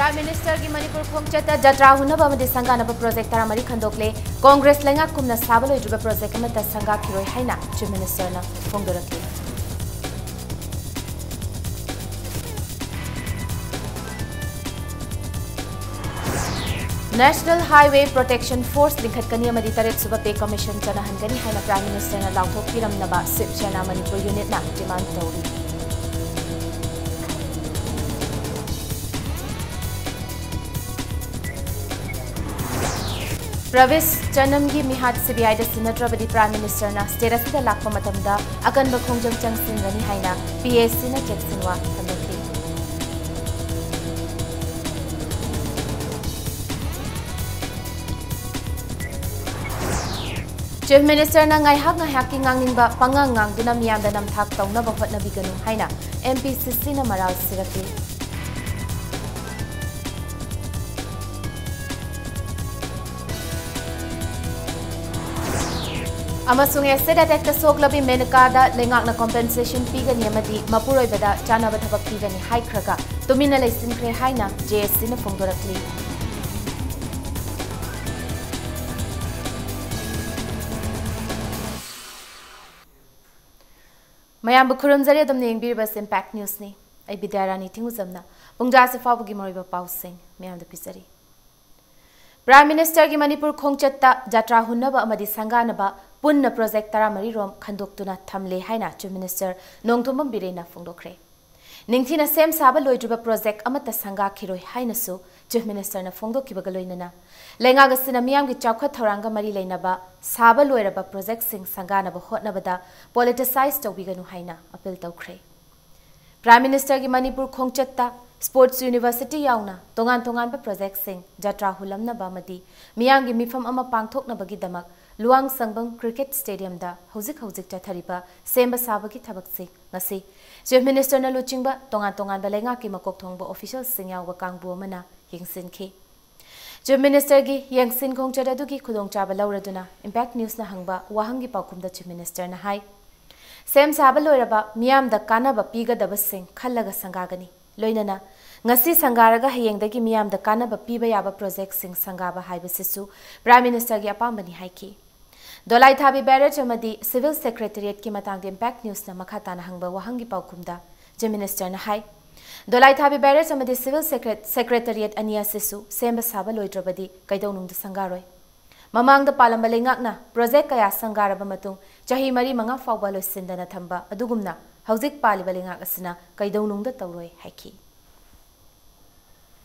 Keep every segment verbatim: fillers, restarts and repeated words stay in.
Prime Ministerꯒꯤ Manipur ꯈꯣꯡꯆꯠꯇ ꯖꯇ꯭ꯔꯥ ꯍꯨꯟꯅꯕ ꯑꯃꯗꯤ ꯁꯪꯒꯥꯅꯕ project ꯇꯔꯥꯃꯔꯤ ꯈꯟꯗꯣꯛꯂꯦ꯫ ꯀꯣꯡꯒ꯭ꯔꯦꯁ ꯂꯩꯉꯥꯛ ꯀꯨꯝꯅ ꯁꯥꯕ ꯂꯣꯏꯗ꯭ꯔꯤꯕ ꯄ꯭ꯔꯣꯖꯦꯛ ꯑꯃꯠꯇ ꯁꯪꯒꯥꯈꯤꯔꯣꯏ ꯍꯥꯏꯅ Chief Ministerꯅ ꯐꯣꯡꯗꯣꯔꯛꯂꯤ꯫ National Highway Protection Force ꯂꯤꯡꯈꯠꯀꯅꯤ ꯑꯃꯗꯤ ꯇꯔꯦꯠꯁꯨꯕ Pay Commission ꯆꯠꯅꯍꯟꯒꯅꯤ ꯍꯥꯏꯅ Prime Ministerꯅ ꯂꯥꯎꯊꯣꯛꯄꯤꯔꯝꯅꯕ Shiv Sena Manipur Unitꯅ demand ꯇꯧꯔꯤ꯫ ꯄ꯭ꯔꯕꯤꯁ ꯆꯅꯝꯒꯤ ꯃꯤꯍꯥꯠ CBIꯗ ꯁꯤꯟꯅꯗ꯭ꯔꯕꯗꯤ Prime Ministerꯅ state ꯑꯁꯤꯗ ꯂꯥꯛꯄ ꯃꯇꯝꯗ ꯑꯀꯟꯕ ꯈꯣꯡꯖꯪ ꯆꯪꯁꯤꯟꯒꯅꯤ ꯍꯥꯏꯅ PACꯅ ꯆꯦꯛꯁꯤꯟꯋꯥ ꯊꯝꯂꯛꯂꯤ꯫ Chief Ministerꯅ ꯉꯥꯏꯍꯥꯛ ꯉꯥꯏꯍꯥꯛꯀꯤ ꯉꯥꯡꯅꯤꯡꯕ ꯄꯉꯥꯡ ꯉꯥꯡꯗꯨꯅ ꯃꯤꯌꯥꯝꯗ ꯅꯝꯊꯥꯛ ꯇꯧꯅꯕ ꯍꯣꯠꯅꯕꯤꯒꯅꯨ ꯍꯥꯏꯅ MPCCꯅ ꯃꯔꯥꯜ ꯁꯤꯔꯛꯂꯤ꯫ ꯑꯃꯁꯨꯡ acid attackꯇ ꯁꯣꯛꯂꯕꯤ ꯃꯦꯅꯀꯥꯗ ꯂꯩꯉꯥꯛꯅ compensation ꯄꯤꯒꯅꯤ ꯑꯃꯗꯤ ꯃꯄꯨꯔꯣꯏꯕꯗ ꯆꯥꯅꯕ ꯊꯕꯛ ꯄꯤꯒꯅꯤ ꯍꯥꯏꯈ꯭ꯔꯒ ꯇꯨꯃꯤꯟꯅ ꯂꯩꯁꯤꯟꯈ꯭ꯔꯦ ꯍꯥꯏꯅ JACꯅ ꯐꯣꯡꯗꯣꯔꯛꯂꯤ꯫ ꯃꯌꯥꯝꯕꯨ ꯈꯨꯔꯨꯝꯖꯔꯤ, ꯑꯗꯨꯝ ꯌꯦꯡꯕꯤꯔꯤꯕ Impact Newsꯅꯤ꯫ ꯑꯩ ꯕꯤꯗ꯭ꯌꯥꯔꯥꯅꯤ ꯊꯤꯡꯉꯨꯖꯝꯅ ꯄꯨꯡꯖꯥꯁꯤ ꯐꯥꯎꯕꯒꯤ ꯃꯔꯨꯑꯣꯏꯕ ꯄꯥꯎꯁꯤꯡ ꯃꯌꯥꯝꯗ ꯄꯤꯖꯔꯤ꯫ Prime Ministerꯒꯤ ꯃꯅꯤꯄꯨꯔ ꯈꯣꯡꯆꯠꯇ ꯖꯇ꯭ꯔꯥ ꯍꯨꯟꯅꯕ ꯑꯃꯗꯤ ꯁꯪꯒꯥꯅꯕ ꯄꯨꯟꯅ ꯄ꯭ꯔꯣꯖꯦꯛ ꯇꯔꯥꯃꯔꯤ ꯔꯣꯝ ꯈꯟꯗꯣꯛꯇꯨꯅ ꯊꯝꯂꯦ ꯍꯥꯏꯅ Chief Minister ꯅꯣꯡꯊꯣꯝꯕꯝ ꯕꯤꯔꯦꯟꯅ ꯐꯣꯡꯗꯣꯛꯈ꯭ꯔꯦ꯫ ꯅꯤꯡꯊꯤꯅ ꯁꯦꯝ ꯁꯥꯕ ꯂꯣꯏꯗ꯭ꯔꯤꯕ ꯄ꯭ꯔꯣꯖꯦꯛ ꯑꯃꯠꯇ ꯁꯪꯒꯥꯈꯤꯔꯣꯏ ꯍꯥꯏꯅꯁꯨ Chief Ministerꯅ ꯐꯣꯡꯗꯣꯛꯈꯤꯕꯒ ꯂꯣꯏꯅꯅ ꯂꯩꯉꯥꯛ ꯑꯁꯤꯅ ꯃꯤꯌꯥꯝꯒꯤ ꯆꯥꯎꯈꯠ ꯊꯧꯔꯥꯡꯒ ꯃꯔꯤ ꯂꯩꯅꯕ ꯁꯥꯕ ꯂꯣꯏꯔꯕ ꯄ꯭ꯔꯣꯖꯦꯛꯁꯤꯡ ꯁꯪꯒꯥꯅꯕ ꯍꯣꯠꯅꯕꯗ politicize ꯇꯧꯕꯤꯒꯅꯨ ꯍꯥꯏꯅ appeal ꯇꯧꯈ꯭ꯔꯦ꯫ Prime Ministerꯒꯤ ꯃꯅꯤꯄꯨꯔ ꯈꯣꯡꯆꯠꯇ Sports University ꯌꯥꯎꯅ ꯇꯣꯉꯥꯟ ꯇꯣꯉꯥꯟꯕ ꯄ꯭ꯔꯣꯖꯦꯛꯁꯤꯡ ꯖꯇ꯭ꯔꯥ ꯍꯨꯜꯂꯝꯅꯕ ꯑꯃꯗꯤ ꯃꯤꯌꯥꯝꯒꯤ ꯃꯤꯐꯝ ꯑꯃ ꯄꯥꯡꯊꯣꯛꯅꯕꯒꯤꯗꯃꯛ ꯂꯨꯋꯥꯡꯁꯪꯕꯝ Cricket Stadiumꯗ ꯍꯧꯖꯤꯛ ꯍꯧꯖꯤꯛ ꯆꯠꯊꯔꯤꯕ ꯁꯦꯝꯕ ꯁꯥꯕꯒꯤ ꯊꯕꯛꯁꯤꯡ ꯉꯁꯤ Chief Ministerꯅ ꯂꯨꯆꯤꯡꯕ ꯇꯣꯉꯥꯟ ꯇꯣꯉꯥꯟꯕ ꯂꯩꯉꯥꯛꯀꯤ ꯃꯀꯣꯛ ꯊꯣꯡꯕ officialꯁꯤꯡ ꯌꯥꯎꯕ ꯀꯥꯡꯕꯨ ꯑꯃꯅ ꯌꯦꯡꯁꯤꯟꯈꯤ꯫ Chief Ministerꯒꯤ ꯌꯦꯡꯁꯤꯟ ꯈꯣꯡꯆꯠ ꯑꯗꯨꯒꯤ ꯈꯨꯗꯣꯡꯆꯥꯕ ꯂꯧꯔꯗꯨꯅ Impact Newsꯅ ꯍꯪꯕ ꯋꯥꯍꯪꯒꯤ ꯄꯥꯎꯈꯨꯝꯗ Chief Ministerꯅ ꯍꯥꯏ, ꯁꯦꯝ ꯁꯥꯕ ꯂꯣꯏꯔꯕ ꯃꯤꯌꯥꯝꯗ ꯀꯥꯟꯅꯕ ꯄꯤꯒꯗꯕꯁꯤꯡ ꯈꯜꯂꯒ ꯁꯪꯒꯥꯒꯅꯤ꯫ ꯂꯣꯏꯅꯅ ꯉꯁꯤ ꯁꯪꯒꯥꯔꯒ ꯍꯌꯦꯡꯗꯒꯤ ꯃꯤꯌꯥꯝꯗ ꯀꯥꯟꯅꯕ ꯄꯤꯕ ꯌꯥꯕ ꯄ꯭ꯔꯣꯖꯦꯛꯁꯤꯡ ꯁꯪꯒꯥꯕ ꯍꯥꯏꯕꯁꯤꯁꯨ ꯄ꯭ꯔꯥꯏꯝ ꯃꯤꯅꯤꯁꯇꯔꯒꯤ ꯑꯄꯥꯝꯕꯅꯤ ꯍꯥꯏꯈꯤ꯫ ꯗꯣꯂꯥꯏꯊꯥꯕꯤ ꯕꯦꯔꯦꯖ ꯑꯃꯗꯤ ꯁꯤꯚꯤꯜ ꯁꯦꯀ꯭ꯔꯦꯇꯔꯤꯌꯦꯠꯀꯤ ꯃꯇꯥꯡꯗ ꯏꯝꯄꯦꯛ ꯅ꯭ꯌꯨꯁꯅ ꯃꯈꯥ ꯇꯥꯅ ꯍꯪꯕ ꯋꯥꯍꯪꯒꯤ ꯄꯥꯎꯈꯨꯝꯗ ꯆꯤꯐ ꯃꯤꯅꯤꯁꯇꯔꯅ ꯍꯥꯏ, ꯗꯣꯂꯥꯏꯊꯥꯕꯤ ꯕꯦꯔꯦꯖ ꯑꯃꯗꯤ ꯁꯤꯚꯤꯜ ꯁꯦꯀ꯭ꯔꯦ-, ꯁꯦꯀ꯭ꯔꯦꯇꯔꯤꯌꯦꯠ ꯑꯅꯤ ꯑꯁꯤꯁꯨ ꯁꯦꯝꯕ ꯁꯥꯕ ꯂꯣꯏꯗ꯭ꯔꯕꯗꯤ ꯀꯩꯗꯧꯅꯨꯡꯗ ꯁꯪꯒꯥꯔꯣꯏ꯫ ꯃꯃꯥꯡꯗ ꯄꯥꯜꯂꯝꯕ ꯂꯩꯉꯥꯛꯅ ꯄ꯭ꯔꯣꯖꯦꯛ ꯀꯌꯥ ꯁꯪꯒꯥꯔꯕ ꯃꯇꯨꯡ ꯆꯍꯤ ꯃꯔꯤ ꯃꯉꯥ ꯐꯥꯎꯕ ꯂꯣꯏꯁꯤꯟꯗꯅ ꯊꯝꯕ ꯑꯗꯨꯒꯨꯝꯅ ꯍꯧꯖꯤꯛ ꯄꯥꯜꯂꯤꯕ ꯂꯩꯉꯥꯛ ꯑꯁꯤꯅ ꯀꯩꯗꯧꯅꯨꯡꯗ ꯇꯧꯔꯣꯏ ꯍꯥꯏꯈꯤ꯫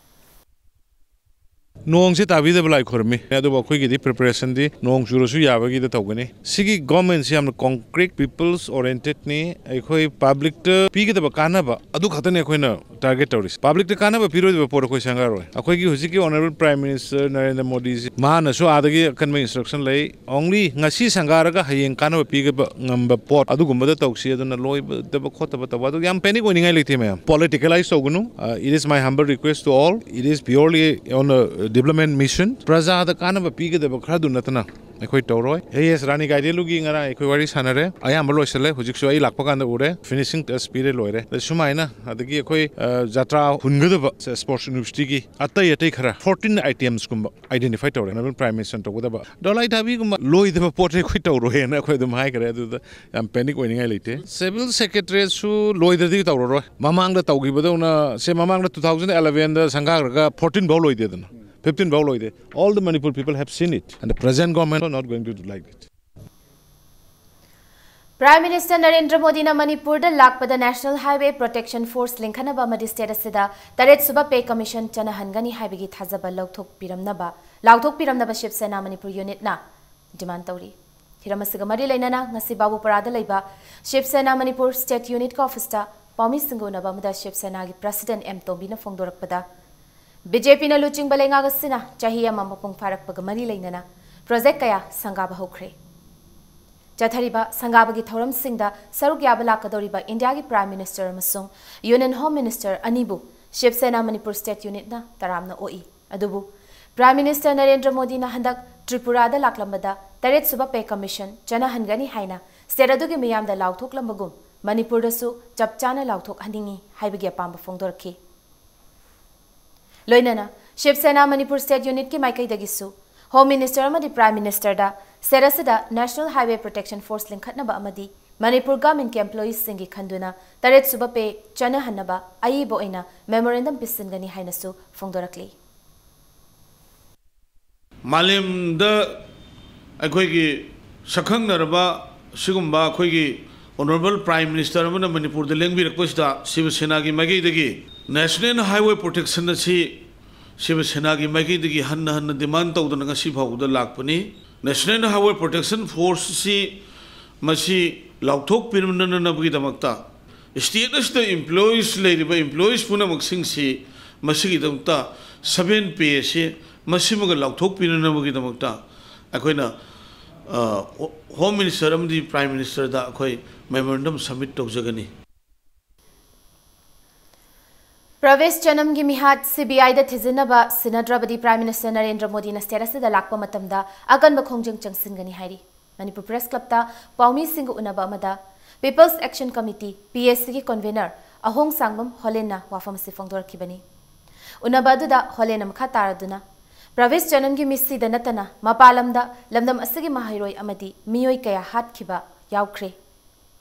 ꯅꯣꯡꯁꯦ ꯇꯥꯕꯤꯗꯕ ꯂꯥꯏ ꯈꯨꯔꯨꯝꯃꯤ, ꯑꯗꯨꯕꯨ ꯑꯩꯈꯣꯏꯒꯤꯗꯤ ꯄ꯭ꯔꯤꯄꯦꯔꯦꯁꯟꯗꯤ ꯅꯣꯡ ꯆꯨꯔꯁꯨ ꯌꯥꯕꯒꯤꯗ ꯇꯧꯒꯅꯤ꯫ ꯁꯤꯒꯤ ꯒꯣꯔꯃꯦꯟꯁꯤ ꯌꯥꯝꯅ ꯀꯣꯡꯀ꯭ꯔꯤꯠ, ꯄꯤꯄꯜꯁ ꯑꯣꯔꯤꯌꯦꯟꯇꯦꯠꯅꯤ꯫ ꯑꯩꯈꯣꯏ ꯄꯕ꯭ꯂꯤꯛꯇ ꯄꯤꯒꯗꯕ ꯀꯥꯟꯅꯕ ꯑꯗꯨ ꯈꯛꯇꯅꯤ ꯑꯩꯈꯣꯏꯅ ꯇꯥꯔꯒꯦꯠ ꯇꯧꯔꯤꯁꯤ꯫ ꯄꯕ꯭ꯂꯤꯛꯇ ꯀꯥꯟꯅꯕ ꯄꯤꯔꯣꯏꯗꯕ ꯄꯣꯠ ꯑꯩꯈꯣꯏ ꯁꯪꯒꯥꯔꯣꯏ꯫ ꯑꯩꯈꯣꯏꯒꯤ ꯍꯧꯖꯤꯛꯀꯤ ꯑꯣꯅꯔꯦꯕꯜ ꯄ꯭ꯔꯥꯏꯝ ꯃꯤꯅꯤꯁꯇꯔ ꯅꯔꯦꯟꯗ꯭ꯔ ꯃꯣꯗꯤꯁꯤ, ꯃꯥꯅꯁꯨ ꯑꯥꯗꯒꯤ ꯑꯀꯟꯕ ꯏꯟꯁꯇ꯭ꯔꯛꯁꯟ ꯂꯩ꯫ ꯑꯣꯡꯂꯤ ꯉꯁꯤ ꯁꯪꯒꯥꯔꯒ ꯍꯌꯦꯡ ꯀꯥꯟꯅꯕ ꯄꯤꯒꯕ ꯉꯝꯕ ꯄꯣꯠ ꯑꯗꯨꯒꯨꯝꯕꯗ ꯇꯧꯁꯤ, ꯑꯗꯨꯅ ꯂꯣꯏꯗꯕ ꯈꯣꯠꯇꯕ ꯇꯧꯕ ꯑꯗꯨ ꯌꯥꯝ ꯄꯦꯅꯤꯛ ꯑꯣꯏꯅꯤꯡꯉꯥꯏ ꯂꯩꯇꯦ ꯃꯌꯥꯝ꯫ ꯄꯣꯂꯤꯇꯤꯀꯦꯂꯥꯏꯁ ꯇꯧꯒꯅꯨ꯫ Uh, it is my humble request to all. It is purely on a development mission. ꯄ꯭ꯔꯖꯥꯗ ꯀꯥꯟꯅꯕ ꯄꯤꯒꯗꯕ ꯈꯔꯗꯨ ꯅꯠꯇꯅ ꯑꯩꯈꯣꯏ ꯇꯧꯔꯣꯏ꯫ ꯑꯦ ꯑꯦꯁ ꯔꯥꯅꯤ ꯒꯥꯏꯗꯦꯟꯂꯨꯒꯤ ꯉꯔꯥꯡ ꯑꯩꯈꯣꯏ ꯋꯥꯔꯤ ꯁꯥꯟꯅꯔꯦ, ꯑꯌꯥꯝꯕ ꯂꯣꯏꯁꯤꯜꯂꯦ꯫ ꯍꯧꯖꯤꯛꯁꯨ ꯑꯩ ꯂꯥꯛꯄ ꯀꯥꯟꯗ ꯎꯔꯦ, ꯐꯤꯅꯤꯁꯤꯡ ꯇꯁ ꯄꯤꯔꯦ, ꯂꯣꯏꯔꯦ꯫ ꯑꯗ ꯁꯨꯃꯥꯏꯅ ꯑꯗꯒꯤ ꯑꯩꯈꯣꯏ, ꯑ, ꯖꯇ꯭ꯔꯥ ꯍꯨꯟꯒꯗꯕ ꯁ꯭ꯄꯣꯔꯠꯁ ꯌꯨꯅꯤꯚꯔꯁꯤꯇꯤꯒꯤ ꯑꯇꯩ ꯑꯇꯩ ꯈꯔ ꯐꯣꯔꯇꯤꯟ ꯑꯥꯏꯇꯦꯝꯁꯀꯨꯝꯕ ꯑꯥꯏꯗꯦꯟꯇꯤꯐꯥꯏ ꯇꯧꯔꯦ꯫ ꯑꯣꯅꯔꯦꯕꯜ ꯄ꯭ꯔꯥꯏꯝ ꯃꯤꯅꯤꯁꯇꯔꯅ ꯇꯧꯒꯗꯕ꯫ ꯗꯣꯂꯥꯏ ꯊꯥꯕꯤꯒꯨꯝꯕ ꯂꯣꯏꯗꯕ ꯄꯣꯠꯁꯦ ꯑꯩꯈꯣꯏ ꯇꯧꯔꯣꯏꯅ ꯑꯩꯈꯣꯏ ꯑꯗꯨꯝ ꯍꯥꯏꯈ꯭ꯔꯦ꯫ ꯑꯗꯨꯗ ꯌꯥꯝ ꯄꯦꯅꯤꯛ ꯑꯣꯏꯅꯤꯡꯉꯥꯏ ꯂꯩꯇꯦ꯫ ꯁꯤꯚꯤꯜ ꯁꯦꯀ꯭ꯔꯦꯇꯔꯤꯌꯦꯠꯁꯨ ꯂꯣꯏꯗ꯭ꯔꯗꯤ ꯇꯧꯔꯔꯣꯏ꯫ ꯃꯃꯥꯡꯗ ꯇꯧꯈꯤꯕꯗꯧꯅ, ꯁꯦ, ꯃꯃꯥꯡꯗ ꯇꯨ ꯊꯥꯎꯖꯟ ꯑꯦꯂꯚꯦꯟꯗ ꯁꯪꯒꯥꯈ꯭ꯔꯒ ꯐꯣꯔꯇꯤꯟ ꯐꯥꯎ ꯂꯣꯏꯗꯦꯗꯅ, ꯐꯤꯐꯇꯤꯟ ꯐꯥꯎ ꯂꯣꯏꯗꯦ꯫ All the Manipur people have seen it, and the present government are not going to do like it. Prime minister Narendra ꯃꯣꯗꯤꯅ ꯃꯅꯤꯄꯨꯔꯗ ꯂꯥꯛꯄꯗ ꯅꯦꯁꯅꯦꯜ ꯍꯥꯏꯋꯦ ꯄ꯭ꯔꯣꯇꯦꯛꯁꯟ ꯐꯣꯔꯁ ꯂꯤꯡꯈꯠꯅꯕ ꯑꯃꯗꯤ ꯁ꯭ꯇꯦꯠ ꯑꯁꯤꯗ ꯇꯔꯦꯠ ꯁꯨꯕ ꯄꯦ ꯀꯃꯤꯁꯟ ꯆꯠꯅꯍꯟꯒꯅꯤ ꯍꯥꯏꯕꯒꯤ ꯊꯥꯖꯕ ꯂꯧꯊꯣꯛꯄꯤꯔꯝꯅꯕ, ꯂꯥꯎꯊꯣꯛꯄꯤꯔꯝꯅꯕ ꯁꯤꯕ ꯁꯦꯅꯥ ꯃꯅꯤꯄꯨꯔ ꯌꯨꯅꯤꯠꯅ ꯗꯤꯃꯥꯟ ꯇꯧꯔꯤ꯫ ꯍꯤꯔꯝ ꯑꯁꯤꯒ ꯃꯔꯤ ꯂꯩꯅꯅ ꯉꯁꯤ ꯕꯥꯕꯨꯄꯥꯔꯥꯗ ꯂꯩꯕ ꯁꯤꯕ ꯁꯦꯅꯥ ꯃꯅꯤꯄꯨꯔ ꯁ꯭ꯇꯦꯠ ꯌꯨꯅꯤꯠꯀꯤ ꯑꯣꯐꯤꯁꯇ ꯄꯥꯎꯃꯤꯁꯤꯡꯒ ꯎꯅꯕ ꯑꯃꯗ ꯁꯤꯕ ꯁꯦꯅꯥꯒꯤ ꯄ꯭ꯔꯁꯤꯗꯦꯟꯠ ꯑꯦꯝ ꯇꯣꯝꯕꯤꯅ ꯐꯣꯡꯗꯣꯔꯛꯄꯗ, ꯕꯤ ꯖꯦ ꯄꯤꯅ ꯂꯨꯆꯤꯡꯕ ꯂꯩꯉꯥꯛ ꯑꯁꯤꯅ ꯆꯍꯤ ꯑꯃ ꯃꯄꯨꯡ ꯐꯥꯔꯛꯄꯒ ꯃꯔꯤ ꯂꯩꯅꯅ ꯄ꯭ꯔꯣꯖꯦꯛ ꯀꯌꯥ ꯁꯪꯒꯥꯕ ꯍꯧꯈ꯭ꯔꯦ꯫ ꯆꯠꯊꯔꯤꯕ ꯁꯪꯒꯥꯕꯒꯤ ꯊꯧꯔꯝꯁꯤꯡꯗ ꯁꯔꯨꯛ ꯌꯥꯕ ꯂꯥꯛꯀꯗꯧꯔꯤꯕ ꯏꯟꯗꯤꯌꯥꯒꯤ ꯄ꯭ꯔꯥꯏꯝ ꯃꯤꯅꯤꯁꯇꯔ ꯑꯃꯁꯨꯡ ꯌꯨꯅꯤꯌꯟ ꯍꯣꯝ ꯃꯤꯅꯤꯁꯇꯔ ꯑꯅꯤꯕꯨ ꯁꯤꯕ ꯁꯦꯅꯥ ꯃꯅꯤꯄꯨꯔ ꯁ꯭ꯇꯦꯠ ꯌꯨꯅꯤꯠꯅ ꯇꯔꯥꯝꯅ ꯑꯣꯛꯏ꯫ ꯑꯗꯨꯕꯨ ꯄ꯭ꯔꯥꯏꯝ ꯃꯤꯅꯤꯁꯇꯔ ꯅꯔꯦꯟꯗ꯭ꯔ ꯃꯣꯗꯤꯅ ꯍꯟꯗꯛ ꯇ꯭ꯔꯤꯄꯨꯔꯥꯗ ꯂꯥꯛꯂꯝꯕꯗ ꯇꯔꯦꯠ ꯁꯨꯕ ꯄꯦ ꯀꯃꯤꯁꯟ ꯆꯠꯅꯍꯟꯒꯅꯤ ꯍꯥꯏꯅ ꯁ꯭ꯇꯦꯠ ꯑꯗꯨꯒꯤ ꯃꯤꯌꯥꯝꯗ ꯂꯥꯎꯊꯣꯛꯂꯝꯕꯒꯨꯝ ꯃꯅꯤꯄꯨꯔꯗꯁꯨ ꯆꯞ ꯆꯥꯅ ꯂꯥꯎꯊꯣꯛꯍꯟꯅꯤꯡꯏ ꯍꯥꯏꯕꯒꯤ ꯑꯄꯥꯝꯕ ꯐꯣꯡꯗꯣꯔꯛꯈꯤ꯫ ꯂꯣꯏꯅꯅ ꯁꯤꯕ ꯁꯦꯅꯥ ꯃꯅꯤꯄꯨꯔ ꯁ꯭ꯇꯦꯠ ꯌꯨꯅꯤꯠꯀꯤ ꯃꯥꯏꯀꯩꯗꯒꯤꯁꯨ ꯍꯣꯝ ꯃꯤꯅꯤꯁꯇꯔ ꯑꯃꯗꯤ ꯄ꯭ꯔꯥꯏꯝ ꯃꯤꯅꯤꯁꯇꯔꯗ ꯁ꯭ꯇꯦꯠ ꯑꯁꯤꯗ ꯅꯦꯁꯅꯦꯜ ꯍꯥꯏꯋꯦ ꯄ꯭ꯔꯣꯇꯦꯛꯁꯟ ꯐꯣꯔꯁ ꯂꯤꯡꯈꯠꯅꯕ ꯑꯃꯗꯤ ꯃꯅꯤꯄꯨꯔ ꯒꯚꯔꯟꯃꯦꯟꯠꯀꯤ ꯑꯦꯝꯄ꯭ꯂꯣꯌꯤꯁꯁꯤꯡꯒꯤ ꯈꯟꯗꯨꯅ ꯇꯔꯦꯠ ꯁꯨꯕ ꯄꯦ ꯆꯠꯅꯍꯟꯅꯕ ꯑꯏꯕ ꯑꯣꯏꯅ ꯃꯦꯃꯣꯔꯦꯟꯗꯝ ꯄꯤꯁꯤꯟꯒꯅꯤ ꯍꯥꯏꯅꯁꯨ ꯐꯣꯡꯗꯣꯔꯛꯂꯤ꯫ ꯃꯥꯂꯦꯝꯗ ꯑꯩꯈꯣꯏꯒꯤ ꯁꯛꯈꯪꯅꯔꯕ ꯁꯤꯒꯨꯝꯕ ꯑꯩꯈꯣꯏꯒꯤ ꯑꯣꯅꯔꯦꯕꯜ ꯄ꯭ꯔꯥꯏꯝ ꯃꯤꯅꯤꯁꯇꯔ ꯑꯃꯅ ꯃꯅꯤꯄꯨꯔꯗ ꯂꯦꯡꯕꯤꯔꯛꯄꯁꯤꯗ ꯁꯤꯕ ꯁꯦꯅꯥꯒꯤ ꯃꯥꯏꯀꯩꯗꯒꯤ ꯅꯦꯁꯅꯦꯜ ꯍꯥꯏꯋꯦ ꯄ꯭ꯔꯣꯇꯦꯛꯁꯟ ꯑꯁꯤ ꯁꯤꯕ ꯁꯦꯅꯥꯒꯤ ꯃꯥꯏꯀꯩꯗꯒꯤ ꯍꯟꯅ ꯍꯟꯅ ꯗꯤꯃꯥꯟ ꯇꯧꯗꯨꯅ ꯉꯁꯤ ꯐꯥꯎꯕꯗ ꯂꯥꯛꯄꯅꯤ꯫ ꯅꯦꯁꯅꯦꯜ ꯍꯥꯏꯋꯦ ꯄ꯭ꯔꯣꯇꯦꯛꯁꯟ ꯐꯣꯔꯁꯁꯤ ꯃꯁꯤ ꯂꯥꯎꯊꯣꯛꯄꯤꯅꯅꯕꯒꯤꯗꯃꯛꯇ ꯁ꯭ꯇꯦꯠ ꯑꯁꯤꯗ ꯑꯦꯝꯄ꯭ꯂꯣꯌꯤꯁ ꯂꯩꯔꯤꯕ ꯑꯦꯝꯄ꯭ꯂꯣꯌꯤꯁ ꯄꯨꯝꯅꯃꯛꯁꯤꯡꯁꯤ ꯃꯁꯤꯒꯤꯗꯃꯛꯇ ꯁꯚꯦꯟ ꯄꯦ ꯑꯁꯤ ꯃꯁꯤꯃꯒ ꯂꯥꯎꯊꯣꯛꯄꯤꯅꯅꯕꯒꯤꯗꯃꯛꯇ ꯑꯩꯈꯣꯏꯅ ꯍꯣꯝ ꯃꯤꯅꯤꯁꯇꯔ ꯑꯃꯗꯤ ꯄ꯭ꯔꯥꯏꯝ ꯃꯤꯅꯤꯁꯇꯔꯗ ꯑꯩꯈꯣꯏ ꯃꯦꯃꯣꯔꯦꯟꯗꯝ ꯁꯕꯃꯤꯠ ꯇꯧꯖꯒꯅꯤ꯫ ꯄ꯭ꯔꯥꯚꯦꯁ ꯆꯅꯝꯒꯤ ꯃꯤꯍꯥꯠ ꯁꯤꯕꯤꯑꯥꯏꯗ ꯊꯤꯖꯤꯟꯅꯕ ꯁꯤꯟꯅꯗ꯭ꯔꯕꯗꯤ ꯄ꯭ꯔꯥꯏꯝ ꯃꯤꯅꯤꯁꯇꯔ ꯅꯔꯦꯟꯗ꯭ꯔ ꯃꯣꯗꯤꯅ ꯁ꯭ꯇꯦꯠ ꯑꯁꯤꯗ ꯂꯥꯛꯄ ꯃꯇꯝꯗ ꯑꯀꯟꯕ ꯈꯣꯡꯖꯪ ꯆꯪꯁꯤꯟꯒꯅꯤ ꯍꯥꯏꯔꯤ꯫ ꯃꯅꯤꯄꯨꯔ ꯄ꯭ꯔꯦꯁ ꯀ꯭ꯂꯕꯇ ꯄꯥꯎꯃꯤꯁꯤꯡꯒ ꯎꯅꯕ ꯑꯃꯗ ꯄꯤꯄꯜꯁ ꯑꯦꯛꯁꯟ ꯀꯃꯤꯇꯤ, ꯄꯤ ꯑꯦ ꯁꯤꯒꯤ ꯀꯟꯚꯦꯅꯔ ꯑꯍꯣꯡ ꯁꯥꯡꯕꯝ ꯍꯣꯂꯦꯟꯅ ꯋꯥꯐꯝ ꯑꯁꯤ ꯐꯣꯡꯗꯣꯔꯛꯈꯤꯕꯅꯤ꯫ ꯎꯅꯕ ꯑꯗꯨꯗ ꯍꯣꯂꯦꯟꯅ ꯃꯈꯥ ꯇꯥꯔꯗꯨꯅ, ꯄ꯭ꯔꯥꯚꯦꯁ ꯆꯅꯝꯒꯤ ꯃꯤꯠꯁꯤꯗ ꯅꯠꯇꯅ ꯃꯄꯥꯟ ꯂꯝꯗ ꯂꯝꯗꯝ ꯑꯁꯤꯒꯤ ꯃꯍꯩꯔꯣꯏ ꯑꯃꯗꯤ ꯃꯤꯑꯣꯏ ꯀꯌꯥ ꯍꯥꯠꯈꯤꯕ ꯌꯥꯎꯈ꯭ꯔꯦ꯫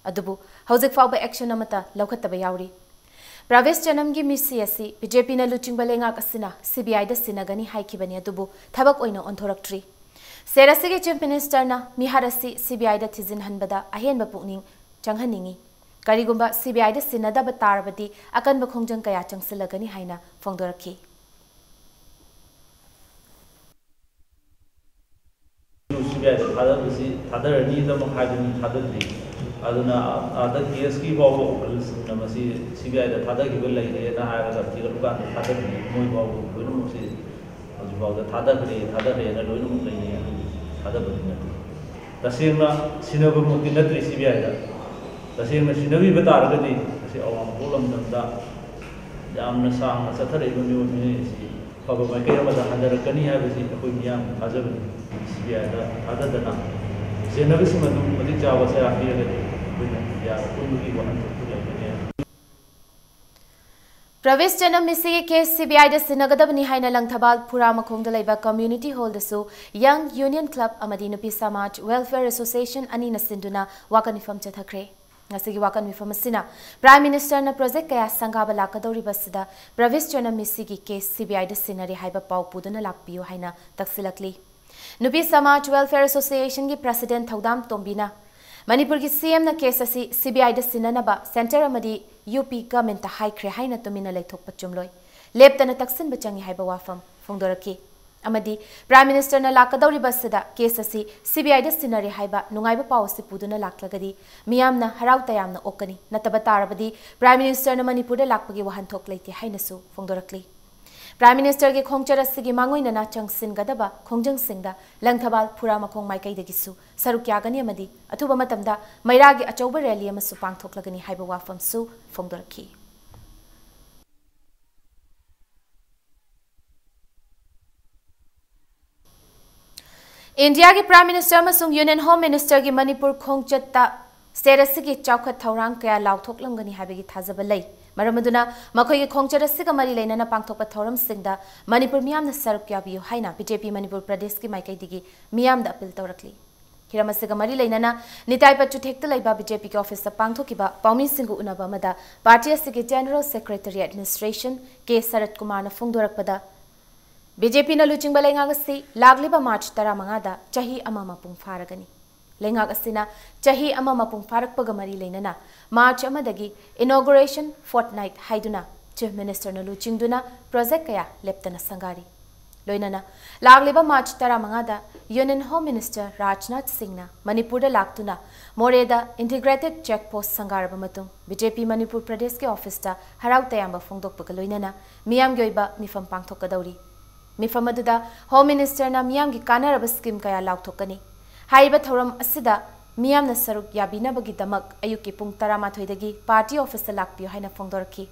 ꯑꯗꯨꯕꯨ ꯍꯧꯖꯤꯛ ꯐꯥꯎꯕ ꯑꯦꯛꯁꯟ ꯑꯃꯠꯇ ꯂꯧꯈꯠꯇꯕ ꯌꯥꯎꯔꯤ꯫ ꯄ꯭ꯔꯥꯚꯦꯁ ꯆꯅꯝꯒꯤ ꯃꯤꯠꯁꯤ ꯑꯁꯤ ꯕꯤ ꯖꯦ ꯄꯤꯅ ꯂꯨꯆꯤꯡꯕ ꯂꯩꯉꯥꯛ ꯑꯁꯤꯅ ꯁꯤ ꯕꯤ ꯑꯥꯏꯗ ꯁꯤꯟꯅꯒꯅꯤ ꯍꯥꯏꯈꯤꯕꯅꯤ, ꯑꯗꯨꯕꯨ ꯊꯕꯛ ꯑꯣꯏꯅ ꯑꯣꯟꯊꯣꯔꯛꯇ꯭ꯔꯤ꯫ ꯁ꯭ꯇꯦꯠ ꯑꯁꯤꯒꯤ ꯆꯤꯐ ꯃꯤꯅꯤꯁꯇꯔꯅ ꯃꯤꯍꯥꯠ ꯑꯁꯤ ꯁꯤ ꯕꯤ ꯑꯥꯏꯗ ꯊꯤꯖꯤꯟꯍꯟꯕꯗ ꯑꯍꯦꯟꯕ ꯄꯨꯛꯅꯤꯡ ꯆꯪꯍꯟꯅꯤꯡꯏ꯫ ꯀꯔꯤꯒꯨꯝꯕ ꯁꯤ ꯕꯤ ꯑꯥꯏꯗ ꯁꯤꯟꯅꯗꯕ ꯇꯥꯔꯕꯗꯤ ꯑꯀꯟꯕ ꯈꯣꯡꯖꯪ ꯀꯌꯥ ꯆꯪꯁꯤꯜꯂꯒꯅꯤ ꯍꯥꯏꯅ ꯐꯣꯡꯗꯣꯔꯛꯈꯤ꯫ ꯁꯤ ꯕꯤ ꯑꯥꯏꯗ ꯊꯥꯗꯕꯁꯤ ꯊꯥꯗꯔꯅꯤꯗꯃꯛ ꯍꯥꯏꯕꯅꯤ, ꯊꯥꯗꯗ꯭ꯔꯤ꯫ ꯑꯗꯨꯅ ꯑꯥꯗ ꯀꯦꯁꯀꯤ ꯐꯥꯎꯕ ꯑꯣꯐꯤꯁꯁꯤꯡꯅ ꯃꯁꯤ ꯁꯤ ꯕꯤ ꯑꯥꯏꯗ ꯊꯥꯗꯈꯤꯕ ꯂꯩꯔꯦꯅ ꯍꯥꯏꯔꯒ ꯊꯤꯒꯠꯂꯨꯀꯥꯟꯗ ꯊꯥꯗꯗ꯭ꯔꯤ꯫ ꯃꯣꯏ ꯐꯥꯎꯕ ꯂꯣꯏꯅꯃꯛꯁꯤ ꯍꯧꯖꯤꯛꯐꯥꯎꯗ ꯊꯥꯗꯈ꯭ꯔꯦ, ꯊꯥꯗꯈ꯭ꯔꯦꯅ ꯂꯣꯏꯅꯃꯛ ꯂꯩꯅꯩ꯫ ꯑꯗꯨꯕꯨ ꯊꯥꯗꯕꯗꯤ ꯅꯠꯇꯦ꯫ ꯇꯁꯦꯡꯅ ꯁꯤꯟꯅꯕꯃꯛꯇꯤ ꯅꯠꯇ꯭ꯔꯤ ꯁꯤ ꯕꯤ ꯑꯥꯏꯗ꯫ ꯇꯁꯦꯡꯅ ꯁꯤꯟꯅꯕꯤꯕ ꯇꯥꯔꯒꯗꯤ ꯉꯁꯤ ꯑꯋꯥꯡ ꯅꯣꯡꯄꯣꯛ ꯂꯝꯗꯝꯗ ꯌꯥꯝꯅ ꯁꯥꯡꯅ ꯆꯠꯊꯔꯛꯏꯕ ꯃꯤꯑꯣꯏ ꯃꯤꯅꯩ ꯑꯁꯤ ꯑꯐꯕ ꯃꯥꯏꯀꯩ ꯑꯃꯗ ꯍꯟꯊꯔꯛꯀꯅꯤ ꯍꯥꯏꯕꯁꯤ ꯑꯩꯈꯣꯏ ꯃꯤꯌꯥꯝꯅ ꯊꯥꯖꯕꯅꯤ꯫ ꯁꯤ ꯕꯤ ꯑꯥꯏꯗ ꯊꯥꯗꯗꯅ ꯆꯦꯟꯅꯕꯁꯤꯡ ꯑꯗꯨ ꯃꯇꯤꯛ ꯆꯥꯕ ꯆꯩꯔꯥꯛ ꯄꯤꯔꯒꯗꯤ ꯑꯩꯈꯣꯏꯅ ꯏꯟꯗꯤꯌꯥ ꯑꯄꯨꯟꯕꯒꯤ ꯋꯥꯍꯟꯊꯣꯛꯇꯨ ꯂꯩꯒꯅꯤ ꯍꯥꯏꯅ ꯄ꯭ꯔꯚꯤꯁ ꯆꯅꯝ ꯃꯤꯁꯤꯒꯤ ꯀꯦꯁ ꯁꯤꯕꯤꯑꯥꯏꯗ ꯁꯤꯟꯅꯒꯗꯕꯅꯤ ꯍꯥꯏꯅ ꯂꯪꯊꯕꯥꯜ ꯐꯨꯔꯥ ꯃꯈꯣꯡꯗ ꯂꯩꯕ ꯀꯝꯃ꯭ꯌꯨꯅꯤꯇꯤ ꯍꯣꯜꯗꯁꯨ ꯌꯪ ꯌꯨꯅꯤꯌꯟ ꯀ꯭ꯂꯕ ꯑꯃꯗꯤ ꯅꯨꯄꯤ ꯁꯃꯥꯖ ꯋꯦꯜꯐꯤꯌꯔ ꯑꯦꯁꯣꯁꯤꯌꯦꯁꯟ ꯑꯅꯤꯅ ꯁꯤꯟꯗꯨꯅ ꯋꯥꯀꯠ ꯃꯤꯐꯝ ꯆꯠꯊꯈ꯭ꯔꯦ꯫ ꯉꯁꯤꯒꯤ ꯋꯥꯀꯠ ꯃꯤꯐꯝ ꯑꯁꯤꯅ ꯄ꯭ꯔꯥꯏꯝ ꯃꯤꯅꯤꯁꯇꯔꯅ ꯄ꯭ꯔꯣꯖꯦꯛ ꯀꯌꯥ ꯁꯪꯒꯥꯕ ꯂꯥꯛꯀꯗꯧꯔꯤꯕ ꯑꯁꯤꯗ ꯄ꯭ꯔꯚꯤꯁ ꯆꯅꯝ ꯃꯤꯁꯤꯒꯤ ꯀꯦꯁ ꯁꯤꯕꯤꯑꯥꯏꯗ ꯁꯤꯟꯅꯔꯦ ꯍꯥꯏꯕ ꯄꯥꯎ ꯄꯨꯗꯨꯅ ꯂꯥꯛꯄꯤꯌꯨ ꯍꯥꯏꯅ ꯇꯛꯁꯤꯜꯂꯛꯂꯤ꯫ ꯅꯨꯄꯤ ꯁꯃꯥꯖ ꯋꯦꯜꯐꯤꯌꯔ ꯑꯦꯁꯣꯁꯤꯌꯦꯁꯟꯒꯤ ꯄ꯭ꯔꯁꯤꯗꯦꯟꯠ ꯊꯧꯗꯥꯝ ꯇꯣꯝꯕꯤꯅ ꯃꯅꯤꯄꯨꯔꯒꯤ ꯁꯤꯑꯦꯝꯅ ꯀꯦꯁ ꯑꯁꯤ ꯁꯤꯕꯤꯑꯥꯏꯗ ꯁꯤꯟꯅꯅꯕ ꯁꯦꯟꯇꯔ ꯑꯃꯗꯤ ꯌꯨ ꯄꯤ ꯒꯚꯔꯟꯃꯦꯟꯠꯇ ꯍꯥꯏꯈ꯭ꯔꯦ ꯍꯥꯏꯅ ꯇꯨꯃꯤꯟꯅ ꯂꯩꯊꯣꯛꯄ ꯆꯨꯝꯂꯣꯏ, ꯂꯦꯞꯇꯅ ꯇꯛꯁꯤꯟꯕ ꯆꯪꯏ ꯍꯥꯏꯕ ꯋꯥꯐꯝ ꯐꯣꯡꯗꯣꯔꯛꯈꯤ꯫ ꯑꯃꯗꯤ ꯄ꯭ꯔꯥꯏꯝ ꯃꯤꯅꯤꯁꯇꯔꯅ ꯂꯥꯛꯀꯗꯧꯔꯤꯕ ꯑꯁꯤꯗ ꯀꯦꯁ ꯑꯁꯤ ꯁꯤꯕꯤꯑꯥꯏꯗ ꯁꯤꯟꯅꯔꯦ ꯍꯥꯏꯕ ꯅꯨꯡꯉꯥꯏꯕ ꯄꯥꯎ ꯑꯁꯤ ꯄꯨꯗꯨꯅ ꯂꯥꯛꯂꯒꯗꯤ ꯃꯤꯌꯥꯝꯅ ꯍꯔꯥꯎ ꯇꯌꯥꯝꯅ ꯑꯣꯛꯀꯅꯤ, ꯅꯠꯇꯕ ꯇꯥꯔꯕꯗꯤ ꯄ꯭ꯔꯥꯏꯝ ꯃꯤꯅꯤꯁꯇꯔꯅ ꯃꯅꯤꯄꯨꯔꯗ ꯂꯥꯛꯄꯒꯤ ꯋꯥꯍꯟꯊꯣꯛ ꯂꯩꯇꯦ ꯍꯥꯏꯅꯁꯨ ꯐꯣꯡꯗꯣꯔꯛꯂꯤ꯫ ꯄ꯭ꯔꯥꯏꯝ ꯃꯤꯅꯤꯁꯇꯔꯒꯤ ꯈꯣꯡꯆꯠ ꯑꯁꯤꯒꯤ ꯃꯥꯡꯑꯣꯏꯅꯅ ꯆꯪꯁꯤꯟꯒꯗꯕ ꯈꯣꯡꯖꯪꯁꯤꯡꯗ ꯂꯪꯊꯕꯥꯜ ꯐꯨꯔꯥ ꯃꯈꯣꯡ ꯃꯥꯏꯀꯩꯗꯒꯤꯁꯨ ꯁꯔꯨꯛ ꯌꯥꯒꯅꯤ ꯑꯃꯗꯤ ꯑꯊꯨꯕ ꯃꯇꯝꯗ ꯃꯩꯔꯥꯒꯤ ꯑꯆꯧꯕ ꯔꯦꯂꯤ ꯑꯃꯁꯨ ꯄꯥꯡꯊꯣꯛꯂꯒꯅꯤ ꯍꯥꯏꯕ ꯋꯥꯐꯝꯁꯨ ꯐꯣꯡꯗꯣꯔꯛꯈꯤ꯫ ꯏꯟꯗꯤꯌꯥꯒꯤ ꯄ꯭ꯔꯥꯏꯝ ꯃꯤꯅꯤꯁꯇꯔ ꯑꯃꯁꯨꯡ ꯌꯨꯅꯤꯌꯟ ꯍꯣꯝ ꯃꯤꯅꯤꯁꯇꯔꯒꯤ ꯃꯅꯤꯄꯨꯔ ꯈꯣꯡꯆꯠꯇ ꯁ꯭ꯇꯦꯠ ꯑꯁꯤꯒꯤ ꯆꯥꯎꯈꯠ ꯊꯧꯔꯥꯡ ꯀꯌꯥ ꯂꯥꯎꯊꯣꯛꯂꯝꯒꯅꯤ ꯍꯥꯏꯕꯒꯤ ꯊꯥꯖꯕ ꯂꯩ꯫ ꯃꯔꯝ ꯑꯗꯨꯅ ꯃꯈꯣꯏꯒꯤ ꯈꯣꯡꯆꯠ ꯑꯁꯤꯒ ꯃꯔꯤ ꯂꯩꯅꯅ ꯄꯥꯡꯊꯣꯛꯄ ꯊꯧꯔꯝꯁꯤꯡꯗ ꯃꯅꯤꯄꯨꯔ ꯃꯤꯌꯥꯝꯅ ꯁꯔꯨꯛ ꯌꯥꯕꯤꯌꯨ ꯍꯥꯏꯅ ꯕꯤ ꯖꯦ ꯄꯤ ꯃꯅꯤꯄꯨꯔ ꯄ꯭ꯔꯗꯦꯁꯀꯤ ꯃꯥꯏꯀꯩꯗꯒꯤ ꯃꯤꯌꯥꯝꯗ ꯑꯄꯤꯜ ꯇꯧꯔꯛꯂꯤ꯫ ꯍꯤꯔꯝ ꯑꯁꯤꯒ ꯃꯔꯤ ꯂꯩꯅꯅ ꯅꯤꯇꯥꯏ ꯄꯠꯆꯨꯊꯦꯛꯇ ꯂꯩꯕ ꯕꯤ ꯖꯦ ꯄꯤꯒꯤ ꯑꯣꯐꯤꯁꯇ ꯄꯥꯡꯊꯣꯛꯈꯤꯕ ꯄꯥꯎꯃꯤꯁꯤꯡꯒ ꯎꯅꯕ ꯑꯃꯗ ꯄꯥꯔꯇꯤ ꯑꯁꯤꯒꯤ ꯖꯦꯅꯔꯦꯜ ꯁꯦꯀ꯭ꯔꯦꯇꯔꯤ ꯑꯦꯗꯃꯤꯅꯤꯁꯇ꯭ꯔꯦꯁꯟ ꯀꯦ ꯁꯔꯠ ꯀꯨꯃꯥꯔꯅ ꯐꯣꯡꯗꯣꯔꯛꯄꯗ, ꯕꯤ ꯖꯦ ꯄꯤꯅ ꯂꯨꯆꯤꯡꯕ ꯂꯩꯉꯥꯛ ꯑꯁꯤ ꯂꯥꯛꯂꯤꯕ ꯃꯥꯔꯆ ꯇꯔꯥꯃꯉꯥꯗ ꯆꯍꯤ ꯑꯃ ꯃꯄꯨꯡ ꯐꯥꯔꯒꯅꯤ꯫ ꯂꯩꯉꯥꯛ ꯑꯁꯤꯅ ꯆꯍꯤ ꯑꯃ ꯃꯄꯨꯡ ꯐꯥꯔꯛꯄꯒ ꯃꯔꯤ ꯂꯩꯅꯅ ꯃꯥꯔꯆ ꯑꯃꯗꯒꯤ ꯏꯅꯣꯒꯨꯔꯦꯁꯟ ꯐꯣꯔꯠꯅꯥꯏꯠ ꯍꯥꯏꯗꯨꯅ ꯆꯤꯐ ꯃꯤꯅꯤꯁꯇꯔꯅ ꯂꯨꯆꯤꯡꯗꯨꯅ ꯄ꯭ꯔꯣꯖꯦꯛ ꯀꯌꯥ ꯂꯦꯞꯇꯅ ꯁꯪꯒꯥꯔꯤ꯫ ꯂꯣꯏꯅꯅ ꯂꯥꯛꯂꯤꯕ ꯃꯥꯔꯆ ꯇꯔꯥꯃꯉꯥꯗ ꯌꯨꯅꯤꯌꯟ ꯍꯣꯝ ꯃꯤꯅꯤꯁꯇꯔ ꯔꯥꯖꯅꯥꯊ ꯁꯤꯡꯅ ꯃꯅꯤꯄꯨꯔꯗ ꯂꯥꯛꯇꯨꯅ ꯃꯣꯔꯦꯗ ꯏꯟꯇꯤꯒ꯭ꯔꯦꯇꯦꯗ ꯆꯦꯛ ꯄꯣꯁ ꯁꯪꯒꯥꯔꯕ ꯃꯇꯨꯡ ꯕꯤ ꯖꯦ ꯄꯤ ꯃꯅꯤꯄꯨꯔ ꯄ꯭ꯔꯗꯦꯁꯀꯤ ꯑꯣꯐꯤꯁꯇ ꯍꯔꯥꯎ ꯇꯌꯥꯝꯕ ꯐꯣꯡꯗꯣꯛꯄꯒ ꯂꯣꯏꯅꯅ ꯃꯤꯌꯥꯝꯒꯤ ꯑꯣꯏꯕ ꯃꯤꯐꯝ ꯄꯥꯡꯊꯣꯛꯀꯗꯧꯔꯤ꯫ ꯃꯤꯐꯝ ꯑꯗꯨꯗ ꯍꯣꯝ ꯃꯤꯅꯤꯁꯇꯔꯅ ꯃꯤꯌꯥꯝꯒꯤ ꯀꯥꯟꯅꯔꯕ ꯁ꯭ꯀꯤꯝ ꯀꯌꯥ ꯂꯥꯎꯊꯣꯛꯀꯅꯤ꯫ ꯍꯥꯏꯔꯤꯕ ꯊꯧꯔꯝ ꯑꯁꯤꯗ ꯃꯤꯌꯥꯝꯅ ꯁꯔꯨꯛ ꯌꯥꯕꯤꯅꯕꯒꯤꯗꯃꯛ ꯑꯌꯨꯛꯀꯤ ꯄꯨꯡ ꯇꯔꯥꯃꯥꯊꯣꯏꯗꯒꯤ ꯄꯥꯔꯇꯤ ꯑꯣꯐꯤꯁꯇ ꯂꯥꯛꯄꯤꯌꯨ ꯍꯥꯏꯅ ꯐꯣꯡꯗꯣꯔꯛꯈꯤ꯫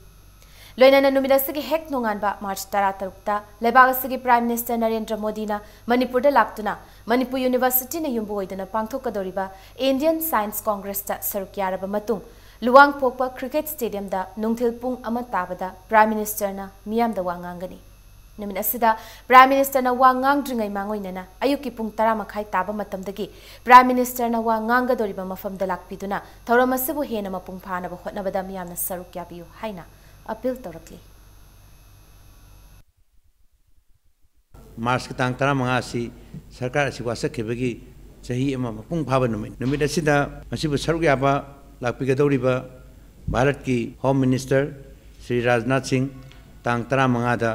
ꯂꯣꯏꯅꯅ ꯅꯨꯃꯤꯠ ꯑꯁꯤꯒꯤ ꯍꯦꯛ ꯅꯣꯡꯉꯥꯟꯕ ꯃꯥꯔꯆ ꯇꯔꯥꯇꯔꯨꯛꯇ ꯂꯩꯕꯥꯛ ꯑꯁꯤꯒꯤ ꯄ꯭ꯔꯥꯏꯝ ꯃꯤꯅꯤꯁꯇꯔ ꯅꯔꯦꯟꯗ꯭ꯔ ꯃꯣꯗꯤꯅ ꯃꯅꯤꯄꯨꯔꯗ ꯂꯥꯛꯇꯨꯅ ꯃꯅꯤꯄꯨꯔ ꯌꯨꯅꯤꯚꯔꯁꯤꯇꯤꯅ ꯌꯨꯝꯕꯨ ꯑꯣꯏꯗꯨꯅ ꯄꯥꯡꯊꯣꯛꯀꯗꯧꯔꯤꯕ ꯏꯟꯗꯤꯌꯟ ꯁꯥꯏꯟꯁ ꯀꯣꯡꯒ꯭ꯔꯦꯁꯇ ꯁꯔꯨꯛ ꯌꯥꯔꯕ ꯃꯇꯨꯡ ꯂꯨꯋꯥꯡꯄꯣꯛꯄ ꯀ꯭ꯔꯤꯀꯦꯠ ꯁ꯭ꯇꯦꯗꯤꯌꯝꯗ ꯅꯨꯡꯊꯤꯜ ꯄꯨꯡ ꯑꯃ ꯇꯥꯕꯗ ꯄ꯭ꯔꯥꯏꯝ ꯃꯤꯅꯤꯁꯇꯔꯅ ꯃꯤꯌꯥꯝꯗ ꯋꯥ ꯉꯥꯡꯒꯅꯤ꯫ ꯅꯨꯃꯤꯠ ꯑꯁꯤꯗ ꯄ꯭ꯔꯥꯏꯝ ꯃꯤꯅꯤꯁꯇꯔꯅ ꯋꯥ ꯉꯥꯡꯗ꯭ꯔꯤꯉꯩ ꯃꯥꯡꯑꯣꯏꯅꯅ ꯑꯌꯨꯛꯀꯤ ꯄꯨꯡ ꯇꯔꯥ ꯃꯈꯥꯏ ꯇꯥꯕ ꯃꯇꯝꯗꯒꯤ ꯄ꯭ꯔꯥꯏꯝ ꯃꯤꯅꯤꯁꯇꯔꯅ ꯋꯥ ꯉꯥꯡꯒꯗꯧꯔꯤꯕ ꯃꯐꯝꯗ ꯂꯥꯛꯄꯤꯗꯨꯅ ꯊꯧꯔꯝ ꯑꯁꯤꯕꯨ ꯍꯦꯟꯅ ꯃꯄꯨꯡ ꯐꯥꯅꯕ ꯍꯣꯠꯅꯕꯗ ꯃꯤꯌꯥꯝꯅ ꯁꯔꯨꯛ ꯌꯥꯕꯤꯌꯨ ꯍꯥꯏꯅ ꯑꯄꯤꯜ ꯇꯧꯔꯛꯂꯤ꯫ ꯃꯥꯔꯆꯀꯤ ꯇꯥꯡ ꯇꯔꯥꯃꯉꯥ ꯑꯁꯤ ꯁꯔꯀꯥꯔ ꯑꯁꯤ ꯋꯥꯁꯛꯈꯤꯕꯒꯤ ꯆꯍꯤ ꯑꯃ ꯃꯄꯨꯡ ꯐꯥꯕ ꯅꯨꯃꯤꯠ꯫ ꯅꯨꯃꯤꯠ ꯑꯁꯤꯗ ꯃꯁꯤꯕꯨ ꯁꯔꯨꯛ ꯌꯥꯕ ꯂꯥꯛꯄꯤꯒꯗꯧꯔꯤꯕ ꯚꯥꯔꯠꯀꯤ ꯍꯣꯝ ꯃꯤꯅꯤꯁꯇꯔ ꯁ꯭ꯔꯤ ꯔꯥꯖꯅꯥꯊ ꯁꯤꯡ ꯇꯥꯡ ꯇꯔꯥꯃꯉꯥꯗ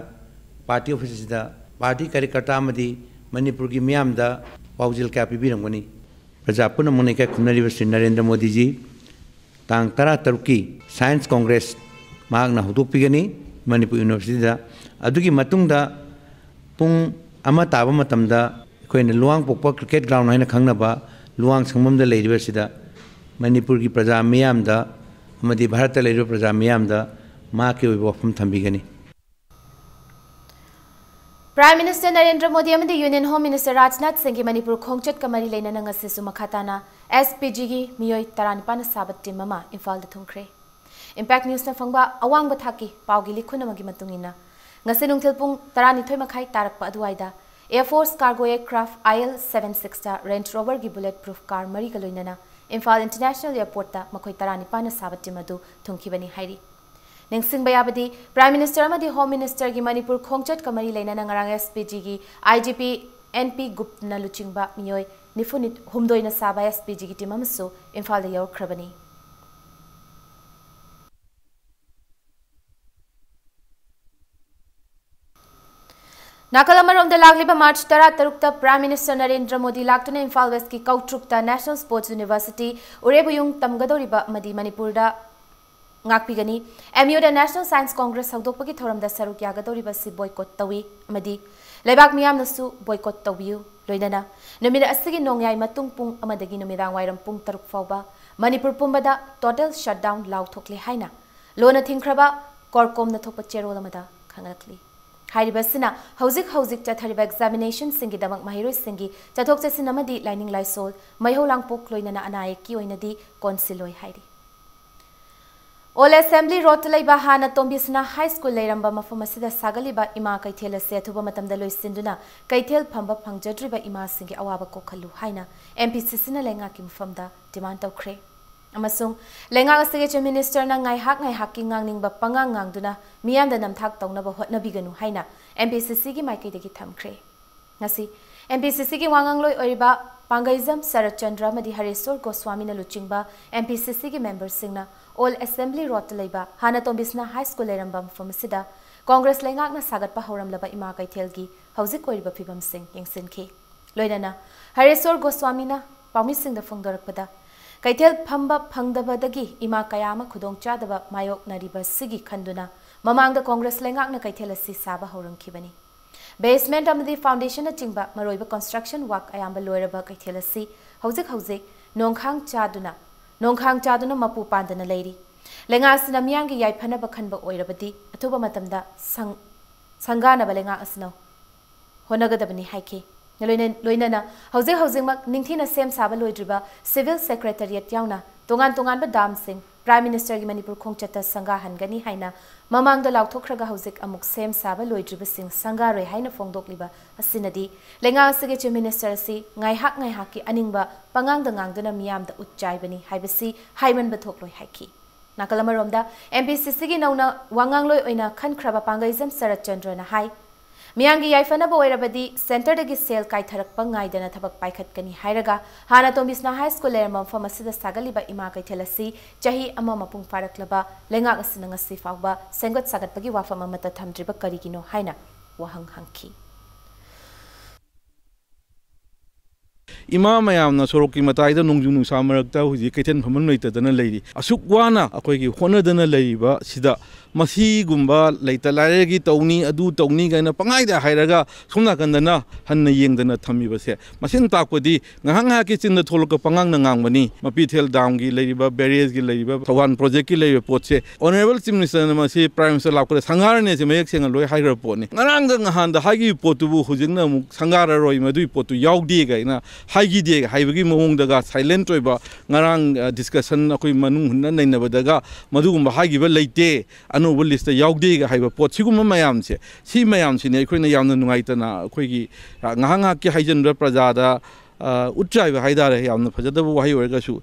ꯄꯥꯔꯇꯤ ꯑꯣꯐꯤꯁ ꯑꯁꯤꯗ ꯄꯥꯔꯇꯤ ꯀꯥꯔꯌꯀꯔꯇꯥ ꯑꯃꯗꯤ ꯃꯅꯤꯄꯨꯔꯒꯤ ꯃꯤꯌꯥꯝꯗ ꯄꯥꯎꯖꯦꯜ ꯀꯌꯥ ꯄꯤꯕꯤꯔꯝꯒꯅꯤ꯫ ꯄ꯭ꯔꯖꯥ ꯄꯨꯝꯅꯃꯛꯅ ꯏꯀꯥꯏ ꯈꯨꯝꯅꯔꯤꯕ ꯁ꯭ꯔꯤ ꯅꯔꯦꯟꯗ꯭ꯔ ꯃꯣꯗꯤꯖꯤ ꯇꯥꯡ ꯇꯔꯥ ꯇꯔꯨꯛꯀꯤ ꯁꯥꯏꯟꯁ ꯀꯣꯡꯒ꯭ꯔꯦꯁ ꯃꯍꯥꯛꯅ ꯍꯧꯗꯣꯛꯄꯤꯒꯅꯤ ꯃꯅꯤꯄꯨꯔ ꯌꯨꯅꯤꯚꯔꯁꯤꯇꯤꯗ꯫ ꯑꯗꯨꯒꯤ ꯃꯇꯨꯡꯗ ꯄꯨꯡ ꯑꯃ ꯇꯥꯕ ꯃꯇꯝꯗ ꯑꯩꯈꯣꯏꯅ ꯂꯨꯋꯥꯡꯄꯣꯛꯄ ꯀ꯭ꯔꯤꯀꯦꯠ ꯒ꯭ꯔꯥꯎꯟ ꯍꯥꯏꯅ ꯈꯪꯅꯕ ꯂꯨꯋꯥꯡ ꯁꯪꯐꯝꯗ ꯂꯩꯔꯤꯕꯁꯤꯗ ꯃꯅꯤꯄꯨꯔꯒꯤ ꯄ꯭ꯔꯖꯥ ꯃꯤꯌꯥꯝꯗ ꯑꯃꯗꯤ ꯚꯥꯔꯠꯇ ꯂꯩꯔꯤꯕ ꯄ꯭ꯔꯖꯥ ꯃꯤꯌꯥꯝꯗ ꯃꯍꯥꯛꯀꯤ ꯑꯣꯏꯕ ꯋꯥꯐꯝ ꯊꯝꯕꯤꯒꯅꯤ꯫ ꯄ꯭ꯔꯥꯏꯝ ꯃꯤꯅꯤꯁꯇꯔ ꯅꯔꯦꯟꯗ꯭ꯔ ꯃꯣꯗꯤ ꯑꯃꯗꯤ ꯌꯨꯅꯤꯌꯟ ꯍꯣꯝ ꯃꯤꯅꯤꯁꯇꯔ ꯔꯥꯖꯅꯥꯊ ꯁꯤꯡꯒꯤ ꯃꯅꯤꯄꯨꯔ ꯈꯣꯡꯆꯠꯀ ꯃꯔꯤ ꯂꯩꯅꯅ ꯉꯁꯤꯁꯨ ꯃꯈꯥ ꯇꯥꯅ ꯑꯦꯁ ꯄꯤ ꯖꯤꯒꯤ ꯃꯤꯑꯣꯏ ꯇꯔꯥꯅꯤꯄꯥꯟꯅ ꯁꯥꯕ ꯇꯤꯝ ꯑꯃ ꯏꯝꯐꯥꯜꯗ ꯊꯨꯡꯈ꯭ꯔꯦ꯫ ꯏꯝꯄꯦꯛ ꯅ꯭ꯌꯨꯁꯅ ꯐꯪꯕ ꯑꯋꯥꯡꯕ ꯊꯥꯛꯀꯤ ꯄꯥꯎꯒꯤ ꯂꯤꯈꯨꯟ ꯑꯃꯒꯤ ꯃꯇꯨꯡ ꯏꯟꯅ, ꯉꯁꯤ ꯅꯨꯡꯊꯤꯜ ꯄꯨꯡ ꯇꯔꯥꯅꯤꯊꯣꯏ ꯃꯈꯥꯏ ꯇꯥꯔꯛꯄ ꯑꯗꯨꯋꯥꯏꯗ Air Force cargo aircraft I L seven six ꯇ Range Rover ꯒꯤ bullet proof car ꯃꯔꯤꯒ ꯂꯣꯏꯅꯅ ꯏꯝꯐꯥꯜ International Airport ꯇ ꯃꯈꯣꯏ ꯇꯔꯥꯅꯤꯄꯥꯟꯅ ꯁꯥꯕ ꯇꯤꯝ ꯑꯗꯨ ꯊꯨꯡꯈꯤꯕꯅꯤ ꯍꯥꯏꯔꯤ꯫ ꯅꯤꯡꯁꯤꯡꯕ ꯌꯥꯕꯗꯤ, ꯄ꯭ꯔꯥꯏꯝ ꯃꯤꯅꯤꯁꯇꯔ ꯑꯃꯗꯤ ꯍꯣꯝ ꯃꯤꯅꯤꯁꯇꯔꯒꯤ ꯃꯅꯤꯄꯨꯔ ꯈꯣꯡꯆꯠꯀ ꯃꯔꯤ ꯂꯩꯅꯅ ꯉꯔꯥꯡ ꯑꯦꯁ ꯄꯤ ꯖꯤꯒꯤ ꯑꯥꯏ ꯖꯤ ꯄꯤ ꯑꯦꯟ ꯄꯤ ꯒꯨꯞꯅ ꯂꯨꯆꯤꯡꯕ ꯃꯤꯑꯣꯏ ꯅꯤꯐꯨ ꯍꯨꯝꯗꯣꯏꯅ ꯁꯥꯕ ꯑꯦꯁ ꯄꯤ ꯖꯤꯒꯤ ꯇꯤꯝ ꯑꯃꯁꯨ ꯏꯝꯐꯥꯜꯗ ꯌꯧꯔꯛꯈ꯭ꯔꯕꯅꯤ꯫ ꯅꯥꯀꯜ ꯑꯃꯔꯣꯝꯗ, ꯂꯥꯛꯂꯤꯕ ꯃꯥꯔꯆ ꯇꯔꯥꯇꯔꯨꯛꯇ ꯄ꯭ꯔꯥꯏꯝ ꯃꯤꯅꯤꯁꯇꯔ ꯅꯔꯦꯟꯗ꯭ꯔ ꯃꯣꯗꯤ ꯂꯥꯛꯇꯨꯅ ꯏꯝꯐꯥꯜ ꯋꯦꯁꯀꯤ ꯀꯧꯇ꯭ꯔꯨꯛꯇ National Sports University ꯎꯔꯦꯕꯨꯌꯨꯡ ꯇꯝꯒꯗꯧꯔꯤꯕ ꯑꯃꯗꯤ ꯃꯅꯤꯄꯨꯔꯗ ꯉꯥꯛꯄꯤꯒꯅꯤ꯫ ꯑꯦꯝ ꯌꯨꯗ National Science Congress ꯍꯧꯗꯣꯛꯄꯒꯤ ꯊꯧꯔꯝꯗ ꯁꯔꯨꯛ ꯌꯥꯒꯗꯧꯔꯤꯕ ꯑꯁꯤ boycott ꯇꯧꯏ ꯑꯃꯗꯤ ꯂꯩꯕꯥꯛ ꯃꯤꯌꯥꯝꯅꯁꯨ boycott ꯇꯧꯕꯤꯌꯨ꯫ ꯂꯣꯏꯅꯅ ꯅꯨꯃꯤꯠ ꯑꯁꯤꯒꯤ ꯅꯣꯡꯌꯥꯏ ꯃꯇꯨꯡ ꯄꯨꯡ ꯑꯃꯗꯒꯤ ꯅꯨꯃꯤꯗꯥꯡ ꯋꯥꯏꯔꯝ ꯄꯨꯡ ꯇꯔꯨꯛ ꯐꯥꯎꯕ ꯃꯅꯤꯄꯨꯔ ꯄꯨꯝꯕꯗ total shutdown ꯂꯥꯎꯊꯣꯛꯂꯦ ꯍꯥꯏꯅ ꯂꯣꯟꯅ ꯊꯤꯡꯈ꯭ꯔꯕ CORCOM ꯅ ꯊꯣꯛꯄ ꯆꯦꯔꯣꯜ ꯑꯃꯗ ꯈꯪꯍꯜꯂꯛꯂꯤ꯫ ꯍꯥꯏꯔꯤꯕ ꯑꯁꯤꯅ ꯍꯧꯖꯤꯛ ꯍꯧꯖꯤꯛ ꯆꯠꯊꯔꯤꯕ examination ꯁꯤꯡꯒꯤꯗꯃꯛ ꯃꯍꯩꯔꯣꯏꯁꯤꯡꯒꯤ ꯆꯠꯊꯣꯛ ꯆꯠꯁꯤꯟ ꯑꯃꯗꯤ ꯂꯥꯏꯅꯤꯡ ꯂꯥꯏꯁꯣꯜ, ꯃꯩꯍꯧ ꯂꯥꯡꯄꯣꯛ ꯂꯣꯏꯅꯅ ꯑꯅꯥ ꯑꯌꯦꯛꯀꯤ ꯑꯣꯏꯅꯗꯤ ꯀꯣꯟꯁꯤꯜꯂꯣꯏ ꯍꯥꯏꯔꯤ꯫ ꯑꯣꯜ ꯑꯦꯁꯦꯝꯕ꯭ꯂꯤ ꯔꯣꯗꯇ ꯂꯩꯕ ꯍꯥꯟꯅ ꯇꯣꯝꯕꯤꯁꯅꯥ ꯍꯥꯏ ꯁ꯭ꯀꯨꯜ ꯂꯩꯔꯝꯕ ꯃꯐꯝ ꯑꯁꯤꯗ ꯁꯥꯒꯠꯂꯤꯕ ꯏꯃꯥ ꯀꯩꯊꯦꯜ ꯑꯁꯤ ꯑꯊꯨꯕ ꯃꯇꯝꯗ ꯂꯣꯏꯁꯤꯟꯗꯨꯅ ꯀꯩꯊꯦꯜ ꯐꯝꯕ ꯐꯪꯖꯗ꯭ꯔꯤꯕ ꯏꯃꯥꯁꯤꯡꯒꯤ ꯑꯋꯥꯕ ꯀꯣꯛꯍꯜꯂꯨ ꯍꯥꯏꯅ ꯑꯦꯝ ꯄꯤ ꯁꯤ ꯁꯤꯅ ꯂꯩꯉꯥꯛꯀꯤ ꯃꯐꯝꯗ ꯗꯤꯃꯥꯟ ꯇꯧꯈ꯭ꯔꯦ꯫ ꯑꯃꯁꯨꯡ ꯂꯩꯉꯥꯛ ꯑꯁꯤꯒꯤ ꯆꯤꯐ ꯃꯤꯅꯤꯁꯇꯔꯅ ꯉꯥꯏꯍꯥꯛ ꯉꯥꯏꯍꯥꯛꯀꯤ ꯉꯥꯡꯅꯤꯡꯕ ꯄꯉꯥꯡ ꯉꯥꯡꯗꯨꯅ ꯃꯤꯌꯥꯝꯗ ꯅꯝꯊꯥꯛ ꯇꯧꯅꯕ ꯍꯣꯠꯅꯕꯤꯒꯅꯨ ꯍꯥꯏꯅ ꯑꯦꯝ ꯄꯤ ꯁꯤ ꯁꯤꯒꯤ ꯃꯥꯏꯀꯩꯗꯒꯤ ꯊꯝꯈ꯭ꯔꯦ꯫ ꯉꯁꯤ ꯑꯦꯝ ꯄꯤ ꯁꯤ ꯁꯤꯒꯤ ꯋꯥꯉꯥꯡꯂꯣꯏ ꯑꯣꯏꯔꯤꯕ ꯄꯥꯡꯒꯩꯖꯝ ꯁꯔꯠꯆꯟꯗ꯭ꯔ ꯑꯃꯗꯤ ꯍꯔꯦꯁꯣꯔ ꯒꯣꯁ꯭ꯋꯥꯃꯤꯅ ꯂꯨꯆꯤꯡꯕ ꯑꯦꯝ ꯄꯤ ꯁꯤ ꯁꯤꯒꯤ ꯃꯦꯝꯕꯔꯁꯤꯡꯅ ꯑꯣꯜ ꯑꯦꯁꯦꯝꯕ꯭ꯂꯤ ꯔꯣꯗꯇ ꯂꯩꯕ ꯍꯥꯟꯅ ꯇꯣꯝꯕꯤꯁꯅꯥ ꯍꯥꯏ ꯁ꯭ꯀꯨꯜ ꯂꯩꯔꯝꯕ ꯃꯐꯝ ꯑꯁꯤꯗ ꯀꯣꯡꯒ꯭ꯔꯦꯁ ꯂꯩꯉꯥꯛꯅ ꯁꯥꯒꯠꯄ ꯍꯧꯔꯝꯂꯕ ꯏꯃꯥ ꯀꯩꯊꯦꯜꯒꯤ ꯍꯧꯖꯤꯛ ꯑꯣꯏꯔꯤꯕ ꯐꯤꯕꯝꯁꯤꯡ ꯌꯦꯡꯁꯤꯟꯈꯤ꯫ ꯂꯣꯏꯅꯅ ꯍꯔꯦꯁꯣꯔ ꯒꯣꯁ꯭ꯋꯥꯃꯤꯅ ꯄꯥꯎꯃꯤꯁꯤꯡꯗ ꯐꯣꯡꯗꯣꯔꯛꯄꯗ, ꯀꯩꯊꯦꯜ ꯐꯝꯕ ꯐꯪꯗꯕꯗꯒꯤ ꯏꯃꯥ ꯀꯌꯥ ꯑꯃ ꯈꯨꯗꯣꯡꯆꯥꯗꯕ ꯃꯥꯌꯣꯛꯅꯔꯤꯕꯁꯤꯒꯤ ꯈꯟꯗꯨꯅ ꯃꯃꯥꯡꯗ ꯀꯣꯡꯒ꯭ꯔꯦꯁ ꯂꯩꯉꯥꯛꯅ ꯀꯩꯊꯦꯜ ꯑꯁꯤ ꯁꯥꯕ ꯍꯧꯔꯝꯈꯤꯕꯅꯤ꯫ ꯕꯦꯁꯃꯦꯟꯠ ꯑꯃꯗꯤ ꯐꯥꯎꯟꯗꯦꯁꯟꯅꯆꯤꯡꯕ ꯃꯔꯨꯑꯣꯏꯕ ꯀꯟꯁꯇ꯭ꯔꯛꯁꯟ ꯋꯥꯔꯛ ꯑꯌꯥꯝꯕ ꯂꯣꯏꯔꯕ ꯀꯩꯊꯦꯜ ꯑꯁꯤ ꯍꯧꯖꯤꯛ ꯍꯧꯖꯤꯛ ꯅꯣꯡꯈꯥꯡ ꯆꯥꯗꯨꯅ, ꯅꯣꯡꯈꯥꯡ ꯆꯥꯗꯨꯅ ꯃꯄꯨ ꯄꯥꯟꯗꯅ ꯂꯩꯔꯤ꯫ ꯂꯩꯉꯥꯛ ꯑꯁꯤꯅ ꯃꯤꯌꯥꯝꯒꯤ ꯌꯥꯏꯐꯅꯕ ꯈꯟꯕ ꯑꯣꯏꯔꯕꯗꯤ ꯑꯊꯨꯕ ꯃꯇꯝꯗ ꯁꯪ-, ꯁꯪꯒꯥꯅꯕ ꯂꯩꯉꯥꯛ ꯑꯁꯤꯅ ꯍꯣꯠꯅꯒꯗꯕꯅꯤ ꯍꯥꯏꯈꯤ꯫ ꯂꯣꯏꯅ-, ꯂꯣꯏꯅꯅ ꯍꯧꯖꯤꯛ ꯍꯧꯖꯤꯛꯃꯛ ꯅꯤꯡꯊꯤꯅ ꯁꯦꯝ ꯁꯥꯕ ꯂꯣꯏꯗ꯭ꯔꯤꯕ ꯁꯤꯚꯤꯜ ꯁꯦꯀ꯭ꯔꯦꯇꯔꯤꯌꯦꯠ ꯌꯥꯎꯅ ꯇꯣꯉꯥꯟ ꯇꯣꯉꯥꯟꯕ ꯗꯥꯝꯁꯤꯡ ꯄ꯭ꯔꯥꯏꯝ ꯃꯤꯅꯤꯁꯇꯔꯒꯤ ꯃꯅꯤꯄꯨꯔ ꯈꯣꯡꯆꯠꯇ ꯁꯪꯒꯥꯍꯟꯒꯅꯤ ꯍꯥꯏꯅ ꯃꯃꯥꯡꯗ ꯂꯥꯎꯊꯣꯛꯈ꯭ꯔꯒ ꯍꯧꯖꯤꯛ ꯑꯃꯨꯛ ꯁꯦꯝ ꯁꯥꯕ ꯂꯣꯏꯗ꯭ꯔꯤꯕꯁꯤꯡ ꯁꯪꯒꯥꯔꯣꯏ ꯍꯥꯏꯅ ꯐꯣꯡꯗꯣꯛꯂꯤꯕ ꯑꯁꯤꯅꯗꯤ ꯂꯩꯉꯥꯛ ꯑꯁꯤꯒꯤ ꯆꯤꯐ ꯃꯤꯅꯤꯁꯇꯔ ꯑꯁꯤ ꯉꯥꯏꯍꯥꯛ ꯉꯥꯏꯍꯥꯛꯀꯤ ꯑꯅꯤꯡꯕ ꯄꯉꯥꯡꯗ ꯉꯥꯡꯗꯨꯅ ꯃꯤꯌꯥꯝꯗ ꯎꯠ ꯆꯥꯏꯕꯅꯤ ꯍꯥꯏꯕꯁꯤ ꯍꯥꯏꯃꯟꯕ ꯊꯣꯛꯂꯣꯏ ꯍꯥꯏꯈꯤ꯫ ꯅꯥꯀꯜ ꯑꯃꯔꯣꯝꯗ, ꯑꯦꯝ ꯄꯤ ꯁꯤ ꯁꯤꯒꯤ ꯅꯧꯅ ꯋꯥꯉꯥꯡꯂꯣꯏ ꯑꯣꯏꯅ ꯈꯟꯈ꯭ꯔꯕ ꯄꯥꯡꯒꯩꯖꯝ ꯁꯔꯠꯆꯟꯗ꯭ꯔꯅ ꯍꯥꯏ, ꯃꯤꯌꯥꯝꯒꯤ ꯌꯥꯏꯐꯅꯕ ꯑꯣꯏꯔꯕꯗꯤ ꯁꯦꯟꯇꯔꯗꯒꯤ ꯁꯦꯜ ꯀꯥꯏꯊꯔꯛꯄ ꯉꯥꯏꯗꯅ ꯊꯕꯛ ꯄꯥꯏꯈꯠꯀꯅꯤ ꯍꯥꯏꯔꯒ, ꯍꯥꯟꯅ ꯇꯣꯝꯕꯤꯁꯅꯥ ꯍꯥꯏ ꯁ꯭ꯀꯨꯜ ꯂꯩꯔꯝꯕ ꯃꯐꯝ ꯑꯁꯤꯗ ꯁꯥꯒꯠꯂꯤꯕ ꯏꯃꯥ ꯀꯩꯊꯦꯜ ꯑꯁꯤ ꯆꯍꯤ ꯑꯃ ꯃꯄꯨꯡ ꯐꯥꯔꯛꯂꯕ ꯂꯩꯉꯥꯛ ꯑꯁꯤꯅ ꯉꯁꯤ ꯐꯥꯎꯕ ꯁꯦꯝꯒꯠ ꯁꯥꯒꯠꯄꯒꯤ ꯋꯥꯐꯝ ꯑꯃꯠꯇ ꯊꯝꯗ꯭ꯔꯤꯕ ꯀꯔꯤꯒꯤꯅꯣ ꯍꯥꯏꯅ ꯋꯥꯍꯪ ꯍꯪꯈꯤ꯫ ꯏꯃꯥ ꯃꯌꯥꯝꯅ ꯁꯣꯔꯣꯛꯀꯤ ꯃꯇꯥꯏꯗ ꯅꯣꯡꯖꯨ ꯅꯨꯡꯁꯥ ꯃꯔꯛꯇ ꯍꯧꯖꯤꯛ ꯀꯩꯊꯦꯜ ꯐꯝꯐꯝ ꯂꯩꯇꯗꯅ ꯂꯩꯔꯤ꯫ ꯑꯁꯨꯛ ꯋꯥꯅ ꯑꯩꯈꯣꯏꯒꯤ ꯍꯣꯠꯅꯗꯅ ꯂꯩꯔꯤꯕ ꯁꯤꯗ ꯃꯁꯤꯒꯨꯝꯕ ꯂꯩꯇ ꯂꯥꯏꯔꯒꯤ ꯇꯧꯅꯤ, ꯑꯗꯨ ꯇꯧꯅꯤ ꯀꯥꯏꯅ ꯄꯪꯍꯥꯏꯗ ꯍꯥꯏꯔꯒ ꯁꯣꯝ ꯅꯥꯀꯟꯗꯅ ꯍꯟꯅ ꯌꯦꯡꯗꯅ ꯊꯝꯃꯤꯕꯁꯦ ꯃꯁꯤꯅ ꯇꯥꯛꯄꯗꯤ ꯉꯥꯏꯍꯥꯛ ꯉꯥꯏꯍꯥꯛꯀꯤ ꯆꯤꯟꯗ ꯊꯣꯛꯂꯛꯄ ꯄꯉꯥꯡꯗ ꯉꯥꯡꯕꯅꯤ꯫ ꯃꯄꯤꯊꯦꯜ ꯗꯥꯝꯒꯤ ꯂꯩꯔꯤꯕ, ꯕꯦꯔꯦꯖꯀꯤ ꯂꯩꯔꯤꯕ, ꯊꯧꯕꯥꯜ ꯄ꯭ꯔꯣꯖꯦꯛꯀꯤ ꯂꯩꯔꯤꯕ ꯄꯣꯠꯁꯦ ꯑꯣꯅꯔꯦꯕꯜ ꯆꯤꯐ ꯃꯤꯅꯤꯁꯇꯔꯅ ꯃꯁꯤ ꯄ꯭ꯔꯥꯏꯝ ꯃꯤꯅꯤꯁꯇꯔ ꯂꯥꯛꯄꯗ ꯁꯪꯒꯥꯔꯅꯤ ꯁꯤ ꯃꯌꯦꯛ ꯁꯦꯡꯅ ꯂꯣꯏ ꯍꯥꯏꯈ꯭ꯔꯕ ꯄꯣꯠꯅꯤ꯫ ꯉꯔꯥꯡꯗ ꯉꯍꯥꯟꯗ ꯍꯥꯏꯈꯤꯕ ꯄꯣꯠꯇꯨꯕꯨ ꯍꯧꯖꯤꯛꯅ ꯑꯃꯨꯛ ꯁꯪꯒꯥꯔꯔꯣꯏ, ꯃꯗꯨꯒꯤ ꯄꯣꯠꯇꯨ ꯌꯥꯎꯗꯦ ꯀꯥꯏꯅ ꯍꯥꯏꯈꯤꯗꯦ ꯍꯥꯏꯕꯒꯤ ꯃꯑꯣꯡꯗꯒ ꯁꯥꯏꯂꯦꯟꯠ ꯑꯣꯏꯕ, ꯉꯔꯥꯡ ꯗꯤꯁꯀꯁꯟ ꯑꯩꯈꯣꯏ ꯃꯅꯨꯡ ꯍꯨꯠꯅ ꯅꯩꯅꯕꯗꯒ ꯃꯗꯨꯒꯨꯝꯕ ꯍꯥꯏꯈꯤꯕ ꯂꯩꯇꯦ, ꯑꯅꯧꯕ ꯂꯤꯁꯇ ꯌꯥꯎꯗꯦꯒ ꯍꯥꯏꯕ ꯄꯣꯠ, ꯁꯤꯒꯨꯝꯕ ꯃꯌꯥꯝꯁꯦ, ꯁꯤ ꯃꯌꯥꯝꯁꯤꯅꯤ ꯑꯩꯈꯣꯏꯅ ꯌꯥꯝꯅ ꯅꯨꯡꯉꯥꯏꯇꯅ, ꯑꯩꯈꯣꯏꯒꯤ ꯉꯥꯏꯍꯥꯛ ꯉꯥꯏꯍꯥꯛꯀꯤ ꯍꯥꯏꯖꯤꯟꯕ ꯄ꯭ꯔꯖꯥꯗ ꯎꯠꯆꯥꯏꯕ ꯍꯥꯏ ꯇꯥꯔꯦ, ꯌꯥꯝꯅ ꯐꯖꯗꯕ ꯋꯥꯍꯩ ꯑꯣꯏꯔꯒꯁꯨ꯫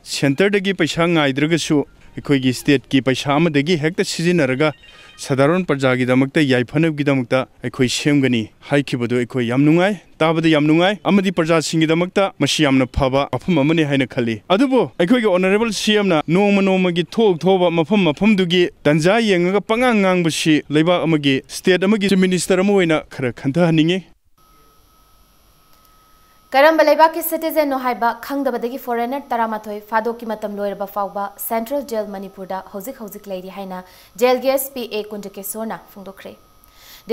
ꯁꯦꯟꯇꯔꯗꯒꯤ ꯄꯩꯁꯥ ꯉꯥꯏꯗ꯭ꯔꯒꯁꯨ ꯑꯩꯈꯣꯏꯒꯤ ꯁ꯭ꯇꯦꯠꯀꯤ ꯄꯩꯁꯥ ꯑꯃꯗꯒꯤ ꯍꯦꯛꯇ ꯁꯤꯖꯤꯟꯅꯔꯒ ꯁꯥꯙꯥꯔꯟ ꯄ꯭ꯔꯖꯥꯒꯤꯗꯃꯛꯇ ꯌꯥꯏꯐꯅꯕꯒꯤꯗꯃꯛꯇ ꯑꯩꯈꯣꯏ ꯁꯦꯝꯒꯅꯤ ꯍꯥꯏꯈꯤꯕꯗꯨ ꯑꯩꯈꯣꯏ ꯌꯥꯝ ꯅꯨꯡꯉꯥꯏ, ꯇꯥꯕꯗ ꯌꯥꯝ ꯅꯨꯡꯉꯥꯏ꯫ ꯑꯃꯗꯤ ꯄ꯭ꯔꯖꯥꯁꯤꯡꯒꯤꯗꯃꯛꯇ ꯃꯁꯤ ꯌꯥꯝꯅ ꯐꯕ ꯋꯥꯐꯝ ꯑꯃꯅꯤ ꯍꯥꯏꯅ ꯈꯜꯂꯤ꯫ ꯑꯗꯨꯕꯨ ꯑꯩꯈꯣꯏꯒꯤ ꯑꯣꯅꯔꯦꯕꯜ ꯁꯤ ꯑꯦꯝꯅ ꯅꯣꯡꯃ ꯅꯣꯡꯃꯒꯤ ꯊꯣꯛ ꯊꯣꯛꯑꯕ ꯃꯐꯝ ꯃꯐꯝꯗꯨꯒꯤ ꯇꯟꯖꯥ ꯌꯦꯡꯉꯒ ꯄꯉꯥꯡ ꯉꯥꯡꯕꯁꯤ ꯂꯩꯕꯥꯛ ꯑꯃꯒꯤ, ꯁ꯭ꯇꯦꯠ ꯑꯃꯒꯤ ꯆꯤꯐ ꯃꯤꯅꯤꯁꯇꯔ ꯑꯃ ꯑꯣꯏꯅ ꯈꯔ ꯈꯟꯊꯍꯟꯅꯤꯡꯉꯤ꯫ ꯀꯔꯝꯕ ꯂꯩꯕꯥꯛꯀꯤ ꯁꯤꯇꯤꯖꯦꯟꯅꯣ ꯍꯥꯏꯕ ꯈꯪꯗꯕꯗꯒꯤ ꯐꯣꯔꯦꯅꯔ ꯇꯔꯥꯃꯥꯊꯣꯏ ꯐꯥꯗꯣꯛꯀꯤ ꯃꯇꯝ ꯂꯣꯏꯔꯕ ꯐꯥꯎꯕ ꯁꯦꯟꯇ꯭ꯔꯦꯜ ꯖꯦꯜ ꯃꯅꯤꯄꯨꯔꯗ ꯍꯧꯖꯤꯛ ꯍꯧꯖꯤꯛ ꯂꯩꯔꯤ ꯍꯥꯏꯅ ꯖꯦꯜꯒꯤ S P A ꯀꯨꯟꯖꯀꯦꯁꯣꯔꯅ ꯐꯣꯡꯗꯣꯛꯈ꯭ꯔꯦ꯫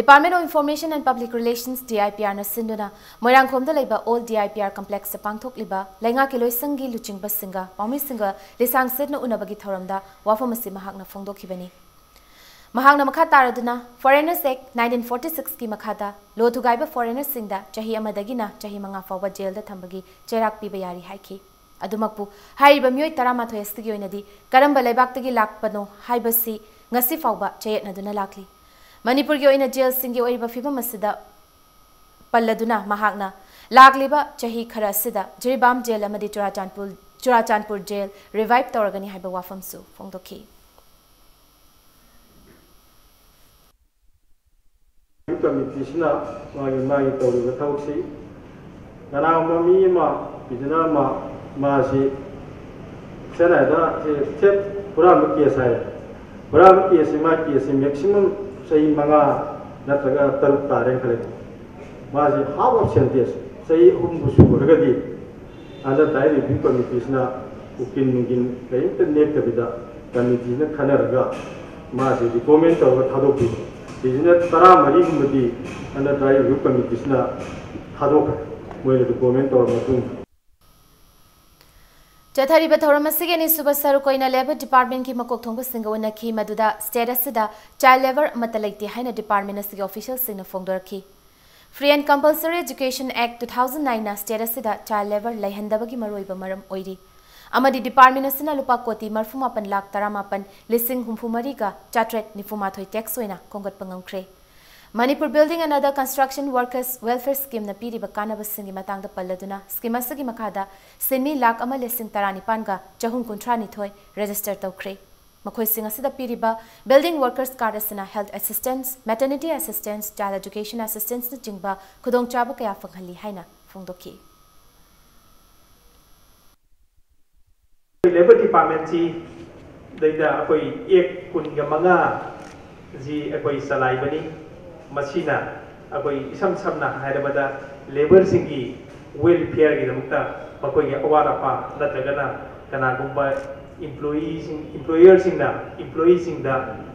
Department of Information and Public Relations, D I P Rꯅ ꯁꯤꯟꯗꯨꯅ ꯃꯣꯏꯔꯥꯡꯈꯣꯝꯗ ꯂꯩꯕ old D I P R complexꯇ ꯄꯥꯡꯊꯣꯛꯂꯤꯕ ꯂꯩꯉꯥꯛꯀꯤ ꯂꯣꯏꯁꯪꯒꯤ ꯂꯨꯆꯤꯡꯕꯁꯤꯡꯒ ꯄꯥꯎꯃꯤꯁꯤꯡꯒ ꯂꯤꯁꯥꯡ ꯁꯤꯠꯅ ꯎꯅꯕꯒꯤ ꯊꯧꯔꯝꯗ ꯋꯥꯐꯝ ꯑꯁꯤ ꯃꯍꯥꯛꯅ ꯐꯣꯡꯗꯣꯛꯈꯤꯕꯅꯤ꯫ ꯃꯍꯥꯛꯅ ꯃꯈꯥ ꯇꯥꯔꯗꯨꯅ Foreigners Act nineteen forty sixꯀꯤ ꯃꯈꯥꯗ ꯂꯣ ꯊꯨꯒꯥꯏꯕ ꯐꯣꯔꯦꯅꯔꯁꯤꯡꯗ ꯆꯍꯤ ꯑꯃꯗꯒꯤꯅ ꯆꯍꯤ ꯃꯉꯥ ꯐꯥꯎꯕ ꯖꯦꯜꯗ ꯊꯝꯕꯒꯤ ꯆꯩꯔꯥꯛ ꯄꯤꯕ ꯌꯥꯔꯤ ꯍꯥꯏꯈꯤ꯫ ꯑꯗꯨꯃꯛꯄꯨ ꯍꯥꯏꯔꯤꯕ ꯃꯤꯑꯣꯏ ꯇꯔꯥꯃꯥꯊꯣꯏ ꯑꯁꯤꯒꯤ ꯑꯣꯏꯅꯗꯤ ꯀꯔꯝꯕ ꯂꯩꯕꯥꯛꯇꯒꯤ ꯂꯥꯛꯄꯅꯣ ꯍꯥꯏꯕꯁꯤ ꯉꯁꯤ ꯐꯥꯎꯕ ꯆꯌꯦꯠꯅꯗꯨꯅ ꯂꯥꯛꯂꯤ꯫ ꯃꯅꯤꯄꯨꯔꯒꯤ ꯑꯣꯏꯅ ꯖꯦꯜꯁꯤꯡꯒꯤ ꯑꯣꯏꯔꯤꯕ ꯐꯤꯕꯝ ꯑꯁꯤꯗ ꯄꯜꯂꯗꯨꯅ ꯃꯍꯥꯛꯅ ꯂꯥꯛꯂꯤꯕ ꯆꯍꯤ ꯈꯔ ꯑꯁꯤꯗ ꯖꯤꯔꯤꯕꯥꯝ ꯖꯦꯜ ꯑꯃꯗꯤ ꯆꯨꯔꯥꯆꯥꯟꯄꯨꯔ, ꯆꯨꯔꯥꯆꯥꯟꯄꯨꯔ ꯖꯦꯜ ꯔꯤꯚꯥꯏꯚ ꯇꯧꯔꯒꯅꯤ ꯍꯥꯏꯕ ꯋꯥꯐꯝꯁꯨ ꯐꯣꯡꯗꯣꯛꯈꯤ꯫ ꯀꯃꯤꯇꯤꯁꯤꯅ ꯃꯥꯒꯤ, ꯃꯥꯒꯤ ꯇꯧꯔꯤꯕ ꯊꯕꯛꯁꯤ, ꯀꯅꯥꯒꯨꯝꯕ ꯃꯤ ꯑꯃ, ꯄ꯭ꯔꯤꯖꯅꯔ ꯑꯃ, ꯃꯥꯁꯤ ꯁꯦꯡꯅ ꯍꯥꯏꯔꯕꯗ ꯁꯤ ꯊꯦꯞ ꯍꯨꯔꯥꯟꯕ ꯀꯦꯁ ꯍꯥꯏꯔꯦ꯫ ꯍꯨꯔꯥꯟꯕ ꯀꯦꯁꯁꯤ, ꯃꯥ ꯀꯦꯁꯁꯤ ꯃꯦꯛꯁꯤꯃꯝ ꯆꯍꯤ ꯃꯉꯥ ꯅꯠꯇ꯭ꯔꯒ ꯇꯔꯨꯛ ꯇꯥꯔꯦꯅ ꯈꯜꯂꯦ꯫ ꯃꯥꯁꯤ half of sentence, ꯆꯍꯤ ꯑꯍꯨꯝꯕꯨ ꯁꯨꯔꯒꯗꯤ under direct review ꯀꯃꯤꯇꯤꯁꯤꯅ ꯎꯀꯤꯜ ꯅꯨꯡꯀꯤꯜ ꯀꯔꯤꯝꯇ ꯅꯦꯛꯇꯕꯤꯗ ꯀꯃꯤꯇꯤꯁꯤꯅ ꯈꯟꯅꯔꯒ ꯃꯥꯁꯤ ꯔꯤꯀꯣꯃꯦꯟ ꯇꯧꯔꯒ ꯊꯥꯗꯣꯛꯄꯤꯕ꯫ ꯁꯤꯁꯤꯅ ꯇꯔꯥꯃꯔꯤꯒꯨꯝꯕꯗꯤ under direct review ꯀꯃꯤꯇꯤꯁꯤꯅ ꯊꯥꯗꯣꯛꯈ꯭ꯔꯦ, ꯃꯣꯏꯅ ꯔꯤꯀꯣꯃꯦꯟ ꯇꯧꯔꯕ ꯃꯇꯨꯡꯗ꯫ ꯆꯠꯊꯔꯤꯕ ꯊꯧꯔꯝ ꯑꯁꯤꯒꯤ ꯑꯅꯤꯁꯨꯕ ꯁꯔꯨꯛ ꯑꯣꯏꯅ ꯂꯦꯕꯔ ꯗꯤꯄꯥꯔꯠꯃꯦꯟꯒꯤ ꯃꯀꯣꯛ ꯊꯣꯡꯕꯁꯤꯡꯒ ꯎꯅꯈꯤ, ꯃꯗꯨꯗ ꯁ꯭ꯇꯦꯠ ꯑꯁꯤꯗ ꯆꯥꯏꯜ ꯂꯦꯕꯔ ꯑꯃꯠꯇ ꯂꯩꯇꯦ ꯍꯥꯏꯅ ꯗꯤꯄꯥꯔꯠꯃꯦꯟ ꯑꯁꯤꯒꯤ ꯑꯣꯐꯤꯁꯤꯌꯦꯜꯁꯤꯡꯅ ꯐꯣꯡꯗꯣꯔꯛꯈꯤ꯫ Free and Compulsory Education Act two thousand nine ꯅ state ꯑꯁꯤꯗ child labour ꯂꯩꯍꯟꯗꯕꯒꯤ ꯃꯔꯨꯑꯣꯏꯕ ꯃꯔꯝ ꯑꯣꯏꯔꯤ ꯑꯃꯗꯤ department ꯑꯁꯤꯅ ꯂꯨꯄꯥ ꯀꯣꯇꯤ ꯃꯔꯐꯨ ꯃꯥꯄꯟ ꯂꯥꯈ ꯇꯔꯥꯃꯥꯄꯟ ꯂꯤꯁꯤꯡ ꯍꯨꯝꯐꯨ ꯃꯔꯤꯒ ꯆꯥꯇ꯭ꯔꯦꯠ ꯅꯤꯐꯨ ꯃꯥꯊꯣꯏ tax ꯑꯣꯏꯅ ꯈꯣꯝꯒꯠꯄ ꯉꯝꯈ꯭ꯔꯦ꯫ Manipur Building and Other Construction Workers Welfare Scheme ꯅ ꯄꯤꯔꯤꯕ ꯀꯥꯟꯅꯕꯁꯤꯡꯒꯤ ꯃꯇꯥꯡꯗ ꯄꯜꯂꯗꯨꯅ scheme ꯑꯁꯤꯒꯤ ꯃꯈꯥꯗ ꯁꯤꯟꯃꯤ ꯂꯥꯈ ꯑꯃ ꯂꯤꯁꯤꯡ ꯇꯔꯥꯅꯤꯄꯥꯟꯒ ꯆꯍꯨꯝ ꯀꯨꯟꯊ꯭ꯔꯥ ꯅꯤꯊꯣꯏ register ꯇꯧꯈ꯭ꯔꯦ꯫ ꯃꯈꯣꯏꯁꯤꯡ ꯑꯁꯤꯗ ꯄꯤꯔꯤꯕ building workers card ꯑꯁꯤꯅ health assistance, maternity assistance, child education assistance ꯅꯆꯤꯡꯕ ꯈꯨꯗꯣꯡꯆꯥꯕ ꯀꯌꯥ ꯐꯪꯍꯜꯂꯤ ꯍꯥꯏꯅ ꯐꯣꯡꯗꯣꯛꯈꯤ꯫ Labour Department ꯁꯤ ꯗꯩꯗ ꯑꯩꯈꯣꯏ Act ꯀꯨꯟꯒ ꯃꯉꯥ ꯁꯤ ꯑꯩꯈꯣꯏ ꯆꯂꯥꯏꯕꯅꯤ꯫ ꯃꯁꯤꯅ ꯑꯩꯈꯣꯏ ꯏꯁꯝ ꯁꯝꯅ ꯍꯥꯏꯔꯕꯗ labour ꯁꯤꯡꯒꯤ welfare ꯒꯤꯗꯃꯛꯇ ꯃꯈꯣꯏꯒꯤ ꯑꯋꯥꯠ ꯑꯄꯥ ꯅꯠꯇ꯭ꯔꯒꯅ ꯀꯅꯥꯒꯨꯝꯕ employee ꯁꯤꯡ employer ꯁꯤꯡꯅ employee ꯁꯤꯡꯗ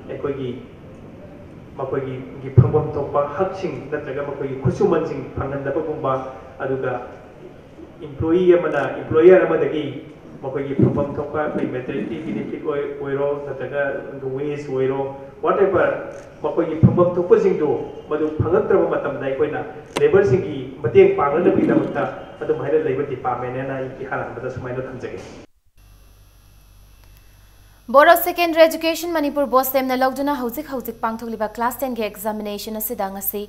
ꯑꯩꯈꯣꯏꯒꯤ ꯃꯈꯣꯏꯒꯤ ꯐꯪꯐꯝ ꯊꯣꯛꯄ ꯍꯛꯁꯤꯡ ꯅꯠꯇ꯭ꯔꯒ ꯃꯈꯣꯏꯒꯤ ꯈꯨꯠꯁꯨꯃꯟꯁꯤꯡ ꯐꯪꯍꯟꯗꯕꯒꯨꯝꯕ ꯑꯗꯨꯒ employee ꯑꯃꯅ employer ꯑꯃꯗꯒꯤ ꯃꯈꯣꯏꯒꯤ ꯐꯪꯐꯝ ꯊꯣꯛꯄ ꯑꯩꯈꯣꯏ maternity benefit ꯑꯣꯏ ꯑꯣꯏꯔꯣ ꯅꯠꯇ꯭ꯔꯒ wage ꯑꯣꯏꯔꯣ whatever ꯃꯈꯣꯏꯒꯤ ꯐꯪꯐꯝ ꯊꯣꯛꯄꯁꯤꯡꯗꯨ ꯃꯗꯨ ꯐꯪꯉꯛꯇ꯭ꯔꯕ ꯃꯇꯝꯗ ꯑꯩꯈꯣꯏꯅ labour ꯁꯤꯡꯒꯤ ꯃꯇꯦꯡ ꯄꯥꯡꯅꯅꯕꯒꯤꯗꯃꯛꯇ ꯑꯗꯨꯝ ꯍꯥꯏꯅ labour department ꯅ ꯑꯩ ꯏꯍꯥꯟ ꯍꯥꯟꯕꯗ ꯁꯨꯃꯥꯏꯅ ꯊꯝꯖꯒꯦ꯫ Board of Secondary Education Manipur BOSEM ꯅ ꯂꯧꯗꯨꯅ ꯍꯧꯖꯤꯛ ꯍꯧꯖꯤꯛ ꯄꯥꯡꯊꯣꯛꯂꯤꯕ class ten ꯒꯤ examination ꯑꯁꯤꯗ ꯉꯁꯤ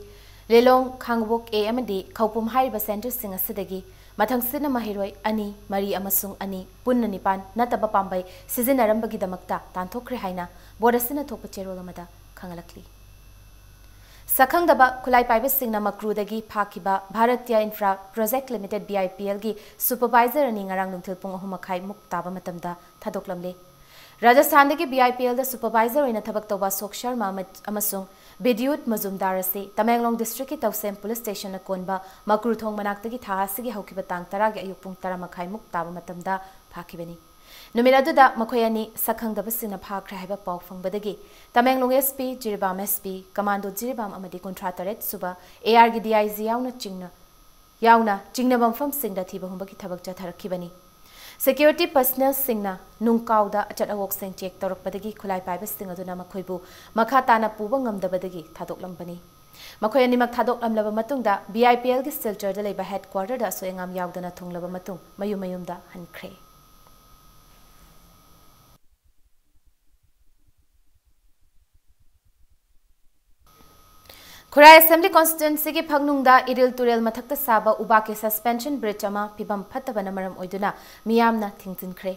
ꯂꯤꯂꯣꯡ, ꯈꯥꯡꯉꯕꯣꯛ A ꯑꯃꯗꯤ ꯈꯧꯄꯨꯝ ꯍꯥꯏꯔꯤꯕ centre ꯁꯤꯡ ꯑꯁꯤꯗꯒꯤ ꯃꯊꯪꯁꯤꯠꯅ ꯃꯍꯩꯔꯣꯏ ꯑꯅꯤ, ꯃꯔꯤ ꯑꯃꯁꯨꯡ ꯑꯅꯤ ꯄꯨꯟꯅ ꯅꯤꯄꯥꯟ ꯅꯠꯇꯕ ꯄꯥꯝꯕꯩ ꯁꯤꯖꯤꯟꯅꯔꯝꯕꯒꯤꯗꯃꯛꯇ ꯇꯥꯟꯊꯣꯛꯈ꯭ꯔꯦ ꯍꯥꯏꯅ board ꯑꯁꯤꯅ ꯊꯣꯛꯄ ꯆꯦꯔꯣꯜ ꯑꯃꯗ ꯈꯪꯍꯜꯂꯛꯂꯤ꯫ ꯁꯛꯈꯪꯗꯕ ꯈꯨꯠꯂꯥꯏ ꯄꯥꯏꯕꯁꯤꯡꯅ ꯃꯀ꯭ꯔꯨꯗꯒꯤ ꯐꯥꯈꯤꯕ Bharatiya Infra Project Limited B I P L ꯒꯤ supervisor ꯑꯅꯤ ꯉꯔꯥꯡ ꯅꯨꯡꯊꯤꯜ ꯄꯨꯡ ꯑꯍꯨꯝ ꯃꯈꯥꯏ ꯃꯨꯛ ꯇꯥꯕ ꯃꯇꯝꯗ ꯊꯥꯗꯣꯛꯂꯝꯂꯦ꯫ ꯔꯥꯖꯁꯊꯥꯟꯗꯒꯤ B I P L the supervisor ꯑꯣꯏꯅ ꯊꯕꯛ ꯇꯧꯕ ꯁꯣꯛ ꯁꯔꯃ ꯑꯃ-, ꯑꯃꯁꯨꯡ ꯕꯤꯗ꯭ꯌꯨꯠ ꯃꯖꯨꯝꯗꯥꯔ ꯑꯁꯤ ꯇꯃꯦꯡꯂꯣꯡ district ꯀꯤ ꯇꯧꯁꯦꯝ police station ꯅ ꯀꯣꯟꯕ ꯃꯀ꯭ꯔꯨ ꯊꯣꯡ ꯃꯅꯥꯛꯇꯒꯤ ꯊꯥ ꯑꯁꯤꯒꯤ ꯍꯧꯈꯤꯕ ꯇꯥꯡ ꯇꯔꯥꯒꯤ ꯑꯌꯨꯛ ꯄꯨꯡ ꯇꯔꯥ ꯃꯈꯥꯏ ꯃꯨꯛ ꯇꯥꯕ ꯃꯇꯝꯗ ꯐꯥꯈꯤꯕꯅꯤ꯫ ꯅꯨꯃꯤꯠ ꯑꯗꯨꯗ ꯃꯈꯣꯏ ꯑꯅꯤ ꯁꯛꯈꯪꯗꯕꯁꯤꯡꯅ ꯐꯥꯈ꯭ꯔꯦ ꯍꯥꯏꯕ ꯄꯥꯎ ꯐꯪꯕꯗꯒꯤ Tamenglong S P, Jiribam S P, Commando Jiribam ꯑꯃꯗꯤ ꯀꯨꯟꯊ꯭ꯔꯥ ꯇꯔꯦꯠ ꯁꯨꯕ A R ꯒꯤ D I G ꯌꯥꯎꯅ ꯆꯤꯡꯅ-, ꯌꯥꯎꯅ ꯆꯤꯡꯅꯕ ꯃꯐꯝꯁꯤꯡꯗ ꯊꯤꯕ ꯍꯨꯝꯕꯒꯤ ꯊꯕꯛ ꯆꯠꯊꯔꯛꯈꯤꯕꯅꯤ꯫ Security personnel ꯁꯤꯡꯅ ꯅꯨꯡꯀꯥꯎꯗ ꯑꯆꯠ ꯑꯋꯣꯛꯁꯤꯡ check ꯇꯧꯔꯛꯄꯗꯒꯤ ꯈꯨꯠꯂꯥꯏ ꯄꯥꯏꯕꯁꯤꯡ ꯑꯗꯨꯅ ꯃꯈꯣꯏꯕꯨ ꯃꯈꯥ ꯇꯥꯅ ꯄꯨꯕ ꯉꯝꯗꯕꯗꯒꯤ ꯊꯥꯗꯣꯛꯂꯝꯕꯅꯤ꯫ ꯃꯈꯣꯏ ꯑꯅꯤꯃꯛ ꯊꯥꯗꯣꯛꯂꯝꯂꯕ ꯃꯇꯨꯡꯗ B I P L ꯒꯤ ꯁꯤꯜꯆꯔꯗ ꯂꯩꯕ headquarter ꯗ ꯑꯁꯣꯏ ꯑꯉꯥꯝ ꯌꯥꯎꯗꯅ ꯊꯨꯡꯂꯕ ꯃꯇꯨꯡ ꯃꯌꯨꯝ ꯃꯌꯨꯝꯗ ꯍꯟꯈ꯭ꯔꯦ꯫ ꯈꯨꯔꯥꯏ Assembly Constituency ꯒꯤ ꯐꯛꯅꯨꯡꯗ ꯏꯔꯤꯜ ꯇꯨꯔꯦꯜ ꯃꯊꯛꯇ ꯁꯥꯕ ꯎꯕꯥꯛꯀꯤ suspension bridge ꯑꯃ ꯐꯤꯕꯝ ꯐꯠꯇꯕꯅ ꯃꯔꯝ ꯑꯣꯏꯗꯨꯅ ꯃꯤꯌꯥꯝꯅ ꯊꯤꯡꯖꯤꯟꯈ꯭ꯔꯦ꯫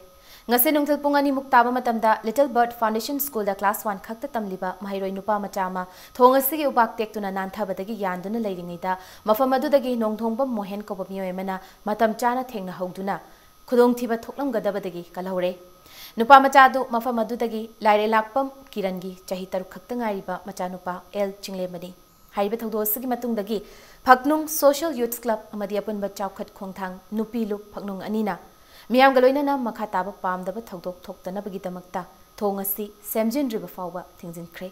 ꯉꯁꯤ ꯅꯨꯡꯊꯤꯜ ꯄꯨꯡ ꯑꯅꯤꯃꯨꯛ ꯇꯥꯕ ꯃꯇꯝꯗ Little Bird Foundation School ꯗ class one ꯈꯛꯇ ꯇꯝꯂꯤꯕ ꯃꯍꯩꯔꯣꯏ ꯅꯨꯄꯥ ꯃꯆꯥ ꯑꯃ ꯊꯣꯡ ꯑꯁꯤꯒꯤ ꯎꯕꯥꯛ ꯇꯦꯛꯇꯨꯅ ꯅꯥꯟꯊꯕꯗꯒꯤ ꯌꯥꯟꯗꯨꯅ ꯂꯩꯔꯤꯉꯩꯗ ꯃꯐꯝ ꯑꯗꯨꯗꯒꯤ ꯅꯣꯡꯊꯣꯡꯕꯝ ꯃꯣꯍꯦꯟ ꯀꯧꯕ ꯃꯤꯑꯣꯏ ꯑꯃꯅ ꯃꯇꯝ ꯆꯥꯅ ꯊꯦꯡꯅꯍꯧꯗꯨꯅ ꯈꯨꯗꯣꯡꯊꯤꯕ ꯊꯣꯛꯂꯝꯒꯗꯕꯗꯒꯤ ꯀꯜꯍꯧꯔꯦ꯫ ꯅꯨꯄꯥ ꯃꯆꯥ ꯑꯗꯨ ꯃꯐꯝ ꯑꯗꯨꯗꯒꯤ ꯂꯥꯏꯔꯩꯂꯥꯛꯄꯝ ꯀꯤꯔꯟꯒꯤ ꯆꯍꯤ ꯇꯔꯨꯛ ꯈꯛꯇ ꯉꯥꯏꯔꯤꯕ ꯃꯆꯥꯅꯨꯄꯥ ꯑꯦꯜ ꯆꯤꯡꯂꯦꯝꯕꯅꯤ꯫ ꯍꯥꯏꯔꯤꯕ ꯊꯧꯗꯣꯛ ꯑꯁꯤꯒꯤ ꯃꯇꯨꯡꯗꯒꯤ ꯐꯛꯅꯨꯡ Social Youth Club ꯑꯃꯗꯤ ꯑꯄꯨꯟꯕ ꯆꯥꯎꯈꯠ ꯈꯣꯡꯊꯥꯡ ꯅꯨꯄꯤ ꯂꯨꯞ ꯐꯛꯅꯨꯡ ꯑꯅꯤꯅ ꯃꯤꯌꯥꯝꯒ ꯂꯣꯏꯅꯅ ꯃꯈꯥ ꯇꯥꯕ ꯄꯥꯝꯗꯕ ꯊꯧꯗꯣꯛ ꯊꯣꯛꯇꯅꯕꯒꯤꯗꯃꯛꯇ ꯊꯣꯡ ꯑꯁꯤ ꯁꯦꯝꯖꯤꯟꯗ꯭ꯔꯤꯕ ꯐꯥꯎꯕ ꯊꯤꯡꯖꯤꯟꯈ꯭ꯔꯦ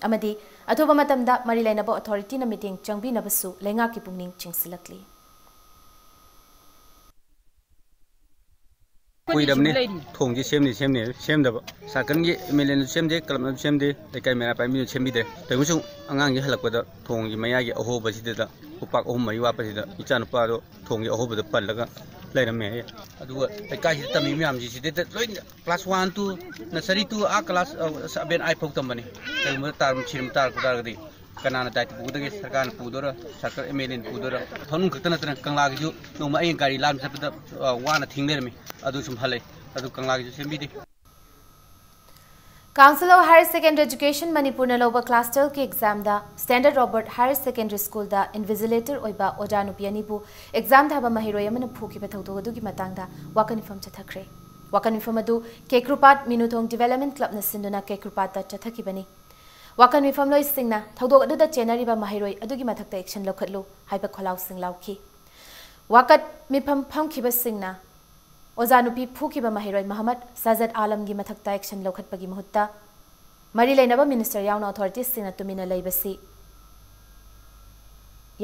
ꯑꯃꯗꯤ ꯑꯊꯨꯕ ꯃꯇꯝꯗ ꯃꯔꯤ ꯂꯩꯅꯕ authority ꯅ ꯃꯤꯠꯌꯦꯡ ꯆꯪꯕꯤꯅꯕꯁꯨ ꯂꯩꯉꯥꯛꯀꯤ ꯄꯨꯛꯅꯤꯡ ꯆꯤꯡꯁꯤꯜꯂꯛꯂꯤ꯫ ꯀꯨꯏꯔꯕꯅꯤ꯫ ꯊꯣꯡꯁꯤ ꯁꯦꯝꯅꯤ ꯁꯦꯝꯅꯤ ꯁꯦꯝꯗꯕ꯫ ꯁꯥꯔꯀꯜꯒꯤ MLA ꯅꯁꯨ ꯁꯦꯝꯗꯦ, club ꯅꯁꯨ ꯁꯦꯝꯗꯦ, ꯂꯩꯀꯥꯏ ꯃꯩꯔꯥ ꯄꯥꯏꯕꯤꯅꯁꯨ ꯁꯦꯝꯕꯤꯗꯦ꯫ ꯇꯧꯏꯒꯨꯝꯕꯁꯨꯡ ꯑꯉꯥꯡꯁꯤ ꯍꯜꯂꯛꯄꯗ ꯊꯣꯡꯒꯤ ꯃꯌꯥꯏꯒꯤ ꯑꯍꯣꯕꯁꯤꯗ ꯎꯄꯥꯛ ꯑꯍꯨꯝ ꯃꯔꯤ ꯋꯥꯠꯄꯁꯤꯗ ꯏꯆꯥꯅꯨꯄꯥꯗꯣ ꯊꯣꯡꯒꯤ ꯑꯍꯣꯕꯗ ꯄꯜꯂꯒ ꯂꯩꯔꯝꯃꯦ꯫ ꯑꯗꯨꯒ ꯂꯩꯀꯥꯏꯁꯤꯗ ꯇꯝꯃꯤ ꯃꯌꯥꯝꯁꯤ ꯁꯤꯗꯩꯗ ꯂꯣꯏꯅ class one to nursery to ah class seven eight ꯐꯥꯎ ꯇꯝꯕꯅꯤ꯫ ꯀꯔꯤꯒꯨꯝꯕ ꯇꯥꯔꯝ-, ꯁꯤꯔꯝ ꯇꯥꯔꯛꯄ ꯇꯥꯔꯒꯗꯤ ꯀꯅꯥꯅ ꯗꯥꯏꯇ ꯄꯨꯒꯗꯒꯦ? ꯁꯔꯀꯥꯔꯅ ꯄꯨꯗꯣꯏꯔꯥ? ꯁꯔꯀꯥꯔ MLA ꯅ ꯄꯨꯗꯣꯏꯔꯥ? ꯐꯛꯅꯨꯡ ꯈꯛꯇ ꯅꯠꯇꯅ ꯀꯪꯂꯥꯒꯤꯁꯨ ꯅꯣꯡꯃ ꯑꯩꯅ ꯒꯥꯔꯤ ꯂꯥꯝ ꯆꯠꯄꯗ, ꯑ, ꯋꯥꯅ ꯊꯤꯡ ꯂꯩꯔꯝꯃꯤ꯫ ꯑꯗꯨ ꯁꯨꯝ ꯍꯜꯂꯛꯏ꯫ ꯑꯗꯨ ꯀꯪꯂꯥꯒꯤꯁꯨ ꯁꯦꯝꯕꯤꯗꯦ꯫ Council of Higher Secondary Education ꯃꯅꯤꯄꯨꯔꯅ ꯂꯧꯕ class twelve ꯀꯤ exam ꯗ Standard Robert Higher Secondary School ꯗ invigilator ꯑꯣꯏꯕ ꯑꯣꯖꯥ ꯅꯨꯄꯤ ꯑꯅꯤꯕꯨ exam ꯊꯥꯕ ꯃꯍꯩꯔꯣꯏ ꯑꯃꯅ ꯐꯨꯈꯤꯕ ꯊꯧꯗꯣꯛ ꯑꯗꯨꯒꯤ ꯃꯇꯥꯡꯗ ꯋꯥꯀꯠ ꯃꯤꯐꯝ ꯆꯠꯊꯈ꯭ꯔꯦ꯫ ꯋꯥꯀꯠ ꯃꯤꯐꯝ ꯑꯗꯨ ꯀꯦꯀ꯭ꯔꯨꯄꯥꯠ ꯃꯤꯅꯨꯊꯣꯡ Development Club ꯅ ꯁꯤꯟꯗꯨꯅ ꯀꯦꯀ꯭ꯔꯨꯄꯥꯠꯇ ꯆꯠꯊꯈꯤꯕꯅꯤ꯫ ꯋꯥꯀꯠ ꯃꯤꯐꯝꯂꯣꯏꯁꯤꯡꯅ ꯊꯧꯗꯣꯛ ꯑꯗꯨꯗ ꯆꯦꯟꯅꯔꯤꯕ ꯃꯍꯩꯔꯣꯏ ꯑꯗꯨꯒꯤ ꯃꯊꯛꯇ action ꯂꯧꯈꯠꯂꯨ ꯍꯥꯏꯕ ꯈꯣꯜꯂꯥꯎꯁꯤꯡ ꯂꯥꯎꯈꯤ꯫ ꯋꯥꯀꯠ ꯃꯤꯐꯝ ꯐꯝꯈꯤꯕꯁꯤꯡꯅ ꯑꯣꯖꯥ ꯅꯨꯄꯤ ꯐꯨꯈꯤꯕ ꯃꯍꯩꯔꯣꯏ ꯃꯍꯃꯗ ꯁꯥꯖꯗ ꯑꯥꯂꯝꯒꯤ ꯃꯊꯛꯇ action ꯂꯧꯈꯠꯄꯒꯤ ꯃꯍꯨꯠꯇ ꯃꯔꯤ ꯂꯩꯅꯕ minister ꯌꯥꯎꯅ authorities ꯁꯤꯡꯅ ꯇꯨꯃꯤꯟꯅ ꯂꯩꯕꯁꯤ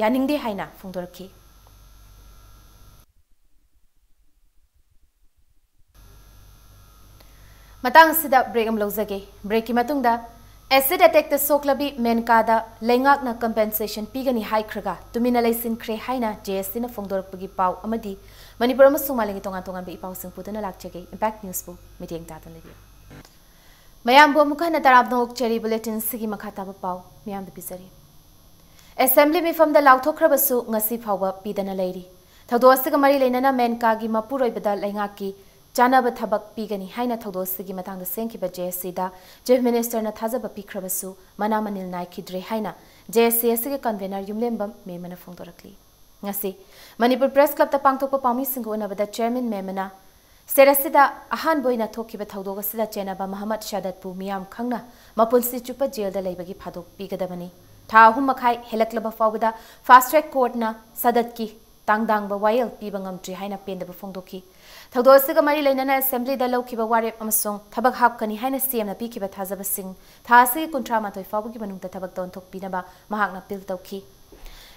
ꯌꯥꯅꯤꯡꯗꯦ ꯍꯥꯏꯅ ꯐꯣꯡꯗꯣꯔꯛꯈꯤ꯫ ꯃꯇꯥꯡ ꯑꯁꯤꯗ break ꯑꯃ ꯂꯧꯖꯒꯦ꯫ Break ꯀꯤ ꯃꯇꯨꯡꯗ ꯑꯦꯁꯤꯗ ꯑꯦꯇꯦꯛꯇ ꯁꯣꯛꯂꯕꯤ ꯃꯦꯟꯀꯥꯗ ꯂꯩꯉꯥꯛꯅ ꯀꯝꯄꯦꯟꯁꯦꯁꯟ ꯄꯤꯒꯅꯤ ꯍꯥꯏꯈ꯭ꯔꯒ ꯇꯨꯃꯤꯟꯅ ꯂꯩꯁꯤꯟꯈ꯭ꯔꯦ ꯍꯥꯏꯅ ꯖꯦ ꯑꯦꯁ ꯁꯤꯅ ꯐꯣꯡꯗꯣꯔꯛꯄꯒꯤ ꯄꯥꯎ ꯑꯃꯗꯤ ꯃꯅꯤꯄꯨꯔ ꯑꯃꯁꯨꯡ ꯃꯥꯂꯦꯝꯒꯤ ꯇꯣꯉꯥꯟ ꯇꯣꯉꯥꯟꯕ ꯏꯄꯥꯎꯁꯤꯡ ꯄꯨꯗꯨꯅ ꯂꯥꯛꯆꯒꯦ꯫ ꯏꯝꯄꯦꯛ ꯅ꯭ꯌꯨꯁꯄꯨ ꯃꯤꯠꯌꯦꯡ ꯇꯥꯗꯨꯅ ꯂꯩꯕꯤꯌꯨ꯫ ꯃꯌꯥꯝꯕꯨ ꯑꯃꯨꯛ ꯍꯟꯅ ꯇꯔꯥꯝꯅ ꯑꯣꯛꯆꯔꯤ꯫ ꯕꯨꯂꯦꯇꯤꯟ ꯑꯁꯤꯒꯤ ꯃꯈꯥ ꯇꯥꯕ ꯄꯥꯎ ꯃꯤꯌꯥꯝꯗ ꯄꯤꯖꯔꯤ꯫ ꯑꯦꯁꯦꯝꯕ꯭ꯂꯤ ꯃꯤꯐꯝꯗ ꯂꯥꯎꯊꯣꯛꯈ꯭ꯔꯕꯁꯨ ꯉꯁꯤ ꯐꯥꯎꯕ ꯄꯤꯗꯅ ꯂꯩꯔꯤ꯫ ꯊꯧꯗꯣꯛ ꯑꯁꯤꯒ ꯃꯔꯤ ꯂꯩꯅꯅ ꯃꯦꯟꯀꯥꯒꯤ ꯃꯄꯨꯔꯣꯏꯕꯗ ꯂꯩꯉꯥꯛꯀꯤ ꯆꯥꯅꯕ ꯊꯕꯛ ꯄꯤꯒꯅꯤ ꯍꯥꯏꯅ ꯊꯧꯗꯣꯛ ꯑꯁꯤꯒꯤ ꯃꯇꯥꯡꯗ ꯁꯦꯝꯈꯤꯕ ꯖꯦ ꯑꯦꯁ ꯁꯤꯗ ꯆꯤꯐ ꯃꯤꯅꯤꯁꯇꯔꯅ ꯊꯥꯖꯕ ꯄꯤꯈ꯭ꯔꯕꯁꯨ ꯃꯅꯥ ꯃꯅꯤꯜ ꯅꯥꯏꯈꯤꯗ꯭ꯔꯦ ꯍꯥꯏꯅ ꯖꯦ ꯑꯦꯁ ꯁꯤ ꯑꯁꯤꯒꯤ ꯀꯟꯚꯦꯅꯔ ꯌꯨꯝꯂꯦꯝꯕꯝ ꯃꯦꯃꯅ ꯐꯣꯡꯗꯣꯔꯛꯂꯤ꯫ ꯉꯁꯤ ꯃꯅꯤꯄꯨꯔ ꯄ꯭ꯔꯦꯁ ꯀ꯭ꯂꯕꯇ ꯄꯥꯡꯊꯣꯛꯄ ꯄꯥꯎꯃꯤꯁꯤꯡꯒ ꯎꯅꯕꯗ ꯆꯤꯌꯔꯃꯦꯟ ꯃꯦꯃꯅ ꯁ꯭ꯇꯦꯠ ꯑꯁꯤꯗ ꯑꯍꯥꯟꯕ ꯑꯣꯏꯅ ꯊꯣꯛꯈꯤꯕ ꯊꯧꯗꯣꯛ ꯑꯁꯤꯗ ꯆꯦꯟꯅꯕ ꯃꯍꯃꯗ ꯁꯥꯗꯠꯄꯨ ꯃꯤꯌꯥꯝ ꯈꯪꯅ ꯃꯄꯨꯟꯁꯤ ꯆꯨꯞꯄ ꯖꯦꯜꯗ ꯂꯩꯕꯒꯤ ꯊꯥꯗꯣꯛ ꯄꯤꯒꯗꯕꯅꯤ꯫ ꯊꯥ ꯑꯍꯨꯝ ꯃꯈꯥꯏ ꯍꯦꯜꯂꯛꯂꯕ ꯐꯥꯎꯕꯗ ꯐꯥꯁ ꯇ꯭ꯔꯦꯛ ꯀꯣꯔꯠꯅ ꯁꯥꯗꯠꯀꯤ ꯇꯥꯡꯗꯥꯡꯕ ꯋꯥꯌꯦꯜ ꯄꯤꯕ ꯉꯝꯗ꯭ꯔꯤ ꯍꯥꯏꯅ ꯄꯦꯟꯗꯕ ꯐꯣꯡꯗꯣꯛꯈꯤ꯫ ꯊꯧꯗꯣꯛ ꯑꯁꯤꯒ ꯃꯔꯤ ꯂꯩꯅꯅ ꯑꯦꯁꯦꯝꯕ꯭ꯂꯤꯗ ꯂꯧꯈꯤꯕ ꯋꯥꯔꯦꯞ ꯑꯃꯁꯨꯡ ꯊꯕꯛ ꯍꯥꯞꯀꯅꯤ ꯍꯥꯏꯅ ꯁꯤ ꯑꯦꯝꯅ ꯄꯤꯈꯤꯕ ꯊꯥꯖꯕꯁꯤꯡ ꯊꯥ ꯑꯁꯤꯒꯤ ꯀꯨꯟꯊ꯭ꯔꯥ ꯃꯥꯊꯣꯏ ꯐꯥꯎꯕꯒꯤ ꯃꯅꯨꯡꯗ ꯊꯕꯛꯇ ꯑꯣꯟꯊꯣꯛꯄꯤꯅꯕ ꯃꯍꯥꯛꯅ ꯑꯄꯤꯜ ꯇꯧꯈꯤ꯫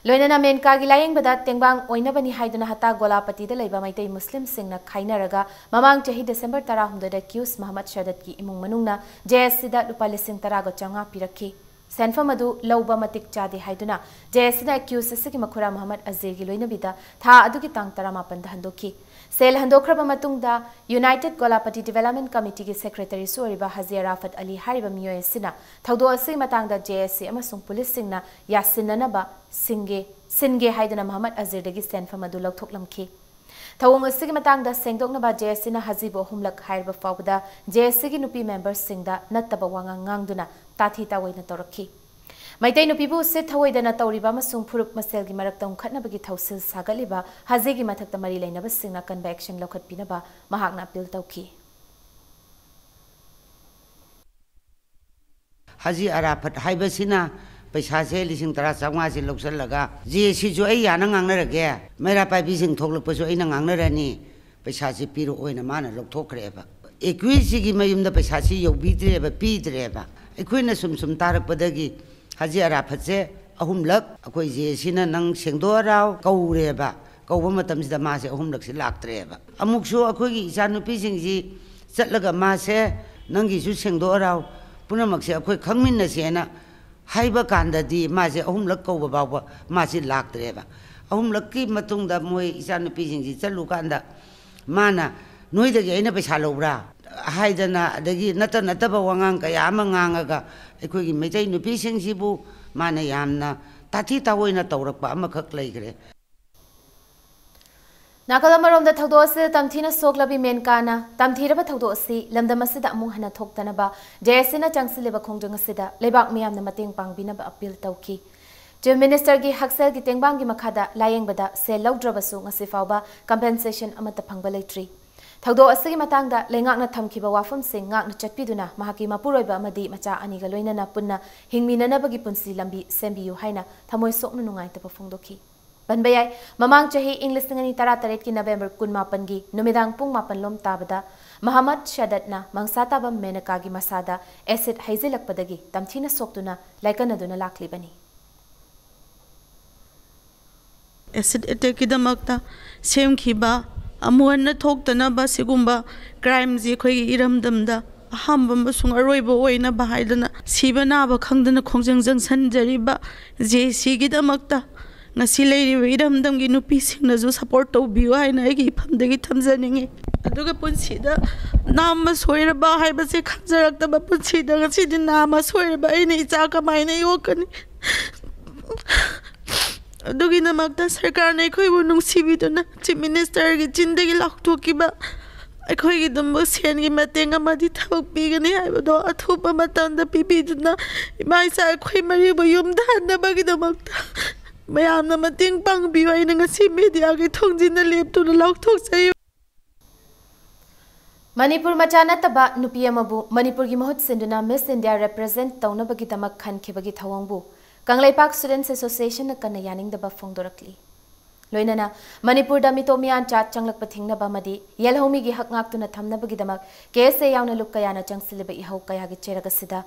ꯂꯣꯏꯅꯅ ꯃꯦꯟꯀꯥꯒꯤ ꯂꯥꯌꯦꯡꯕꯗ ꯇꯦꯡꯕꯥꯡ ꯑꯣꯏꯅꯕꯅꯤ ꯍꯥꯏꯗꯨꯅ ꯍꯇꯥ ꯒꯣꯂꯥꯄꯇꯤꯗ ꯂꯩꯕ ꯃꯩꯇꯩ ꯃꯨꯁꯂꯤꯝꯁꯤꯡꯅ ꯈꯥꯏꯅꯔꯒ ꯃꯃꯥꯡ ꯆꯍꯤ ꯗꯤꯁꯦꯝꯕꯔ ꯇꯔꯥꯍꯨꯝꯗꯣꯏꯗ ꯑꯦꯀ꯭ꯌꯨꯁ ꯃꯍꯃꯗ ꯁꯥꯗꯠꯀꯤ ꯏꯃꯨꯡ ꯃꯅꯨꯡꯅ ꯖꯦ ꯑꯦꯁ ꯁꯤꯗ ꯂꯨꯄꯥ ꯂꯤꯁꯤꯡ ꯇꯔꯥꯒ ꯆꯥꯝꯃꯉꯥ ꯄꯤꯔꯛꯈꯤ꯫ ꯁꯦꯟꯐꯝ ꯑꯗꯨ ꯂꯧꯕ ꯃꯇꯤꯛ ꯆꯥꯗꯦ ꯍꯥꯏꯗꯨꯅ ꯖꯦ ꯑꯦꯁ ꯁꯤꯅ ꯑꯦꯀ꯭ꯌꯨꯁ ꯑꯁꯤꯒꯤ ꯃꯈꯨꯔꯥ ꯃꯍꯃꯗ ꯑꯖꯤꯔꯒꯤ ꯂꯣꯏꯅꯕꯤꯗ ꯊꯥ ꯑꯗꯨꯒꯤ ꯇꯥꯡ ꯇꯔꯥꯃꯥꯄꯟꯗ ꯍꯟꯗꯣꯛꯈꯤ꯫ ꯁꯦꯜ ꯍꯟꯗꯣꯛꯈ꯭ꯔꯕ ꯃꯇꯨꯡꯗ ꯌꯨꯅꯥꯏꯇꯦꯗ ꯒꯣꯂꯥꯄꯇꯤ ꯗꯤꯚꯦꯂꯞꯃꯦꯟ ꯀꯃꯤꯇꯤꯒꯤ ꯁꯦꯀ꯭ꯔꯦꯇꯔꯤꯁꯨ ꯑꯣꯏꯔꯤꯕ ꯍꯥꯖꯤ ꯑꯔꯥꯐꯠ ꯑꯂꯤ ꯍꯥꯏꯔꯤꯕ ꯃꯤꯑꯣꯏ ꯑꯁꯤꯅ ꯊꯧꯗꯣꯛ ꯑꯁꯤꯒꯤ ꯃꯇꯥꯡꯗ ꯖꯦ ꯑꯦꯁ ꯁꯤ ꯑꯃꯁꯨꯡ ꯄꯨꯂꯤꯁꯁꯤꯡꯅ ꯌꯥꯁꯤꯟꯅꯅꯕ ꯁꯤꯟꯒꯦ, ꯁꯤꯟꯒꯦ ꯍꯥꯏꯗꯨꯅ ꯃꯍꯃꯗ ꯑꯖꯤꯔꯗꯒꯤ ꯁꯦꯟꯐꯝ ꯑꯗꯨ ꯂꯧꯊꯣꯛꯂꯝꯈꯤ꯫ ꯊꯧꯑꯣꯡ ꯑꯁꯤꯒꯤ ꯃꯇꯥꯡꯗ ꯁꯦꯡꯗꯣꯛꯅꯕ ꯖꯦ ꯑꯦꯁ ꯁꯤꯅ ꯍꯖꯤꯕꯨ ꯑꯍꯨꯝꯂꯛ ꯍꯥꯏꯔꯕ ꯐꯥꯎꯕꯗ ꯖꯦ ꯑꯦꯁ ꯁꯤꯒꯤ ꯅꯨꯄꯤ ꯃꯦꯝꯕꯔꯁꯤꯡꯗ ꯅꯠꯇꯕ ꯋꯥꯉꯥꯡ ꯉꯥꯡꯗꯨꯅ ꯇꯥꯊꯤ ꯇꯥꯑꯣꯏꯅ ꯇꯧꯔꯛꯈꯤ꯫ ꯃꯩꯇꯩ ꯅꯨꯄꯤꯕꯨ ꯎꯁꯤꯠ ꯊꯑꯣꯏꯗꯅ ꯇꯧꯔꯤꯕ ꯑꯃꯁꯨꯡ ꯐꯨꯔꯨꯞ ꯃꯁꯦꯜꯒꯤ ꯃꯔꯛꯇ ꯎꯪꯈꯠꯅꯕꯒꯤ ꯊꯧꯁꯤꯜ ꯁꯥꯒꯠꯂꯤꯕ ꯍꯖꯤꯒꯤ ꯃꯊꯛꯇ ꯃꯔꯤ ꯂꯩꯅꯕꯁꯤꯡꯅ ꯑꯀꯟꯕ ꯑꯦꯛꯁꯟ ꯂꯧꯈꯠꯄꯤꯅꯕ ꯃꯍꯥꯛꯅ ꯑꯄꯤꯜ ꯇꯧꯈꯤ꯫ ꯍꯖꯤ ꯑꯔꯥꯐꯠ ꯍꯥꯏꯕꯁꯤꯅ ꯄꯩꯁꯥꯁꯦ ꯂꯤꯁꯤꯡ ꯇꯔꯥ ꯆꯥꯝꯃꯉꯥꯁꯦ ꯂꯧꯁꯤꯜꯂꯒ, ꯖꯦ ꯑꯦꯁ ꯁꯤꯁꯨ ꯑꯩ ꯌꯥꯅ ꯉꯥꯡꯅꯔꯒꯦ, ꯃꯩꯔꯥ ꯄꯥꯏꯕꯤꯁꯤꯡ ꯊꯣꯛꯂꯛꯄꯁꯨ ꯑꯩꯅ ꯉꯥꯡꯅꯔꯅꯤ, ꯄꯩꯁꯥꯁꯦ ꯄꯤꯔꯛꯑꯣꯅ ꯃꯥꯅ ꯂꯧꯊꯣꯛꯈ꯭ꯔꯦꯕ꯫ ꯑꯦꯀ꯭ꯌꯨꯁꯁꯤꯒꯤ ꯃꯌꯨꯝꯗ ꯄꯩꯁꯥꯁꯤ ꯌꯧꯕꯤꯗ꯭ꯔꯦꯕ, ꯄꯤꯗ꯭ꯔꯦꯕ꯫ ꯑꯩꯈꯣꯏꯅ ꯁꯨꯝ ꯁꯨꯝ ꯇꯥꯔꯛꯄꯗꯒꯤ ꯍꯖꯤ ꯑꯔꯥꯐꯠꯁꯦ ꯑꯍꯨꯝꯂꯛ ꯑꯩꯈꯣꯏ ꯖꯦ ꯑꯦꯁ ꯁꯤꯅ ꯅꯪ ꯁꯦꯡꯗꯣꯛꯑꯔꯥꯎ ꯀꯧꯔꯦꯕ꯫ ꯀꯧꯕ ꯃꯇꯝꯁꯤꯗ ꯃꯥꯁꯦ ꯑꯍꯨꯝꯂꯛꯁꯦ ꯂꯥꯛꯇ꯭ꯔꯦꯕ꯫ ꯑꯃꯨꯛꯁꯨ ꯑꯩꯈꯣꯏꯒꯤ ꯏꯆꯥꯅꯨꯄꯤꯁꯤꯡꯁꯤ ꯆꯠꯂꯒ ꯃꯥꯁꯦ ꯅꯪꯒꯤꯁꯨ ꯁꯦꯡꯗꯣꯛꯑꯔꯥꯎ, ꯄꯨꯝꯅꯃꯛꯁꯦ ꯑꯩꯈꯣꯏ ꯈꯪꯃꯤꯟꯅꯁꯦꯅ ꯍꯥꯏꯕ ꯀꯥꯟꯗꯗꯤ ꯃꯥꯁꯦ ꯑꯍꯨꯝꯂꯛ ꯀꯧꯕ ꯐꯥꯎꯕ ꯃꯥꯁꯤ ꯂꯥꯛꯇ꯭ꯔꯦꯕ꯫ ꯑꯍꯨꯝꯂꯛꯀꯤ ꯃꯇꯨꯡꯗ ꯃꯣꯏ ꯏꯆꯥꯅꯨꯄꯤꯁꯤꯡꯁꯤ ꯆꯠꯂꯨꯀꯥꯟꯗ ꯃꯥꯅ "ꯅꯣꯏꯗꯒꯤ ꯑꯩꯅ ꯄꯩꯁꯥ ꯂꯧꯕ꯭ꯔꯥ?" ꯍꯥꯏꯗꯅ, ꯑꯗꯒꯤ ꯅꯠꯇ ꯅꯠꯇꯕ ꯋꯥꯉꯥꯡ ꯀꯌꯥ ꯑꯃ ꯉꯥꯡꯉꯒ ꯑꯩꯈꯣꯏꯒꯤ ꯃꯩꯇꯩ ꯅꯨꯄꯤꯁꯤꯡꯁꯤꯕꯨ ꯃꯥꯅ ꯌꯥꯝꯅ ꯇꯥꯊꯤ ꯇꯥꯑꯣꯏꯅ ꯇꯧꯔꯛꯄ ꯑꯃꯈꯛ ꯂꯩꯈ꯭ꯔꯦ꯫ ꯅꯥꯀꯜ ꯑꯃꯔꯣꯝꯗ ꯊꯧꯗꯣꯛ ꯑꯁꯤꯗ ꯇꯝꯊꯤꯅ ꯁꯣꯛꯂꯕꯤ ꯃꯦꯟꯀꯥꯅ ꯇꯝꯊꯤꯔꯕ ꯊꯧꯗꯣꯛ ꯑꯁꯤ ꯂꯝꯗꯝ ꯑꯁꯤꯗ ꯑꯃꯨꯛ ꯍꯟꯅ ꯊꯣꯛꯇꯅꯕ ꯖꯦ ꯑꯦꯁ ꯁꯤꯅ ꯆꯪꯁꯤꯜꯂꯤꯕ ꯈꯣꯡꯖꯪ ꯑꯁꯤꯗ ꯂꯩꯕꯥꯛ ꯃꯤꯌꯥꯝꯅ ꯃꯇꯦꯡ ꯄꯥꯡꯕꯤꯅꯕ ꯑꯄꯤꯜ ꯇꯧꯈꯤ꯫ ꯆꯤꯐ ꯃꯤꯅꯤꯁꯇꯔꯒꯤ ꯍꯛꯁꯦꯜꯒꯤ ꯇꯦꯡꯕꯥꯡꯒꯤ ꯃꯈꯥꯗ ꯂꯥꯌꯦꯡꯕꯗ ꯁꯦꯜ ꯂꯧꯗ꯭ꯔꯕꯁꯨ ꯉꯁꯤ ꯐꯥꯎꯕ ꯀꯝꯄꯦꯟꯁꯦꯁꯟ ꯑꯃꯠꯇ ꯐꯪꯕ ꯂꯩꯇ꯭ꯔꯤ꯫ ꯊꯧꯗꯣꯛ ꯑꯁꯤꯒꯤ ꯃꯇꯥꯡꯗ ꯂꯩꯉꯥꯛꯅ ꯊꯝꯈꯤꯕ ꯋꯥꯐꯝꯁꯤꯡ ꯉꯥꯛꯅ ꯆꯠꯄꯤꯗꯨꯅ ꯃꯍꯥꯛꯀꯤ ꯃꯄꯨꯔꯣꯏꯕ ꯑꯃꯗꯤ ꯃꯆꯥ ꯑꯅꯤꯒ ꯂꯣꯏꯅꯅ ꯄꯨꯟꯅ ꯍꯤꯡꯃꯤꯟꯅꯅꯕꯒꯤ ꯄꯨꯟꯁꯤ ꯂꯝꯕꯤ ꯁꯦꯝꯕꯤꯌꯨ ꯍꯥꯏꯅ ꯊꯃꯣꯏ ꯁꯣꯛꯅ ꯅꯨꯡꯉꯥꯏꯇꯕ ꯐꯣꯡꯗꯣꯛꯈꯤ꯫ ꯄꯟꯕ ꯌꯥꯏ, ꯃꯃꯥꯡ ꯆꯍꯤ ꯏꯪ ꯂꯤꯁꯤꯡ ꯑꯅꯤ ꯇꯔꯥꯇꯔꯦꯠꯀꯤ ꯅꯕꯦꯝꯕꯔ ꯀꯨꯟꯃꯥꯄꯟꯒꯤ ꯅꯨꯃꯤꯗꯥꯡ ꯄꯨꯡ ꯃꯥꯄꯟ ꯂꯣꯝ ꯇꯥꯕꯗ ꯃꯍꯃꯗ ꯁꯗꯠꯅ ꯃꯪꯁꯥ ꯇꯥꯕ ꯃꯦꯅꯀꯥꯒꯤ ꯃꯁꯥꯗ ꯑꯦꯁꯤꯗ ꯍꯩꯖꯤꯜꯂꯛꯄꯗꯒꯤ ꯇꯝꯊꯤꯅ ꯁꯣꯛꯇꯨꯅ ꯂꯥꯏꯀꯠꯅꯗꯨꯅ ꯂꯥꯛꯂꯤꯕꯅꯤ꯫ ꯑꯦꯁꯤꯗ ꯑꯦꯇꯦꯛꯀꯤꯗꯃꯛꯇ ꯁꯦꯝꯈꯤꯕ ꯑꯃꯨꯛ ꯍꯟꯅ ꯊꯣꯛꯇꯅꯕ ꯁꯤꯒꯨꯝꯕ ꯀ꯭ꯔꯥꯏꯝꯁꯤ ꯑꯩꯈꯣꯏꯒꯤ ꯏꯔꯝꯗꯝꯗ ꯑꯍꯥꯟꯕ ꯑꯃꯁꯨꯡ ꯑꯔꯣꯏꯕ ꯑꯣꯏꯅꯕ ꯍꯥꯏꯗꯅ ꯁꯤꯕ ꯅꯥꯕ ꯈꯪꯗꯅ ꯈꯣꯡꯖꯪ ꯆꯪꯁꯤꯟꯖꯔꯤꯕ ꯖꯦ ꯑꯦꯁ ꯁꯤꯒꯤꯗꯃꯛꯇ ꯉꯁꯤ ꯂꯩꯔꯤꯕ ꯏꯔꯝꯗꯝꯒꯤ ꯅꯨꯄꯤꯁꯤꯡꯅꯁꯨ ꯁꯞꯄꯣꯔꯠ ꯇꯧꯕꯤꯌꯨ ꯍꯥꯏꯅ ꯑꯩꯒꯤ ꯏꯐꯝꯗꯒꯤ ꯊꯝꯖꯅꯤꯡꯉꯤ꯫ ꯑꯗꯨꯒ ꯄꯨꯟꯁꯤꯗ ꯅꯥꯝꯃ ꯁꯣꯏꯔꯕ ꯍꯥꯏꯕꯁꯦ ꯈꯪꯖꯔꯛꯇꯕ ꯄꯨꯟꯁꯤꯗ ꯉꯁꯤꯗꯤ ꯅꯥꯝꯃ ꯁꯣꯏꯔꯕ ꯑꯩꯅ ꯏꯆꯥ ꯀꯃꯥꯏꯅ ꯌꯣꯛꯀꯅꯤ? ꯑꯗꯨꯒꯤꯗꯃꯛꯇ ꯁꯔꯀꯥꯔꯅ ꯑꯩꯈꯣꯏꯕꯨ ꯅꯨꯡꯁꯤꯕꯤꯗꯨꯅ ꯆꯤꯐ ꯃꯤꯅꯤꯁꯇꯔꯒꯤ ꯆꯤꯟꯗꯒꯤ ꯂꯥꯎꯊꯣꯛꯈꯤꯕ ꯑꯩꯈꯣꯏꯒꯤꯗꯃꯛ ꯁꯦꯟꯒꯤ ꯃꯇꯦꯡ ꯑꯃꯗꯤ ꯊꯕꯛ ꯄꯤꯒꯅꯤ ꯍꯥꯏꯕꯗꯣ ꯑꯊꯨꯕ ꯃꯇꯝꯗ ꯄꯤꯕꯤꯗꯨꯅ ꯏꯃꯥ ꯏꯆꯥ ꯑꯩꯈꯣꯏ ꯃꯔꯤꯕꯨ ꯌꯨꯝꯗ ꯍꯟꯅꯕꯒꯤꯗꯃꯛꯇ ꯃꯌꯥꯝꯅ ꯃꯇꯦꯡ ꯄꯥꯡꯕꯤꯌꯨ ꯍꯥꯏꯅ ꯉꯁꯤ ꯃꯦꯗꯤꯌꯥꯒꯤ ꯊꯣꯡꯖꯤꯟꯗ ꯂꯦꯞꯇꯨꯅ ꯂꯥꯎꯊꯣꯛꯆꯔꯤ꯫ ꯃꯅꯤꯄꯨꯔ ꯃꯆꯥ ꯅꯠꯇꯕ ꯅꯨꯄꯤ ꯑꯃꯕꯨ ꯃꯅꯤꯄꯨꯔꯒꯤ ꯃꯍꯨꯠ ꯁꯤꯟꯗꯨꯅ ꯃꯤꯁ ꯏꯟꯗꯤꯌꯥ ꯔꯦꯄ꯭ꯔꯖꯦꯟꯠ ꯇꯧꯅꯕꯒꯤꯗꯃꯛ ꯈꯟꯈꯤꯕꯒꯤ ꯊꯧꯑꯣꯡꯕꯨ ꯀꯪꯂꯩꯄꯥꯛ ꯁ꯭ꯇꯨꯗꯦꯟꯠꯁ ꯑꯦꯁꯣꯁꯤꯌꯦꯁꯟꯅ ꯀꯟꯅ ꯌꯥꯅꯤꯡꯗꯕ ꯐꯣꯡꯗꯣꯔꯛꯂꯤ꯫ ꯂꯣꯏꯅꯅ ꯃꯅꯤꯄꯨꯔꯗ ꯃꯤꯇꯣꯞ ꯃꯤꯌꯥꯟꯆꯥ ꯆꯪꯂꯛꯄ ꯊꯤꯡꯅꯕ ꯑꯃꯗꯤ ꯌꯦꯜꯍꯧꯃꯤꯒꯤ ꯍꯛ ꯉꯥꯛꯇꯨꯅ ꯊꯝꯅꯕꯒꯤꯗꯃꯛ ꯀꯦ ꯑꯦꯁ ꯑꯦ ꯌꯥꯎꯅ ꯂꯨꯞ ꯀꯌꯥꯅ ꯆꯪꯁꯤꯜꯂꯤꯕ ꯏꯍꯧ ꯀꯌꯥꯒꯤ ꯆꯩꯔꯛ ꯑꯁꯤꯗ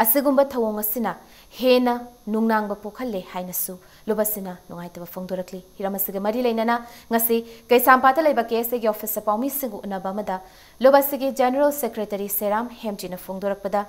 ꯑꯁꯤꯒꯨꯝꯕ ꯊꯧꯑꯣꯡ ꯑꯁꯤꯅ ꯍꯦꯟꯅ ꯅꯨꯡꯅꯥꯡꯕ ꯄꯣꯛꯍꯜꯂꯦ ꯍꯥꯏꯅꯁꯨ ꯂꯨꯞ ꯑꯁꯤꯅ ꯅꯨꯡꯉꯥꯏꯇꯕ ꯐꯣꯡꯗꯣꯔꯛꯂꯤ꯫ ꯍꯤꯔꯝ ꯑꯁꯤꯒ ꯃꯔꯤ ꯂꯩꯅꯅ ꯉꯁꯤ ꯀꯩꯁꯥꯝꯄꯥꯠꯇ ꯂꯩꯕ ꯀꯦ ꯑꯦꯁ ꯑꯦꯒꯤ ꯑꯣꯐꯤꯁꯇ ꯄꯥꯎꯃꯤꯁꯤꯡꯒ ꯎꯅꯕ ꯑꯃꯗ ꯂꯨꯞ ꯑꯁꯤꯒꯤ ꯖꯦꯅꯔꯦꯜ ꯁꯦꯀ꯭ꯔꯦꯇꯔꯤ ꯁꯦꯔꯥꯝ ꯍꯦꯝꯖꯤꯅ ꯐꯣꯡꯗꯣꯔꯛꯄꯗ,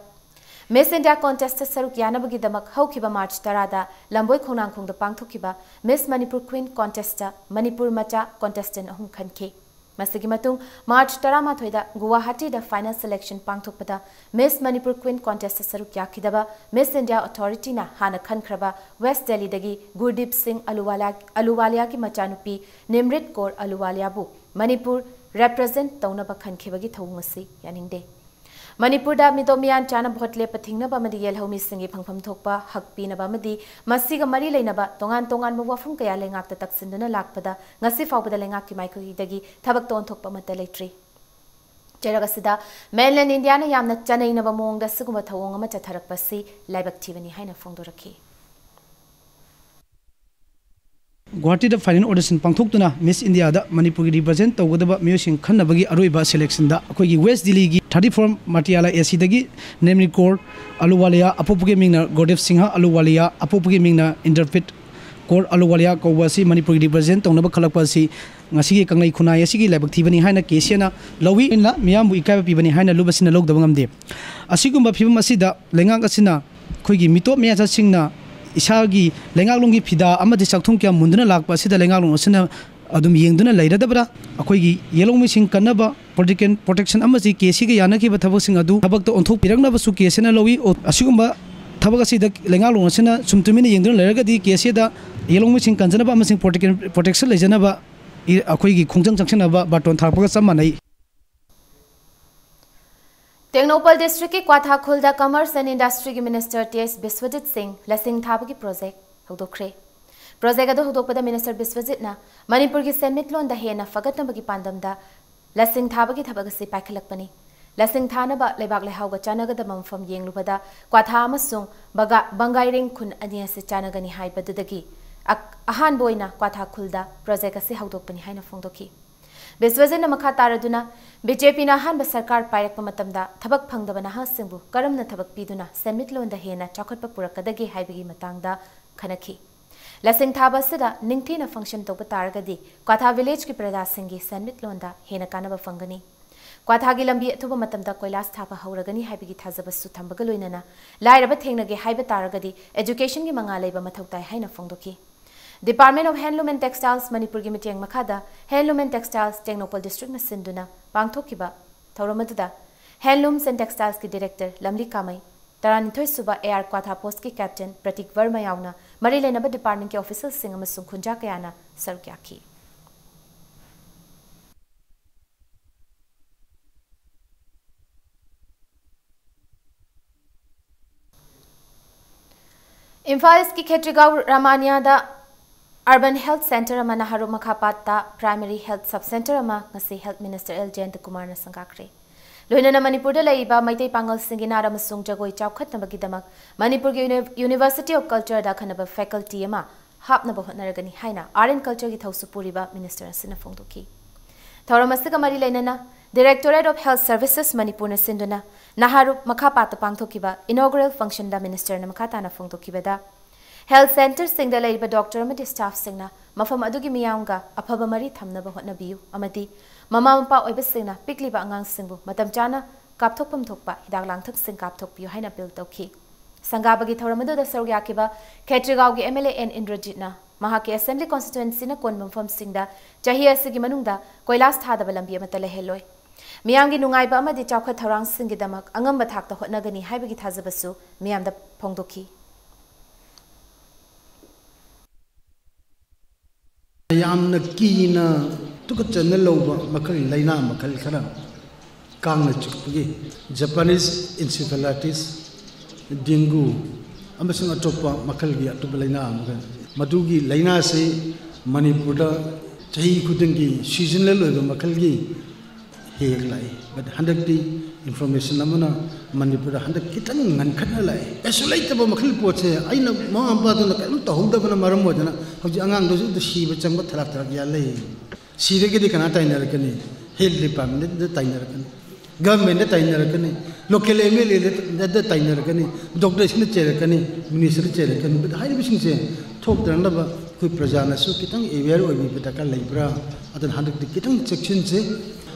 Miss India contest ꯁꯔꯨꯛ ꯌꯥꯅꯕꯒꯤꯗꯃꯛ ꯍꯧꯈꯤꯕ March ꯇꯔꯥꯗ ꯂꯝꯕꯣꯏ ꯈꯣꯡꯅꯥꯡꯈꯣꯡꯗ ꯄꯥꯡꯊꯣꯛꯈꯤꯕ Miss Manipur Queen contest Manipur ꯃꯆꯥ contestant ꯑꯍꯨꯝ ꯈꯟꯈꯤ꯫ ꯃꯁꯤꯒꯤ ꯃꯇꯨꯡ March ꯇꯔꯥꯃꯥꯊꯣꯏꯗ ꯒꯨꯋꯥꯍꯥꯇꯤꯗ final selection ꯄꯥꯡꯊꯣꯛꯄꯗ Miss Manipur Queen contest ꯁꯔꯨꯛ ꯌꯥꯈꯤꯗꯕ Miss India Authorityꯅ ꯍꯥꯟꯅ ꯈꯟꯈ꯭ꯔꯕ West Delhiꯗꯒꯤ Gurdeep Singh Ahluwalia, Ahluwaliaꯒꯤ ꯃꯆꯥꯅꯨꯄꯤ Nimrit Kaur Ahluwaliaꯕꯨ ꯃꯅꯤꯄꯨꯔ represent ꯇꯧꯅꯕ ꯈꯟꯈꯤꯕꯒꯤ ꯊꯧꯑꯣꯡ ꯑꯁꯤ ꯌꯥꯅꯤꯡꯗꯦ꯫ ꯃꯅꯤꯄꯨꯔꯗ ꯃꯤꯇꯣꯞ ꯃꯤꯌꯥꯟ ꯆꯥꯅ vote ꯂꯦꯞꯄ ꯊꯤꯡꯅꯕ ꯑꯃꯗꯤ ꯌꯦꯜꯍꯧꯃꯤꯁꯤꯡꯒꯤ ꯐꯪꯐꯝ ꯊꯣꯛꯄ ꯍꯛ ꯄꯤꯅꯕ ꯑꯃꯗꯤ ꯃꯁꯤꯒ ꯃꯔꯤ ꯂꯩꯅꯕ ꯇꯣꯉꯥꯟ ꯇꯣꯉꯥꯟꯕ ꯋꯥꯐꯝ ꯀꯌꯥ ꯂꯩꯉꯥꯛꯇ ꯇꯛꯁꯤꯟꯗꯨꯅ ꯂꯥꯛꯄꯗ ꯉꯁꯤ ꯐꯥꯎꯕꯗ ꯂꯩꯉꯥꯛꯀꯤ ꯃꯥꯏꯀꯩꯗꯒꯤ ꯊꯕꯛꯇ ꯑꯣꯟꯊꯣꯛꯄ ꯑꯃꯠꯇ ꯂꯩꯇ꯭ꯔꯤ꯫ ꯆꯩꯔꯛ ꯑꯁꯤꯗ mainland Indiaꯅ ꯌꯥꯝꯅ ꯆꯅꯩꯅꯕ ꯃꯑꯣꯡꯗ ꯑꯁꯤꯒꯨꯝꯕ ꯊꯧꯑꯣꯡ ꯑꯃ ꯆꯠꯊꯔꯛꯄ ꯑꯁꯤ ꯂꯥꯏꯕꯛ ꯊꯤꯕꯅꯤ ꯍꯥꯏꯅ ꯐꯣꯡꯗꯣꯔꯛꯈꯤ꯫ ꯒꯨꯋꯥꯍꯥꯇꯤꯗ final audition ꯄꯥꯡꯊꯣꯛꯇꯨꯅ Miss Indiaꯗ ꯃꯅꯤꯄꯨꯔꯒꯤ represent ꯇꯧꯒꯗꯕ ꯃꯤꯑꯣꯏꯁꯤꯡ ꯈꯟꯅꯕꯒꯤ ꯑꯔꯣꯏꯕ selectionꯗ ꯑꯩꯈꯣꯏꯒꯤ West Delhiꯒꯤ thirty four Matyala ACꯗꯒꯤ Nimrit Kaur Ahluwalia, ꯑꯄꯣꯛꯄꯒꯤ ꯃꯤꯡꯅ Gurdeep Singh Ahluwalia, ꯑꯄꯣꯛꯄꯒꯤ ꯃꯤꯡꯅ Inderpreet Kaur Ahluwalia ꯀꯧꯕ ꯑꯁꯤ ꯃꯅꯤꯄꯨꯔꯒꯤ represent ꯇꯧꯅꯕ ꯈꯜꯂꯛꯄ ꯑꯁꯤ ꯉꯁꯤꯒꯤ ꯀꯪꯂꯩ ꯈꯨꯟꯅꯥꯏ ꯑꯁꯤꯒꯤ ꯂꯥꯏꯕꯛ ꯊꯤꯕꯅꯤ ꯍꯥꯏꯅ KCAꯅ ꯂꯧꯏ꯫ ꯑꯩꯅ ꯃꯤꯌꯥꯝꯕꯨ ꯏꯀꯥꯏꯕ ꯄꯤꯕꯅꯤ ꯍꯥꯏꯅ ꯂꯨꯕꯁꯤꯅ ꯂꯧꯗꯕ ꯉꯝꯗꯦ꯫ ꯑꯁꯤꯒꯨꯝꯕ ꯐꯤꯕꯝ ꯑꯁꯤꯗ ꯂꯩꯉꯥꯛ ꯑꯁꯤꯅ ꯑꯩꯈꯣꯏꯒꯤ ꯃꯤꯇꯣꯞ ꯃꯤꯌꯥꯆꯥꯁꯤꯡꯅ ꯏꯁꯥꯒꯤ ꯂꯩꯉꯥꯛꯂꯣꯟꯒꯤ ꯐꯤꯗꯥ ꯑꯃꯗꯤ ꯆꯥꯛꯊꯨꯡ ꯀꯌꯥ ꯃꯨꯟꯗꯨꯅ ꯂꯥꯛꯄ ꯑꯁꯤꯗ ꯂꯩꯉꯥꯛꯂꯣꯟ ꯑꯁꯤꯅ ꯑꯗꯨꯝ ꯌꯦꯡꯗꯨꯅ ꯂꯩꯔꯗꯕ꯭ꯔꯥ? ꯑꯩꯈꯣꯏꯒꯤ ꯌꯦꯜꯍꯧꯃꯤꯁꯤꯡ ꯀꯟꯅꯕ political protection ꯑꯃꯁꯤ KCꯒ ꯌꯥꯅꯈꯤꯕ ꯊꯕꯛꯁꯤꯡ ꯑꯗꯨ ꯊꯕꯛꯇ ꯑꯣꯟꯊꯣꯛꯄꯤꯔꯛꯅꯕꯁꯨ KCꯅ ꯂꯧꯏ꯫ ꯑꯣ, ꯑꯁꯤꯒꯨꯝꯕ ꯊꯕꯛ ꯑꯁꯤꯗ ꯂꯩꯉꯥꯛꯂꯣꯟ ꯑꯁꯤꯅ ꯁꯨꯝ ꯇꯨꯃꯤꯟꯅ ꯌꯦꯡꯗꯨꯅ ꯂꯩꯔꯒꯗꯤ KCꯗ ꯌꯦꯜꯍꯧꯃꯤꯁꯤꯡ ꯀꯟꯖꯅꯕ ꯑꯃꯁꯨꯡ political protection ꯂꯩꯖꯅꯕ ꯏ-, ꯑꯩꯈꯣꯏꯒꯤ ꯈꯣꯡꯖꯪ ꯆꯪꯁꯤꯟꯅꯕ ꯕꯥꯔꯇꯣꯟ ꯊꯥꯔꯛꯄꯒ ꯆꯞ ꯃꯥꯟꯅꯩ꯫ ꯇꯦꯡꯅꯧꯄꯜ districtꯀꯤ ꯀ꯭ꯋꯥꯊꯥ ꯈꯨꯜꯗ Commerce and Industryꯒꯤ minister T S Biswajit ꯁꯤꯡ ꯂꯁꯤꯡ ꯊꯥꯕꯒꯤ project ꯍꯧꯗꯣꯛꯈ꯭ꯔꯦ꯫ Project ꯑꯗꯨ ꯍꯧꯗꯣꯛꯄꯗ minister ꯕꯤꯁ꯭ꯋꯖꯤꯠꯅ ꯃꯅꯤꯄꯨꯔꯒꯤ ꯁꯦꯟꯃꯤꯠꯂꯣꯟꯗ ꯍꯦꯟꯅ ꯐꯒꯠꯅꯕꯒꯤ ꯄꯥꯟꯗꯝꯗ ꯂꯁꯤꯡ ꯊꯥꯕꯒꯤ ꯊꯕꯛ ꯑꯁꯤ ꯄꯥꯏꯈꯠꯂꯛꯄꯅꯤ꯫ ꯂꯁꯤꯡ ꯊꯥꯅꯕ ꯂꯩꯕꯥꯛ ꯂꯩꯍꯥꯎꯒ ꯆꯥꯟꯅꯒꯗꯕ ꯃꯐꯝ ꯌꯦꯡꯂꯨꯕꯗ ꯀ꯭ꯋꯥꯊꯥ ꯑꯃꯁꯨꯡ ꯕꯒꯥ-, ꯕꯪꯒꯥꯏꯔꯦꯡ ꯈꯨꯟ ꯑꯅꯤ ꯑꯁꯤ ꯆꯥꯟꯅꯒꯅꯤ ꯍꯥꯏꯕꯗꯨꯗꯒꯤ ꯑꯛ-, ꯑꯍꯥꯟꯕ ꯑꯣꯏꯅ ꯀ꯭ꯋꯥꯊꯥ ꯈꯨꯜꯗ project ꯑꯁꯤ ꯍꯧꯗꯣꯛꯄꯅꯤ ꯍꯥꯏꯅ ꯐꯣꯡꯗꯣꯛꯈꯤ꯫ ꯕꯤꯁ꯭ꯋꯖꯤꯠꯅ ꯃꯈꯥ ꯇꯥꯔꯗꯨꯅ, BJPꯅ ꯑꯍꯥꯟꯕ ꯁꯔꯀꯥꯔ ꯄꯥꯏꯔꯛꯄ ꯃꯇꯝꯗ ꯊꯕꯛ ꯐꯪꯗꯕ ꯅꯍꯥꯁꯤꯡꯕꯨ ꯀꯔꯝꯅ ꯊꯕꯛ ꯄꯤꯗꯨꯅ ꯁꯦꯟꯃꯤꯠꯂꯣꯟꯗ ꯍꯦꯟꯅ ꯆꯥꯎꯈꯠꯄ ꯄꯨꯔꯛꯀꯗꯒꯦ ꯍꯥꯏꯕꯒꯤ ꯃꯇꯥꯡꯗ ꯈꯟꯅꯈꯤ꯫ ꯂꯁꯤꯡ ꯊꯥꯕ ꯑꯁꯤꯗ ꯅꯤꯡꯊꯤꯅ function ꯇꯧꯕ ꯇꯥꯔꯒꯗꯤ ꯀ꯭ꯋꯥꯊꯥ villageꯀꯤ ꯄ꯭ꯔꯖꯥꯁꯤꯡꯒꯤ ꯁꯦꯟꯃꯤꯠꯂꯣꯟꯗ ꯍꯦꯟꯅ ꯀꯥꯟꯅꯕ ꯐꯪꯒꯅꯤ꯫ ꯀ꯭ꯋꯥꯊꯥꯒꯤ ꯂꯝꯕꯤ ꯑꯊꯨꯕ ꯃꯇꯝꯗ ꯀꯣꯏꯂꯥꯁ ꯊꯥꯕ ꯍꯧꯔꯒꯅꯤ ꯍꯥꯏꯕꯒꯤ ꯊꯥꯖꯕꯁꯨ ꯊꯝꯕꯒ ꯂꯣꯏꯅꯅ ꯂꯥꯏꯔꯕ ꯊꯦꯡꯅꯒꯦ ꯍꯥꯏꯕ ꯇꯥꯔꯒꯗꯤ educationꯒꯤ ꯃꯉꯥꯜ ꯂꯩꯕ ꯃꯊꯧ ꯇꯥꯏ ꯍꯥꯏꯅ ꯐꯣꯡꯗꯣꯛꯈꯤ꯫ Department of Handloom and Textiles ꯃꯅꯤꯄꯨꯔꯒꯤ ꯃꯤꯠꯌꯦꯡ ꯃꯈꯥꯗ Handloom and Textiles ꯇꯦꯡꯅꯧꯄꯜ districtꯅ ꯁꯤꯟꯗꯨꯅ ꯄꯥꯡꯊꯣꯛꯈꯤꯕ ꯊꯧꯔꯝ ꯑꯗꯨꯗ Handlooms and Textilesꯀꯤ director ꯂꯝꯂꯤ ꯀꯥꯃꯩ, ꯇꯔꯥꯅꯤꯊꯣꯏ ꯁꯨꯕ AR ꯀ꯭ꯋꯥꯊꯥ postꯀꯤ captain ꯄ꯭ꯔꯇꯤꯛ ꯕꯔꯃ ꯌꯥꯎꯅ ꯃꯔꯤ ꯂꯩꯅꯕ departmentꯀꯤ officialꯁꯤꯡ ꯑꯃꯁꯨꯡ ꯈꯨꯟꯖꯥ ꯀꯌꯥꯅ ꯁꯔꯨꯛ ꯌꯥꯈꯤ꯫ ꯏꯝꯐꯥꯜ ꯏꯁꯀꯤ ꯈꯦꯇ꯭ꯔꯤꯒꯥꯎ ꯔꯥꯃꯥꯅꯤꯌꯥꯗ urban health centre ꯑꯃ, ꯅꯍꯥꯔꯨꯞ ꯃꯈꯥꯄꯥꯠꯇ primary health sub centre ꯑꯃ ꯉꯁꯤ health minister ꯑꯦꯜ ꯖꯌꯟꯇꯀꯨꯃꯥꯔꯅ ꯁꯪꯒꯥꯈ꯭ꯔꯦ꯫ ꯂꯣꯏꯅꯅ ꯃꯅꯤꯄꯨꯔꯗ ꯂꯩꯔꯤꯕ ꯃꯩꯇꯩ ꯄꯥꯉꯜꯁꯤꯡꯒꯤ ꯅꯥꯠ ꯑꯃꯁꯨꯡ ꯖꯒꯣꯏ ꯆꯥꯎꯈꯠꯅꯕꯒꯤꯗꯃꯛ ꯃꯅꯤꯄꯨꯔꯒꯤ ꯌꯨꯅꯤ-, University of Cultureꯗ ꯑꯈꯟꯅꯕ faculty ꯑꯃ ꯍꯥꯞꯅꯕ ꯍꯣꯠꯅꯔꯒꯅꯤ ꯍꯥꯏꯅ Art and Cultureꯒꯤ ꯊꯧꯁꯨ ꯄꯨꯔꯤꯕ minister ꯑꯁꯤꯅ ꯐꯣꯡꯗꯣꯛꯈꯤ꯫ ꯊꯧꯔꯝ ꯑꯁꯤꯒ ꯃꯔꯤ ꯂꯩꯅꯅ Directorate of Health Services ꯃꯅꯤꯄꯨꯔꯅ ꯁꯤꯟꯗꯨꯅ ꯅꯍꯥꯔꯨꯞ ꯃꯈꯥꯄꯥꯠꯇ ꯄꯥꯡꯊꯣꯛꯈꯤꯕ inaugural functionꯗ ministerꯅ ꯃꯈꯥ ꯇꯥꯅ ꯐꯣꯡꯗꯣꯛꯈꯤꯕꯗ, health centreꯁꯤꯡꯗ ꯂꯩꯔꯤꯕ doctor ꯑꯃꯗꯤ staffꯁꯤꯡꯅ ꯃꯐꯝ ꯑꯗꯨꯒꯤ ꯃꯤꯌꯥꯝꯒ ꯑꯐꯕ ꯃꯔꯤ ꯊꯝꯅꯕ ꯍꯣꯠꯅꯕꯤꯌꯨ ꯑꯃꯗꯤ ꯃꯃꯥ ꯃꯄꯥ ꯑꯣꯏꯕꯁꯤꯡꯅ ꯄꯤꯛꯂꯤꯕ ꯑꯉꯥꯡꯁꯤꯡꯕꯨ ꯃꯇꯝ ꯆꯥꯅ ꯀꯥꯞꯊꯣꯛꯐꯝ ꯊꯣꯛꯄ ꯍꯤꯗꯥꯛ ꯂꯥꯡꯊꯛꯁꯤꯡ ꯀꯥꯞꯊꯣꯛꯄꯤꯌꯨ ꯍꯥꯏꯅ appeal ꯇꯧꯈꯤ꯫ ꯁꯪꯒꯥꯕꯒꯤ ꯊꯧꯔꯝ ꯑꯗꯨꯗ ꯁꯔꯨꯛ ꯌꯥꯈꯤꯕ ꯈꯦꯇ꯭ꯔꯤꯒꯥꯎꯒꯤ MLA ꯑꯦꯟ ꯏꯟꯗ꯭ꯔꯖꯤꯠꯅ ꯃꯍꯥꯛꯀꯤ assembly constituencyꯅ ꯀꯣꯟꯕ ꯃꯐꯝꯁꯤꯡꯗ ꯆꯍꯤ ꯑꯁꯤꯒꯤ ꯃꯅꯨꯡꯗ ꯀꯣꯏꯂꯥꯁ ꯊꯥꯗꯕ ꯂꯝꯕꯤ ꯑꯃꯠꯇ ꯂꯩꯍꯜꯂꯣꯏ꯫ ꯃꯤꯌꯥꯝꯒꯤ ꯅꯨꯡꯉꯥꯏꯕ ꯑꯃꯗꯤ ꯆꯥꯎꯈꯠ ꯊꯧꯔꯥꯡꯁꯤꯡꯒꯤꯗꯃꯛ ꯑꯉꯝꯕ ꯊꯥꯛꯇ ꯍꯣꯠꯅꯒꯅꯤ ꯍꯥꯏꯕꯒꯤ ꯊꯥꯖꯕꯁꯨ ꯃꯤꯌꯥꯝꯗ ꯐꯣꯡꯗꯣꯛꯈꯤ꯫ ꯌꯥꯝꯅ ꯀꯤꯅ ꯇꯨꯀꯠꯆꯅ ꯂꯧꯕ ꯃꯈꯜ, ꯂꯥꯏꯅꯥ ꯃꯈꯜ ꯈꯔ, ꯀꯥꯡꯅ ꯆꯤꯛꯄꯒꯤ Japanese encephalitis, dengue, ꯑꯃꯁꯨꯡ ꯑꯇꯣꯞꯄ ꯃꯈꯜꯒꯤ ꯑꯇꯣꯞꯄ ꯂꯥꯏꯅꯥ ꯑꯃꯒ, ꯃꯗꯨꯒꯤ ꯂꯥꯏꯅꯥꯁꯤ ꯃꯅꯤꯄꯨꯔꯗ ꯆꯍꯤ ꯈꯨꯗꯤꯡꯒꯤ seasonal ꯑꯣꯏꯕ ꯃꯈꯜꯒꯤ ꯍꯦꯛ ꯍꯦꯛ ꯂꯥꯛꯏ꯫ But ꯍꯟꯗꯛꯇꯤ information ꯑꯃꯅ ꯃꯅꯤꯄꯨꯔꯗ ꯍꯟꯗꯛ ꯈꯤꯇꯪ ꯉꯟꯈꯠꯅ ꯂꯥꯛꯏ꯫ ꯀꯩꯁꯨ ꯂꯩꯇꯕ ꯃꯈꯜ ꯄꯣꯠꯁꯦ, ꯑꯩꯅ ꯃꯃꯥ ꯃꯄꯥꯗꯨꯅ ꯀꯔꯤꯝ ꯇꯧꯍꯧꯗꯕꯅ ꯃꯔꯝ ꯑꯣꯏꯗꯅ ꯍꯧꯖꯤꯛ ꯑꯉꯥꯡꯗꯨꯁꯨ ꯑꯗꯨ ꯁꯤꯕ ꯆꯪꯕ ꯊꯔꯥꯛ ꯊꯔꯥꯛ ꯌꯥꯜꯂꯦ꯫ ꯁꯤꯔꯒꯗꯤ ꯀꯅꯥ ꯇꯥꯏꯅꯔꯛꯀꯅꯤ? Health departmentꯗ ꯇꯥꯏꯅꯔꯛꯀꯅꯤ, governmentꯗ ꯇꯥꯏꯅꯔꯛꯀꯅꯤ, local MLAꯗ ꯇꯥꯏꯅꯔꯛꯀꯅꯤ, doctorꯁꯤꯡꯗ ꯆꯩꯔꯛꯀꯅꯤ, ministerꯗ ꯆꯩꯔꯛꯀꯅꯤ꯫ But ꯍꯥꯏꯔꯤꯕꯁꯤꯡꯁꯦ ꯊꯣꯛꯇꯅꯕ ꯑꯩꯈꯣꯏ ꯄ꯭ꯔꯖꯥꯅꯁꯨ ꯈꯤꯇꯪ aware ꯑꯣꯏꯕꯤꯕ ꯗꯔꯀꯥꯔ ꯂꯩꯕ꯭ꯔꯥ? ꯑꯗꯨꯅ ꯍꯟꯗꯛꯇꯤ ꯈꯤꯇꯪ ꯆꯦꯛꯁꯤꯟꯁꯦ꯫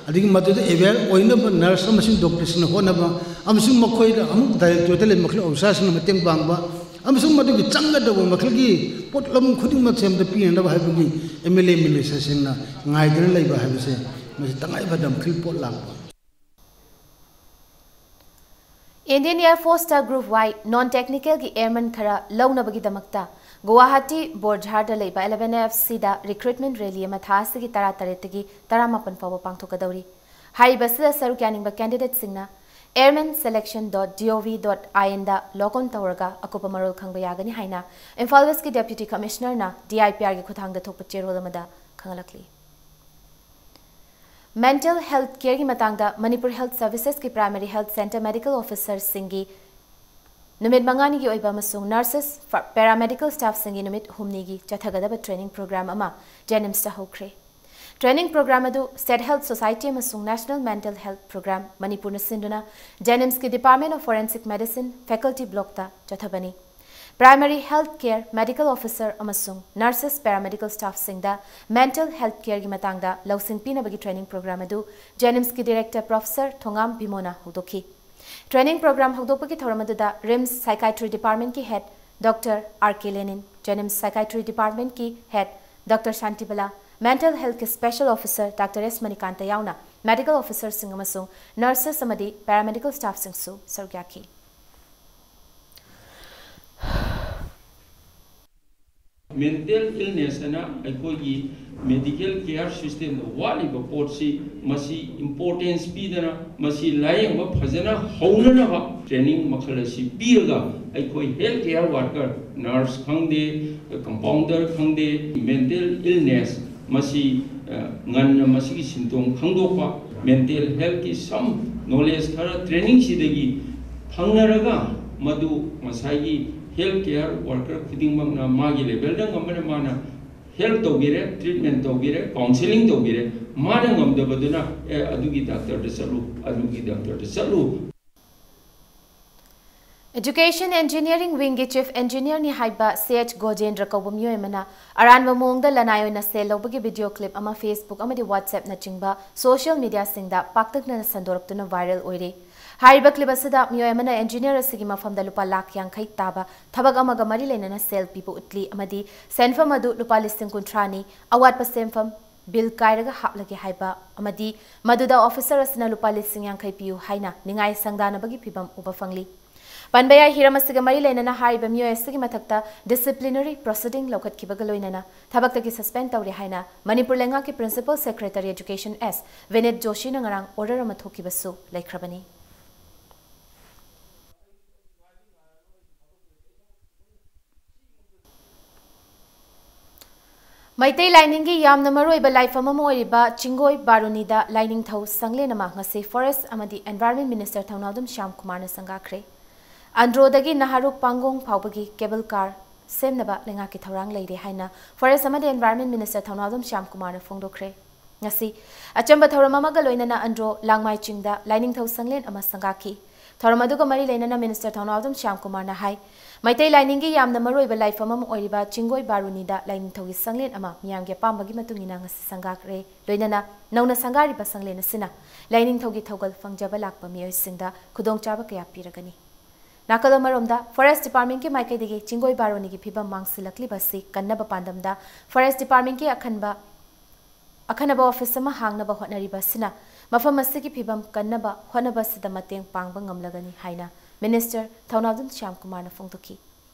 ꯑꯗꯒꯤ ꯃꯗꯨꯗ ꯑꯦꯋꯦꯌꯔ ꯑꯣꯏꯅꯕ ꯅꯔꯁ ꯑꯃꯁꯨꯡ ꯗꯣꯛꯇꯔꯁꯤꯡꯅ ꯍꯣꯠꯅꯕ, ꯑꯃꯁꯨꯡ ꯃꯈꯣꯏꯗ ꯑꯃꯨꯛ ꯗꯥꯏꯔꯦꯛꯇꯣꯔꯦꯠꯇ ꯂꯩꯕ ꯃꯈꯜ ꯑꯣꯐꯤꯁꯥꯔꯁꯤꯡꯅ ꯃꯇꯦꯡ ꯄꯥꯡꯕ, ꯑꯃꯁꯨꯡ ꯃꯗꯨꯒꯤ ꯆꯪꯒꯗꯧꯕ ꯃꯈꯜꯒꯤ ꯄꯣꯠꯂꯝ ꯈꯨꯗꯤꯡꯃꯛꯁꯦ ꯑꯃꯗ ꯄꯤꯅꯅꯕ ꯍꯥꯏꯕꯒꯤ ꯑꯦꯝ ꯑꯦꯜ ꯑꯦ ꯃꯤꯅꯤꯁꯇꯔꯁꯤꯡꯅ ꯉꯥꯏꯗꯨꯅ ꯂꯩꯕ ꯍꯥꯏꯕꯁꯦ ꯃꯁꯤ ꯇꯉꯥꯏ ꯐꯗꯕ ꯃꯈꯜ ꯄꯣꯠ ꯂꯥꯛꯄ꯫ Indian Air Force ꯇ Group Y non technical ꯒꯤ airman ꯈꯔ ꯂꯧꯅꯕꯒꯤꯗꯃꯛꯇ ꯒꯨꯋꯥꯍꯥꯇꯤ ꯕꯣꯔꯖꯥꯔꯗ ꯂꯩꯕ eleven F C ꯗ recruitment rally ꯑꯃ ꯊꯥ ꯑꯁꯤꯒꯤ ꯇꯔꯥꯇꯔꯦꯠꯇꯒꯤ ꯇꯔꯥꯃꯥꯄꯟ ꯐꯥꯎꯕ ꯄꯥꯡꯊꯣꯛꯀꯗꯧꯔꯤ꯫ ꯍꯥꯏꯔꯤꯕ ꯑꯁꯤꯗ ꯁꯔꯨꯛ ꯌꯥꯅꯤꯡꯕ candidateꯁꯤꯡꯅ airman selection dot G O V dot I N the log on ꯇꯧꯔꯒ ꯑꯀꯨꯞꯄ ꯃꯔꯣꯜ ꯈꯪꯕ ꯌꯥꯒꯅꯤ ꯍꯥꯏꯅ ꯏꯝꯐꯥꯜ West ꯀꯤ Deputy Commissioner ꯅ D I P R ꯒꯤ ꯈꯨꯠꯊꯥꯡꯗ ꯊꯣꯛꯄ ꯆꯦꯔꯣꯜ ꯑꯃꯗ ꯈꯪꯍꯜꯂꯛꯂꯤ꯫ Mental health care ꯒꯤ ꯃꯇꯥꯡꯗ ꯃꯅꯤꯄꯨꯔ Health Services ꯀꯤ Primary Health Centre Medical Officer ꯁꯤꯡꯒꯤ ꯅꯨꯃꯤꯠ ꯃꯉꯥꯅꯤꯒꯤ ꯑꯣꯏꯕ ꯑꯃꯁꯨꯡ nurses, fa-, paramedical staff ꯁꯤꯡꯒꯤ ꯅꯨꯃꯤꯠ ꯍꯨꯝꯅꯤꯒꯤ ꯆꯠꯊꯒꯗꯕ training program ꯑꯃ JNIMS ꯇ ꯍꯧꯈ꯭ꯔꯦ꯫ Training program ꯑꯗꯨ State Health Society ꯑꯃꯁꯨꯡ National Mental Health Program ꯃꯅꯤꯄꯨꯔꯅ ꯁꯤꯟꯗꯨꯅ JNIMS ꯀꯤ Department of Forensic Medicine Faculty Block ꯇ ꯆꯠꯊꯕꯅꯤ꯫ Primary health care medical officer ꯑꯃꯁꯨꯡ nurses, paramedical staff ꯁꯤꯡꯗ mental health care ꯒꯤ ꯃꯇꯥꯡꯗ ꯂꯧꯁꯤꯡ ꯄꯤꯅꯕꯒꯤ training program ꯑꯗꯨ JNIMS ꯀꯤ Director Professor ꯊꯣꯉꯥꯝ ꯚꯤꯃꯣꯅ ꯍꯧꯗꯣꯛꯈꯤ꯫ Training program ꯍꯧꯗꯣꯛꯄꯒꯤ ꯊꯧꯔꯝ ꯑꯗꯨꯗ RIMS Psychiatry Department ꯀꯤ Head Doctor R K Lenin, JNIMS Psychiatry Department ꯀꯤ Head Doctor Shantibala, Mental Health ꯀꯤ Special Officer Doctor S Manikanta ꯌꯥꯎꯅ medical officer ꯁꯤꯡ ꯑꯃꯁꯨꯡ nurses ꯑꯃꯗꯤ paramedical staff ꯁꯤꯡꯁꯨ ꯁꯔꯨꯛ ꯌꯥꯈꯤ꯫ Mental illness ꯑꯅ ꯑꯩꯈꯣꯏꯒꯤ medical care system ꯗ ꯋꯥꯠꯂꯤꯕ ꯄꯣꯠꯁꯤ, ꯃꯁꯤ importance ꯄꯤꯗꯅ, ꯃꯁꯤ ꯂꯥꯌꯦꯡꯕ ꯐꯖꯅ ꯍꯧꯅꯅꯕ training ꯃꯈꯜ ꯑꯁꯤ ꯄꯤꯔꯒ, ꯑꯩꯈꯣꯏ health care worker, nurse ꯈꯪꯗꯦ, compounder ꯈꯪꯗꯦ, mental illness ꯃꯁꯤ, ꯑ, ꯉꯟꯅ ꯃꯁꯤꯒꯤ symptom ꯈꯪꯗꯣꯛꯄ, mental health ꯀꯤ some knowledge ꯈꯔ training ꯁꯤꯗꯒꯤ ꯐꯪꯅꯔꯒ, ꯃꯗꯨ ꯉꯁꯥꯏꯒꯤ health care worker ꯈꯨꯗꯤꯡꯃꯛꯅ ꯃꯥꯒꯤ level ꯗ ꯉꯝꯕꯅ ꯃꯥꯅ help ꯇꯧꯕꯤꯔꯦ, treatment ꯇꯧꯕꯤꯔꯦ, counselling ꯇꯧꯕꯤꯔꯦ, ꯃꯥꯅ ꯉꯝꯗꯕꯗꯨꯅ, "ꯑꯦ, ꯑꯗꯨꯒꯤ doctor ꯗ ꯆꯠꯂꯨ, ꯑꯗꯨꯒꯤ doctor ꯗ ꯆꯠꯂꯨ"꯫ Education Engineering Wing ꯒꯤ Chief Engineer ꯅꯤ ꯍꯥꯏꯕ ꯁꯤ ꯑꯦꯆ ꯒꯣꯖꯦꯟꯗ꯭ꯔ ꯀꯧꯕ ꯃꯤꯑꯣꯏ ꯑꯃꯅ ꯑꯔꯥꯟꯕ ꯃꯑꯣꯡꯗ ꯂꯅꯥꯏ ꯑꯣꯏꯅ ꯁꯦꯜ ꯂꯧꯕꯒꯤ video clip ꯑꯃ Facebook ꯑꯃꯗꯤ WhatsApp ꯅꯆꯤꯡꯕ social media ꯁꯤꯡꯗ ꯄꯥꯛꯇꯛꯅꯅ ꯁꯟꯗꯣꯔꯛꯇꯨꯅ viral ꯑꯣꯏꯔꯤ꯫ ꯍꯥꯏꯔꯤꯕ clip ꯑꯁꯤꯗ ꯃꯤꯑꯣꯏ ꯑꯃꯅ engineer ꯑꯁꯤꯒꯤ ꯃꯐꯝꯗ ꯂꯨꯄꯥ ꯂꯥꯈ ꯌꯥꯡꯈꯩ ꯇꯥꯕ ꯊꯕꯛ ꯑꯃꯒ ꯃꯔꯤ ꯂꯩꯅꯅ ꯁꯦꯜ ꯄꯤꯕ ꯎꯠꯂꯤ ꯑꯃꯗꯤ ꯁꯦꯟꯐꯝ ꯑꯗꯨ ꯂꯨꯄꯥ ꯂꯤꯁꯤꯡ ꯀꯨꯟꯊ꯭ꯔꯥꯅꯤ, ꯑꯋꯥꯠꯄ ꯁꯦꯟꯐꯝ bill ꯀꯥꯏꯔꯒ ꯍꯥꯞꯂꯒꯦ ꯍꯥꯏꯕ ꯑꯃꯗꯤ ꯃꯗꯨꯗ officer ꯑꯁꯤꯅ ꯂꯨꯄꯥ ꯂꯤꯁꯤꯡ ꯌꯥꯡꯈꯩ ꯄꯤꯌꯨ ꯍꯥꯏꯅ ꯅꯤꯡꯉꯥꯏ ꯁꯪꯗꯥꯅꯕꯒꯤ ꯐꯤꯚꯝ ꯎꯕ ꯐꯪꯂꯤ꯫ ꯄꯟꯕ ꯌꯥꯏ, ꯍꯤꯔꯝ ꯑꯁꯤꯒ ꯃꯔꯤ ꯂꯩꯅꯅ ꯍꯥꯏꯔꯤꯕ ꯃꯤꯑꯣꯏ ꯑꯁꯤꯒꯤ ꯃꯊꯛꯇ disciplinary proceeding ꯂꯧꯈꯠꯈꯤꯕꯒ ꯂꯣꯏꯅꯅ ꯊꯕꯛꯇꯒꯤ suspend ꯇꯧꯔꯦ ꯍꯥꯏꯅ ꯃꯅꯤꯄꯨꯔ ꯂꯩꯉꯥꯛꯀꯤ Principal Secretary Education ꯑꯦꯁ ꯕꯤꯅꯤꯠ ꯖꯣꯁꯤꯅ ꯉꯔꯥꯡ order ꯑꯃ ꯊꯣꯛꯈꯤꯕꯁꯨ ꯂꯩꯈ꯭ꯔꯕꯅꯤ꯫ ꯃꯩꯇꯩ ꯂꯥꯏꯅꯤꯡꯒꯤ ꯌꯥꯝꯅ ꯃꯔꯨꯑꯣꯏꯕ ꯂꯥꯏꯐꯝ ꯑꯃ ꯑꯣꯏꯔꯤꯕ ꯆꯤꯡꯒꯣꯏ ꯕꯥꯔꯨꯅꯤꯗ ꯂꯥꯏꯅꯤꯡꯊꯧ ꯁꯪꯂꯦꯟ ꯑꯃ ꯉꯁꯤ Forest ꯑꯃꯗꯤ Environment Minister ꯊꯧꯅꯥꯎꯖꯝ ꯁ꯭ꯌꯥꯝ ꯀꯨꯃꯥꯔꯅ ꯁꯪꯒꯥꯈ꯭ꯔꯦ꯫ ꯑꯟꯗ꯭ꯔꯣꯗꯒꯤ ꯅꯍꯥꯔꯨꯛ ꯄꯥꯡꯒꯣꯡ ꯐꯥꯎꯕꯒꯤ cable car ꯁꯦꯝꯅꯕ ꯂꯩꯉꯥꯛꯀꯤ ꯊꯧꯔꯥꯡ ꯂꯩꯔꯦ ꯍꯥꯏꯅ Forest ꯑꯃꯗꯤ Environment Minister ꯊꯧꯅꯥꯎꯖꯝ ꯁ꯭ꯌꯥꯝ ꯀꯨꯃꯥꯔꯅ ꯐꯣꯡꯗꯣꯛꯈ꯭ꯔꯦ꯫ ꯉꯁꯤ ꯑꯆꯝꯕ ꯊꯧꯔꯝ ꯑꯃꯒ ꯂꯣꯏꯅꯅ ꯑꯟꯗ꯭ꯔꯣ ꯂꯥꯡꯃꯥꯏ ꯆꯤꯡꯗ ꯂꯥꯏꯅꯤꯡꯊꯧ ꯁꯪꯂꯦꯟ ꯑꯃ ꯁꯪꯒꯥꯈꯤ꯫ ꯊꯧꯔꯝ ꯑꯗꯨꯒ ꯃꯔꯤ ꯂꯩꯅꯅ Minister ꯊꯧꯅꯥꯎꯖꯝ ꯁ꯭ꯌꯥꯝ ꯀꯨꯃꯥꯔꯅ ꯍꯥꯏ, ꯃꯩꯇꯩ ꯂꯥꯏꯅꯤꯡꯒꯤ ꯌꯥꯝꯅ ꯃꯔꯨꯑꯣꯏꯕ ꯂꯥꯏꯐꯝ ꯑꯃ ꯑꯣꯏꯔꯤꯕ ꯆꯤꯡꯒꯣꯏ ꯕꯥꯔꯨꯅꯤꯗ ꯂꯥꯏꯅꯤꯡꯊꯧꯒꯤ ꯁꯪꯂꯦꯟ ꯑꯃ ꯃꯤꯌꯥꯝꯒꯤ ꯑꯄꯥꯝꯕꯒꯤ ꯃꯇꯨꯡ ꯏꯟꯅ ꯉꯁꯤ ꯁꯪꯒꯥꯈ꯭ꯔꯦ꯫ ꯂꯣꯏꯅꯅ ꯅꯧꯅ ꯁꯪꯒꯥꯔꯤꯕ ꯁꯪꯂꯦꯟ ꯑꯁꯤꯅ ꯂꯥꯏꯅꯤꯡꯊꯧꯒꯤ ꯊꯧꯒꯜ ꯐꯪꯖꯕ ꯂꯥꯛꯄ ꯃꯤꯑꯣꯏꯁꯤꯡꯗ ꯈꯨꯗꯣꯡꯆꯥꯕ ꯀꯌꯥ ꯄꯤꯔꯒꯅꯤ꯫ ꯅꯥꯀꯜ ꯑꯃꯔꯣꯝꯗ, Forest Departmentꯀꯤ ꯃꯥꯏꯀꯩꯗꯒꯤ ꯆꯤꯡꯒꯣꯏ ꯕꯥꯔꯣꯅꯤꯒꯤ ꯐꯤꯕꯝ ꯃꯥꯡꯁꯤꯜꯂꯛꯂꯤꯕ ꯑꯁꯤ ꯀꯟꯅꯕ ꯄꯥꯟꯗꯝꯗ Forest Departmentꯀꯤ ꯑꯈꯟꯕ, ꯑꯈꯟꯅꯕ office ꯑꯃ ꯍꯥꯡꯅꯕ ꯍꯣꯠꯅꯔꯤꯕ ꯑꯁꯤꯅ ꯃꯐꯝ ꯑꯁꯤꯒꯤ ꯐꯤꯕꯝ ꯀꯟꯅꯕ ꯍꯣꯠꯅꯕ ꯑꯁꯤꯗ ꯃꯇꯦꯡ ꯄꯥꯡꯕ ꯉꯝꯂꯒꯅꯤ ꯍꯥꯏꯅ Minister ꯊꯧꯅꯥꯎꯖꯝ ꯁ꯭ꯌꯥꯝ ꯀꯨꯃꯥꯔꯅ ꯐꯣꯡꯗꯣꯛꯈꯤ꯫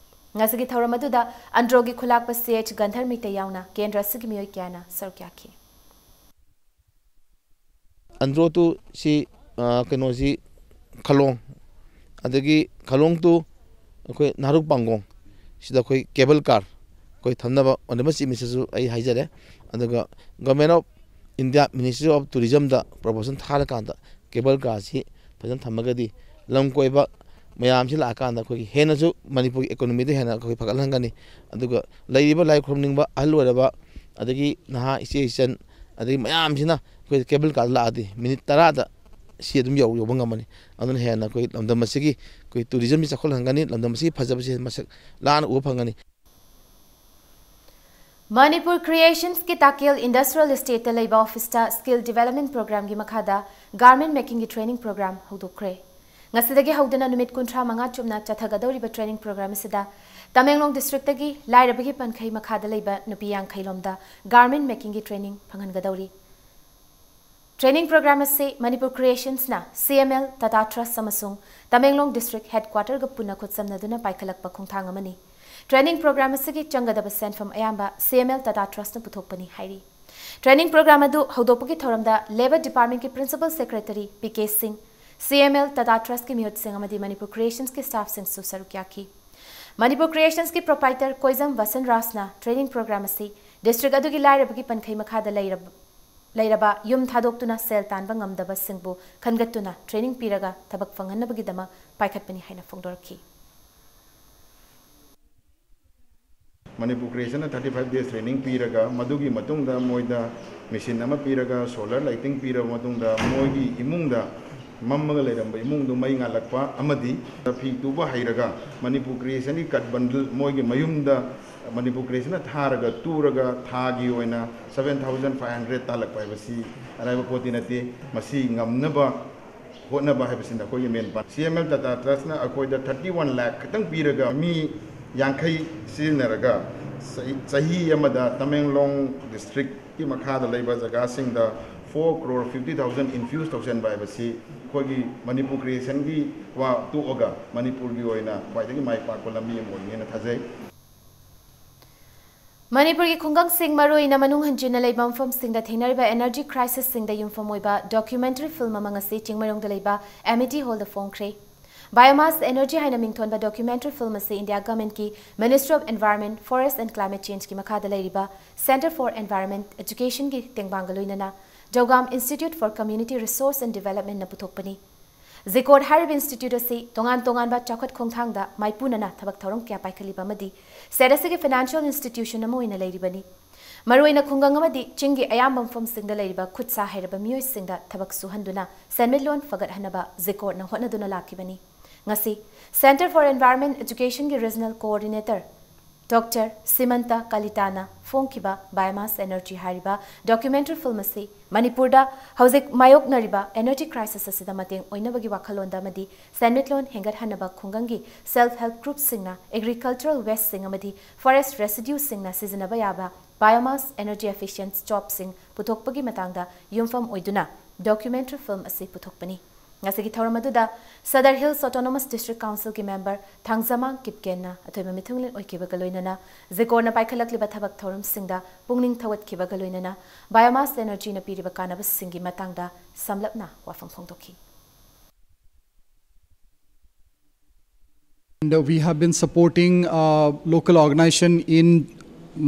ꯉꯁꯤꯒꯤ ꯊꯧꯔꯝ ꯑꯗꯨꯗ ꯑꯟꯗ꯭ꯔꯣꯒꯤ ꯈꯨꯂꯥꯛꯄ ꯁꯤ ꯑꯦꯆ ꯒꯟꯙꯔ ꯃꯩꯇꯩ ꯌꯥꯎꯅ ꯀꯦꯟꯗ꯭ꯔ ꯑꯁꯤꯒꯤ ꯃꯤꯑꯣꯏ ꯀꯌꯥꯅ ꯁꯔꯨꯛ ꯌꯥꯈꯤ꯫ ꯑꯟꯗ꯭ꯔꯣ to ꯁꯤ, ꯑ, ꯀꯩꯅꯣꯁꯤ ꯈꯂꯣꯡ, ꯑꯗꯒꯤ ꯈꯂꯣꯡ to ꯑꯩꯈꯣꯏ ꯅꯍꯥꯔꯨꯛ ꯄꯥꯡꯒꯣꯡ, ꯁꯤꯗ ꯑꯩꯈꯣꯏ cable car ꯑꯩꯈꯣꯏ ꯊꯝꯅꯕ Honourable Chief Ministerꯁꯨ ꯑꯩ ꯍꯥꯏꯖꯔꯦ꯫ ꯑꯗꯨꯒ Government of India Ministry of Tourismꯗ proposal ꯊꯥꯔꯀꯥꯟꯗ cable carꯁꯤ ꯐꯖꯅ ꯊꯝꯃꯒꯗꯤ ꯂꯝ ꯀꯣꯏꯕ ꯃꯌꯥꯝꯁꯤ ꯂꯥꯛꯑꯀꯥꯟꯗ ꯑꯩꯈꯣꯏꯒꯤ ꯍꯦꯟꯅꯁꯨ ꯃꯅꯤꯄꯨꯔꯒꯤ economyꯗ ꯍꯦꯟꯅ ꯑꯩꯈꯣꯏ ꯐꯒꯠꯍꯟꯒꯅꯤ꯫ ꯑꯗꯨꯒ ꯂꯩꯔꯤꯕ ꯂꯥꯏ ꯈꯨꯔꯨꯝꯅꯤꯡꯕ ꯑꯍꯜ ꯑꯣꯏꯔꯕ, ꯑꯗꯒꯤ ꯅꯍꯥ ꯏꯆꯦ ꯏꯆꯟ, ꯑꯗꯒꯤ ꯃꯌꯥꯝꯁꯤꯅ ꯑꯩꯈꯣꯏ cable carꯗ ꯂꯥꯛꯑꯗꯤ minute ꯇꯔꯥꯗ ꯁꯤ ꯑꯗꯨꯝ ꯌꯧ ꯌꯧꯕ ꯉꯝꯃꯅꯤ꯫ ꯑꯗꯨꯅ ꯍꯦꯟꯅ ꯑꯩꯈꯣꯏ ꯂꯝꯗꯝ ꯑꯁꯤꯒꯤ ꯑꯩꯈꯣꯏ ꯇꯨꯔꯤꯖꯝꯁꯤ ꯆꯥꯎꯈꯠꯍꯟꯒꯅꯤ, ꯂꯝꯗꯝ ꯑꯁꯤꯒꯤ ꯐꯖꯕꯁꯤ ꯃꯁꯛ ꯂꯥꯟꯅ ꯎꯕ ꯐꯪꯒꯅꯤ꯫ ꯃꯅꯤꯄꯨꯔ ꯀ꯭ꯔꯤꯌꯦꯁꯟꯁꯀꯤ ꯇꯥꯀꯦꯜ ꯏꯟꯗꯁꯇ꯭ꯔꯤꯌꯦꯜ ꯏꯁꯇꯦꯠꯇ ꯂꯩꯕ ꯑꯣꯐꯤꯁꯇ ꯁ꯭ꯀꯤꯜ ꯗꯤꯕꯦꯂꯞꯃꯦꯟ ꯄ꯭ꯔꯣꯒ꯭ꯔꯥꯝꯒꯤ ꯃꯈꯥꯗ ꯒꯥꯔꯃꯦꯟ ꯃꯦꯀꯤꯡꯒꯤ ꯇ꯭ꯔꯦꯅꯤꯡ ꯄ꯭ꯔꯣꯒ꯭ꯔꯥꯝ ꯍꯧꯗꯣꯛꯈ꯭ꯔꯦ꯫ ꯉꯁꯤꯗꯒꯤ ꯍꯧꯗꯨꯅ ꯅꯨꯃꯤꯠ ꯀꯨꯟꯊ꯭ꯔꯥ ꯃꯉꯥ ꯆꯨꯞꯅ ꯆꯠꯊꯒꯗꯧꯔꯤꯕ ꯇ꯭ꯔꯦꯅꯤꯡ ꯄ꯭ꯔꯣꯒ꯭ꯔꯥꯝ ꯑꯁꯤꯗ ꯇꯃꯦꯡꯂꯣꯡ ꯗꯤꯁꯇ꯭ꯔꯤꯛꯇꯒꯤ ꯂꯥꯏꯔꯕꯒꯤ ꯄꯟꯈꯩ ꯃꯈꯥꯗ ꯂꯩꯕ ꯅꯨꯄꯤ ꯌꯥꯡꯈꯩ ꯂꯣꯝꯗ ꯒꯥꯔꯃꯦꯟ ꯃꯦꯀꯤꯡꯒꯤ ꯇ꯭ꯔꯦꯅꯤꯡ ꯐꯪꯍꯟꯒꯗꯧꯔꯤ꯫ ꯇ꯭ꯔꯦꯅꯤꯡ ꯄ꯭ꯔꯣꯒ꯭ꯔꯥꯝ ꯑꯁꯤ ꯃꯅꯤꯄꯨꯔ ꯀ꯭ꯔꯤꯌꯦꯁꯟꯁꯅ ꯁꯤ ꯑꯦꯝ ꯑꯦꯜ ꯇꯥꯇꯥ ꯇ꯭ꯔꯁ ꯑꯃꯁꯨꯡ ꯇꯃꯦꯡꯂꯣꯡ ꯗꯤꯁꯇ꯭ꯔꯤꯛ ꯍꯦꯗꯀ꯭ꯋꯥꯇꯔꯒ ꯄꯨꯟꯅ ꯈꯨꯠꯁꯝꯅꯗꯨꯅ ꯄꯥꯏꯈꯠꯂꯛꯄ ꯈꯣꯡꯊꯥꯡ ꯑꯃꯅꯤ꯫ ꯇ꯭ꯔꯦꯅꯤꯡ ꯄ꯭ꯔꯣꯒ꯭ꯔꯥꯝ ꯑꯁꯤꯒꯤ ꯆꯪꯒꯗꯕ ꯁꯦꯟꯐꯝ ꯑꯌꯥꯝꯕ ꯁꯤ ꯑꯦꯝ ꯑꯦꯜ ꯇꯥꯇꯥ ꯇ꯭ꯔꯁꯅ ꯄꯨꯊꯣꯛꯄꯅꯤ ꯍꯥꯏꯔꯤ꯫ ꯇ꯭ꯔꯦꯅꯤꯡ ꯄ꯭ꯔꯣꯒ꯭ꯔꯥꯝ ꯑꯗꯨ ꯍꯧꯗꯣꯛꯄꯒꯤ ꯊꯧꯔꯝꯗ ꯂꯦꯕꯔ ꯗꯤꯄꯥꯔꯠꯃꯦꯟꯠꯀꯤ principal secretary P K Singh, C M L Tata ꯇ꯭ꯔꯁꯀꯤ ꯃꯤꯍꯨꯠꯁꯤꯡ ꯑꯃꯗꯤ ꯃꯅꯤꯄꯨꯔ ꯀ꯭ꯔꯤꯌꯦꯁꯟꯁꯀꯤ ꯁ꯭ꯇꯥꯐꯁꯤꯡꯁꯨ ꯁꯔꯨꯛ ꯌꯥꯈꯤ꯫ ꯃꯅꯤꯄꯨꯔ ꯀ꯭ꯔꯤꯌꯦꯁꯟꯁꯀꯤ ꯄ꯭ꯔꯣꯄꯥꯏꯇꯔ ꯀꯣꯏꯖꯝ ꯕꯁꯟ ꯔꯥꯖꯅ ꯇ꯭ꯔꯦꯅꯤꯡ ꯄ꯭ꯔꯣꯒ꯭ꯔꯥꯝ ꯑꯁꯤ ꯗꯤꯁꯇ꯭ꯔꯤꯛ ꯑꯗꯨꯒꯤ ꯂꯥꯏꯔꯕꯒꯤ ꯄꯟꯈꯩ ꯃꯈꯥꯗ ꯂꯩꯔꯕ ꯂꯩꯔꯕ ꯌꯨꯝ ꯊꯥꯗꯣꯛꯇꯨꯅ ꯁꯦꯜ ꯇꯥꯟꯕ ꯉꯝꯗꯕꯁꯤꯡꯕꯨ ꯈꯟꯒꯠꯇꯨꯅ ꯇ꯭ꯔꯦꯅꯤꯡ ꯄꯤꯔꯒ ꯊꯕꯛ ꯐꯪꯍꯟꯅꯕꯒꯤꯗꯃꯛ ꯄꯥꯏꯈꯠꯄꯅꯤ ꯍꯥꯏꯅ ꯐꯣꯡꯗꯣꯔꯛꯈꯤ꯫ Manipur ꯀ꯭ꯔꯤꯌꯦꯁꯟꯅ thirty five days training ꯄꯤꯔꯒ, ꯃꯗꯨꯒꯤ ꯃꯇꯨꯡꯗ ꯃꯣꯏꯗ ꯃꯦꯁꯤꯟ ꯑꯃ ꯄꯤꯔꯒ, ꯁꯣꯂꯔ ꯂꯥꯏꯇꯤꯡ ꯄꯤꯔꯕ ꯃꯇꯨꯡꯗ, ꯃꯣꯏꯒꯤ ꯏꯃꯨꯡꯗ ꯃꯝꯃꯒ ꯂꯩꯔꯝꯕ ꯏꯃꯨꯡꯗꯨ ꯃꯩ ꯉꯥꯜꯂꯛꯄ ꯑꯃꯗꯤ ꯐꯤ ꯇꯨꯕ ꯍꯩꯔꯒ ꯃꯅꯤꯄꯨꯔ ꯀ꯭ꯔꯤꯌꯦꯁꯟꯒꯤ ꯀꯠ ꯕꯟꯗꯜ ꯃꯣꯏꯒꯤ ꯃꯌꯨꯝꯗ ꯃꯅꯤꯄꯨꯔ ꯀ꯭ꯔꯤꯌꯦꯁꯟꯅ ꯊꯥꯔꯒ ꯇꯨꯔꯒ ꯊꯥꯒꯤ ꯑꯣꯏꯅ seven thousand five hundred ꯇꯥꯜꯂꯛꯄ ꯍꯥꯏꯕꯁꯤ ꯑꯔꯥꯏꯕ ꯄꯣꯠꯇꯤ ꯅꯠꯇꯦ꯫ ꯃꯁꯤ ꯉꯝꯅꯕ ꯍꯣꯠꯅꯕ ꯍꯥꯏꯕꯁꯤ ꯅꯈꯣꯏꯒꯤ ꯃꯦꯟ ꯄꯥꯟ꯫ ꯁꯤ ꯑꯦꯝ ꯑꯦꯜ ꯇꯥꯇꯥ ꯇ꯭ꯔꯁꯅ ꯑꯩꯈꯣꯏꯗ thirty one lakh ꯈꯛꯇꯪ ꯄꯤꯔꯒ ꯃꯤ ꯌꯥꯡꯈꯩ ꯁꯤꯖꯤꯟꯅꯔꯒ ꯆꯍꯤ, ꯆꯍꯤ ꯑꯃꯗ ꯇꯃꯦꯡꯂꯣꯡ ꯗꯤꯁꯇ꯭ꯔꯤꯛꯀꯤ ꯃꯈꯥꯗ ꯂꯩꯕ ꯖꯒꯥꯁꯤꯡꯗ four crore fifty thousand infuse ꯇꯧꯁꯤꯟꯕ ꯍꯥꯏꯕꯁꯤ ꯑꯩꯈꯣꯏꯒꯤ ꯃꯅꯤꯄꯨꯔ ꯀ꯭ꯔꯤꯌꯦꯁꯟꯒꯤ ꯋꯥ ꯇꯣꯛꯑꯒ ꯃꯅꯤꯄꯨꯔꯒꯤ ꯑꯣꯏꯅ ꯈ꯭ꯋꯥꯏꯗꯒꯤ ꯃꯥꯏ ꯄꯥꯛꯄ ꯂꯝꯕꯤ ꯑꯃ ꯑꯣꯏꯒꯅꯤꯅ ꯊꯥꯖꯩ꯫ ꯃꯅꯤꯄꯨꯔꯒꯤ ꯈꯨꯡꯒꯪꯁꯤꯡ, ꯃꯔꯨꯑꯣꯏꯅ ꯃꯅꯨꯡ ꯍꯟꯖꯤꯟꯅ ꯂꯩꯕ ꯃꯐꯝꯁꯤꯡꯗ ꯊꯦꯡꯅꯔꯤꯕ energy crisisꯁꯤꯡꯗ ꯌꯨꯝꯐꯝ ꯑꯣꯏꯕ documentary film ꯑꯃ ꯉꯁꯤ ꯆꯤꯡꯃꯩꯔꯣꯡꯗ ꯂꯩꯕ Amity Hallꯗ ꯐꯣꯡꯈ꯭ꯔꯦ꯫ Biomass energy ꯍꯥꯏꯅ ꯃꯤꯡꯊꯣꯟꯕ documentary film ꯑꯁꯤ ꯏꯟꯗꯤꯌꯥ ꯒꯚꯔꯟꯃꯦꯟꯠꯀꯤ Ministry of Environment, Forest and Climate Changeꯀꯤ ꯃꯈꯥꯗ ꯂꯩꯔꯤꯕ Centre for Environment Educationꯒꯤ ꯇꯦꯡꯕꯥꯡꯒ ꯂꯣꯏꯅꯅ ꯖꯧꯒꯥꯝ Institute for Community Resource and Developmentꯅ ꯄꯨꯊꯣꯛꯄꯅꯤ꯫ ꯖꯤꯀꯣꯠ ꯍꯥꯏꯔꯤꯕ ꯏꯟꯁꯇꯤꯇ꯭ꯌꯨꯠ ꯑꯁꯤ ꯇꯣꯉꯥꯟ ꯇꯣꯉꯥꯟꯕ ꯆꯥꯎꯈꯠ ꯈꯣꯡꯊꯥꯡꯗ ꯃꯥꯏꯄꯨꯅꯅ ꯊꯕꯛ ꯊꯧꯔꯝ ꯀꯌꯥ ꯄꯥꯏꯈꯠꯂꯤꯕ ꯑꯃꯗꯤ state ꯑꯁꯤꯒꯤ financial institution ꯑꯃ ꯑꯣꯏꯅ ꯂꯩꯔꯤꯕꯅꯤ꯫ ꯃꯔꯨꯑꯣꯏꯅ ꯈꯨꯡꯒꯪ ꯑꯃꯗꯤ ꯆꯤꯡꯒꯤ ꯑꯌꯥꯝꯕ ꯃꯐꯝꯁꯤꯡꯗ ꯂꯩꯔꯤꯕ ꯈꯨꯠ ꯁꯥ ꯍꯩꯔꯕ ꯃꯤꯑꯣꯏꯁꯤꯡꯗ ꯊꯕꯛ ꯁꯨꯍꯟꯗꯨꯅ ꯁꯦꯟꯃꯤꯠꯂꯣꯟ ꯐꯒꯠꯍꯟꯅꯕ ꯖꯤꯀꯣꯔꯅ ꯍꯣꯠꯅꯗꯨꯅ ꯂꯥꯛꯈꯤꯕꯅꯤ꯫ ꯉꯁꯤ Centre for Environment Educationꯒꯤ Regional Coordinator Doctor ꯁꯤꯃꯟꯇ ꯀꯂꯤꯇꯥꯅ ꯐꯣꯡꯈꯤꯕ Biomass Energy ꯍꯥꯏꯔꯤꯕ documentary film ꯑꯁꯤ ꯃꯅꯤꯄꯨꯔꯗ ꯍꯧꯖꯤꯛ ꯃꯥꯌꯣꯛꯅꯔꯤꯕ energy crisis ꯑꯁꯤꯗ ꯃꯇꯦꯡ ꯑꯣꯏꯅꯕꯒꯤ ꯋꯥꯈꯜꯂꯣꯟꯗ ꯑꯃꯗꯤ ꯁꯦꯟꯃꯤꯠꯂꯣꯟ ꯍꯦꯟꯒꯠꯍꯟꯅꯕ ꯈꯨꯡꯒꯪꯒꯤ self help groupꯁꯤꯡꯅ agricultural wasteꯁꯤꯡ ꯑꯃꯗꯤ forest residueꯁꯤꯡꯅ ꯁꯤꯖꯤꯟꯅꯕ ꯌꯥꯕ biomass energy efficient stoveꯁꯤꯡ ꯄꯨꯊꯣꯛꯄꯒꯤ ꯃꯇꯥꯡꯗ ꯌꯨꯝꯐꯝ ꯑꯣꯏꯗꯨꯅ documentary film ꯑꯁꯤ ꯄꯨꯊꯣꯛꯄꯅꯤ꯫ ꯉꯁꯤꯒꯤ ꯊꯧꯔꯝ ꯑꯗꯨꯗ Sadar Hills Autonomous District Councilꯒꯤ member ꯊꯥꯡꯖꯃꯥꯡ ꯀꯤꯞꯀꯦꯟꯅ ꯑꯊꯣꯏꯕ ꯃꯤꯊꯨꯡꯂꯦꯟ ꯑꯣꯏꯈꯤꯕꯒ ꯂꯣꯏꯅꯅ ꯖꯤꯀꯣꯔꯅ ꯄꯥꯏꯈꯠꯂꯛꯂꯤꯕ ꯊꯕꯛ ꯊꯧꯔꯝꯁꯤꯡꯗ ꯄꯨꯛꯅꯤꯡ ꯊꯧꯒꯠꯈꯤꯕꯒ ꯂꯣꯏꯅꯅ biomass energyꯅ ꯄꯤꯔꯤꯕ ꯀꯥꯟꯅꯕꯁꯤꯡꯒꯤ ꯃꯇꯥꯡꯗ ꯁꯝꯂꯞꯅ ꯋꯥꯐꯝ ꯐꯣꯡꯗꯣꯛꯈꯤ꯫ And uh, we have been supporting a local organization in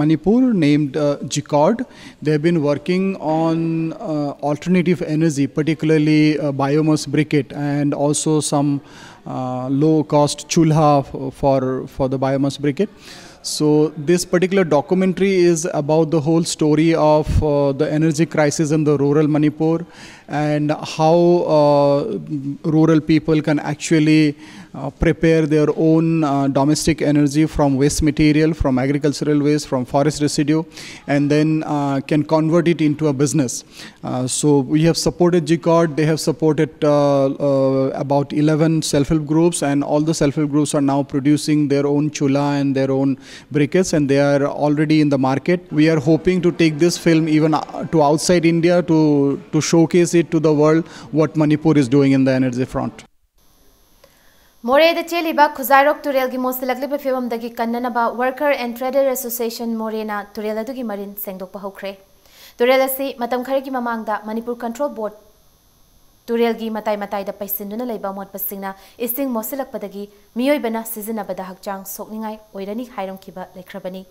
Manipur named uh, GCORD. They've been working on uh, alternative energy, particularly uh, biomass briquette, and also some uh, low cost chulha f- for, for the biomass briquette. So, this particular documentary is about the whole story of uh, the energy crisis in the rural Manipur and how uh, rural people can actually uh, prepare their own uh, domestic energy from waste material, from agricultural waste, from forest residue, and then uh, can convert it into a business. Uh, so we have supported GCORD. They have supported uh, uh, about eleven self-help groups, and all the self-help groups are now producing their own chula and their own briquettes, and they are already in the market. We are hoping to take this film even uh, to outside India to, to showcase it to the world what Manipur is doing in the energy front. ꯃꯣꯔꯦꯗ ꯆꯦꯜꯂꯤꯕ ꯈꯨꯖꯥꯏꯔꯣꯛ ꯇꯨꯔꯦꯜꯒꯤ ꯃꯣꯠꯁꯤꯜꯂꯛꯂꯤꯕ ꯐꯤꯕꯝꯗꯒꯤ ꯀꯟꯅꯅꯕ Worker and Trader Association ꯃꯣꯔꯦꯅ ꯇꯨꯔꯦꯜ ꯑꯗꯨꯒꯤ ꯃꯔꯤꯟ ꯁꯦꯡꯗꯣꯛꯄ ꯍꯧꯈ꯭ꯔꯦ꯫ ꯇꯨꯔꯦꯜ ꯑꯁꯤ ꯃꯇꯝ ꯈꯔꯒꯤ ꯃꯃꯥꯡꯗ ꯃꯅꯤꯄꯨꯔ Control Board ꯇꯨꯔꯦꯜꯒꯤ ꯃꯇꯥꯏ ꯃꯇꯥꯏꯗ ꯄꯩꯁꯤꯟꯗꯨꯅ ꯂꯩꯕ ꯑꯃꯣꯠꯄꯁꯤꯡꯅ ꯏꯁꯤꯡ ꯃꯣꯠꯁꯤꯜꯂꯛꯄꯗꯒꯤ ꯃꯤꯑꯣꯏꯕꯅ ꯁꯤꯖꯤꯟꯅꯕꯗ ꯍꯛꯆꯥꯡ ꯁꯣꯛꯅꯤꯡꯉꯥꯏ ꯑꯣꯏꯔꯅꯤ ꯍꯥꯏꯔꯝꯈꯤꯕ ꯂꯩꯈ꯭ꯔꯕꯅꯤ꯫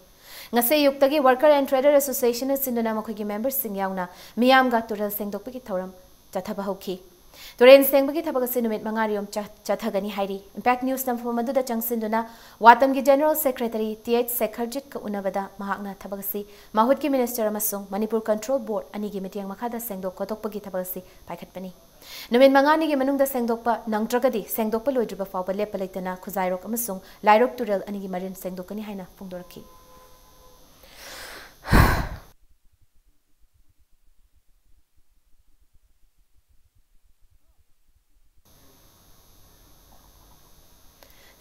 ꯉꯁꯤ ꯑꯌꯨꯛꯇꯒꯤ Worker and Trader Associationꯅ ꯁꯤꯟꯗꯨꯅ ꯃꯈꯣꯏꯒꯤ memberꯁꯤꯡ ꯌꯥꯎꯅ ꯃꯤꯌꯥꯝꯒ ꯇꯨꯔꯦꯜ ꯁꯦꯡꯗꯣꯛꯄꯒꯤ ꯊꯧꯔꯝ ꯆꯠꯊꯕ ꯍꯧꯈꯤ꯫ ꯇꯨꯔꯦꯟ ꯁꯦꯡꯕꯒꯤ ꯊꯕꯛ ꯑꯁꯤ ꯅꯨꯃꯤꯠ ꯃꯉꯥꯅꯤ ꯔꯣꯝ ꯆ-, ꯆꯠꯊꯒꯅꯤ ꯍꯥꯏꯔꯤ꯫ Impact News ꯅꯝꯐꯝ ꯑꯗꯨꯗ ꯆꯪꯁꯤꯟꯗꯨꯅ ꯋꯥꯇꯝꯒꯤ General Secretary ꯇꯤ ꯑꯩꯆ ꯁꯦꯈꯔꯖꯤꯠꯀ ꯎꯅꯕꯗ ꯃꯍꯥꯛꯅ ꯊꯕꯛ ꯑꯁꯤ ꯃꯍꯨꯠꯀꯤ Minister ꯑꯃꯁꯨꯡ ꯃꯅꯤꯄꯨꯔ Control Board ꯑꯅꯤꯒꯤ ꯃꯤꯠꯌꯦꯡ ꯃꯈꯥꯗ ꯁꯦꯡꯗꯣꯛ ꯈꯣꯠꯇꯣꯛꯄꯒꯤ ꯊꯕꯛ ꯑꯁꯤ ꯄꯥꯏꯈꯠꯄꯅꯤ꯫ ꯅꯨꯃꯤꯠ ꯃꯉꯥꯅꯤꯒꯤ ꯃꯅꯨꯡꯗ ꯁꯦꯡꯗꯣꯛꯄ ꯅꯪꯗ꯭ꯔꯒꯗꯤ ꯁꯦꯡꯗꯣꯛꯄ ꯂꯣꯏꯗ꯭ꯔꯤꯕ ꯐꯥꯎꯕ ꯂꯦꯞꯄ ꯂꯩꯇꯅ ꯈꯨꯖꯥꯏꯔꯣꯛ ꯑꯃꯁꯨꯡ ꯂꯥꯏꯔꯣꯛ ꯇꯨꯔꯦꯜ ꯑꯅꯤꯒꯤ ꯃꯔꯤꯟ ꯁꯦꯡꯗꯣꯛꯀꯅꯤ ꯍꯥꯏꯅ ꯐꯣꯡꯗꯣꯔꯛꯈꯤ꯫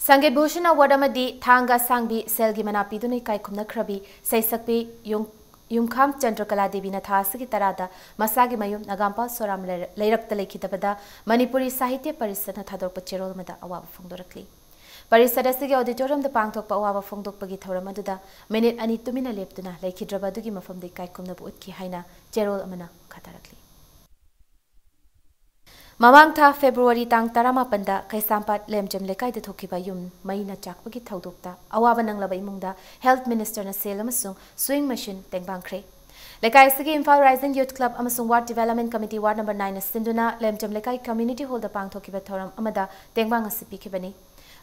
ꯁꯪꯒꯤꯠ ꯚꯨꯁꯟ Award ꯑꯃꯗꯤ ꯊꯥꯡꯒ ꯑꯁꯥꯡꯕꯤ ꯁꯦꯜꯒꯤ ꯃꯅꯥ ꯄꯤꯗꯨꯅ ꯏꯀꯥꯏ ꯈꯨꯝꯅꯈ꯭ꯔꯕꯤ ꯁꯩꯁꯛꯄꯤ ꯌꯨꯝ-, ꯌꯨꯝꯈꯥꯝ ꯆꯟꯗ꯭ꯔꯀꯂꯥ ꯗꯦꯕꯤꯅ ꯊꯥ ꯑꯁꯤꯒꯤ ꯇꯔꯥꯗ ꯃꯁꯥꯒꯤ ꯃꯌꯨꯝ ꯅꯒꯥꯝꯄꯥꯜ ꯁꯣꯔꯥꯝ ꯂꯩꯔ-, ꯂꯩꯔꯛꯇ ꯂꯩꯈꯤꯗꯕꯗ ꯃꯅꯤꯄꯨꯔꯤ ꯁꯥꯍꯤꯇ꯭ꯌ ꯄꯔꯤꯁꯠꯅ ꯊꯥꯗꯣꯔꯛꯄ ꯆꯦꯔꯣꯜ ꯑꯃꯗ ꯑꯋꯥꯕ ꯐꯣꯡꯗꯣꯔꯛꯂꯤ꯫ ꯄꯔꯤꯁꯠ ꯑꯁꯤꯒꯤ auditorium ꯗ ꯄꯥꯡꯊꯣꯛꯄ ꯑꯋꯥꯕ ꯐꯣꯡꯗꯣꯛꯄꯒꯤ ꯊꯧꯔꯝ ꯑꯗꯨꯗ ꯃꯤꯅꯤꯠ ꯑꯅꯤ ꯇꯨꯃꯤꯟꯅ ꯂꯦꯞꯇꯨꯅ ꯂꯩꯈꯤꯗ꯭ꯔꯕ ꯑꯗꯨꯒꯤ ꯃꯐꯝꯗ ꯏꯀꯥꯏ ꯈꯨꯝꯅꯕ ꯎꯠꯈꯤ ꯍꯥꯏꯅ ꯆꯦꯔꯣꯜ ꯑꯃꯅ ꯃꯈꯥ ꯇꯥꯔꯛꯂꯤ꯫ ꯃꯃꯥꯡ ꯊꯥ February ꯇꯥꯡ ꯇꯔꯥꯃꯥꯄꯟꯗ ꯀꯩꯁꯥꯝꯄꯥꯠ ꯂꯦꯝꯖꯝ ꯂꯩꯀꯥꯏꯗ ꯊꯣꯛꯈꯤꯕ ꯌꯨꯝ ꯃꯩꯅ ꯆꯥꯛꯄꯒꯤ ꯊꯧꯗꯣꯛꯇ ꯑꯋꯥꯕ ꯅꯪꯂꯕ ꯏꯃꯨꯡꯗ Health Minister ꯅ ꯁꯦꯜ ꯑꯃꯁꯨꯡ sewing machine ꯇꯦꯡꯕꯥꯡꯈ꯭ꯔꯦ꯫ ꯂꯩꯀꯥꯏ ꯑꯁꯤꯒꯤ Imphal Rising Youth Club ꯑꯃꯁꯨꯡ Ward Development Committee Ward number nine ꯅ ꯁꯤꯟꯗꯨꯅ ꯂꯦꯝꯖꯝ ꯂꯩꯀꯥꯏ Community Hall ꯗ ꯄꯥꯡꯊꯣꯛꯈꯤꯕ ꯊꯧꯔꯝ ꯑꯃꯗ ꯇꯦꯡꯕꯥꯡ ꯑꯁꯤ ꯄꯤꯈꯤꯕꯅꯤ꯫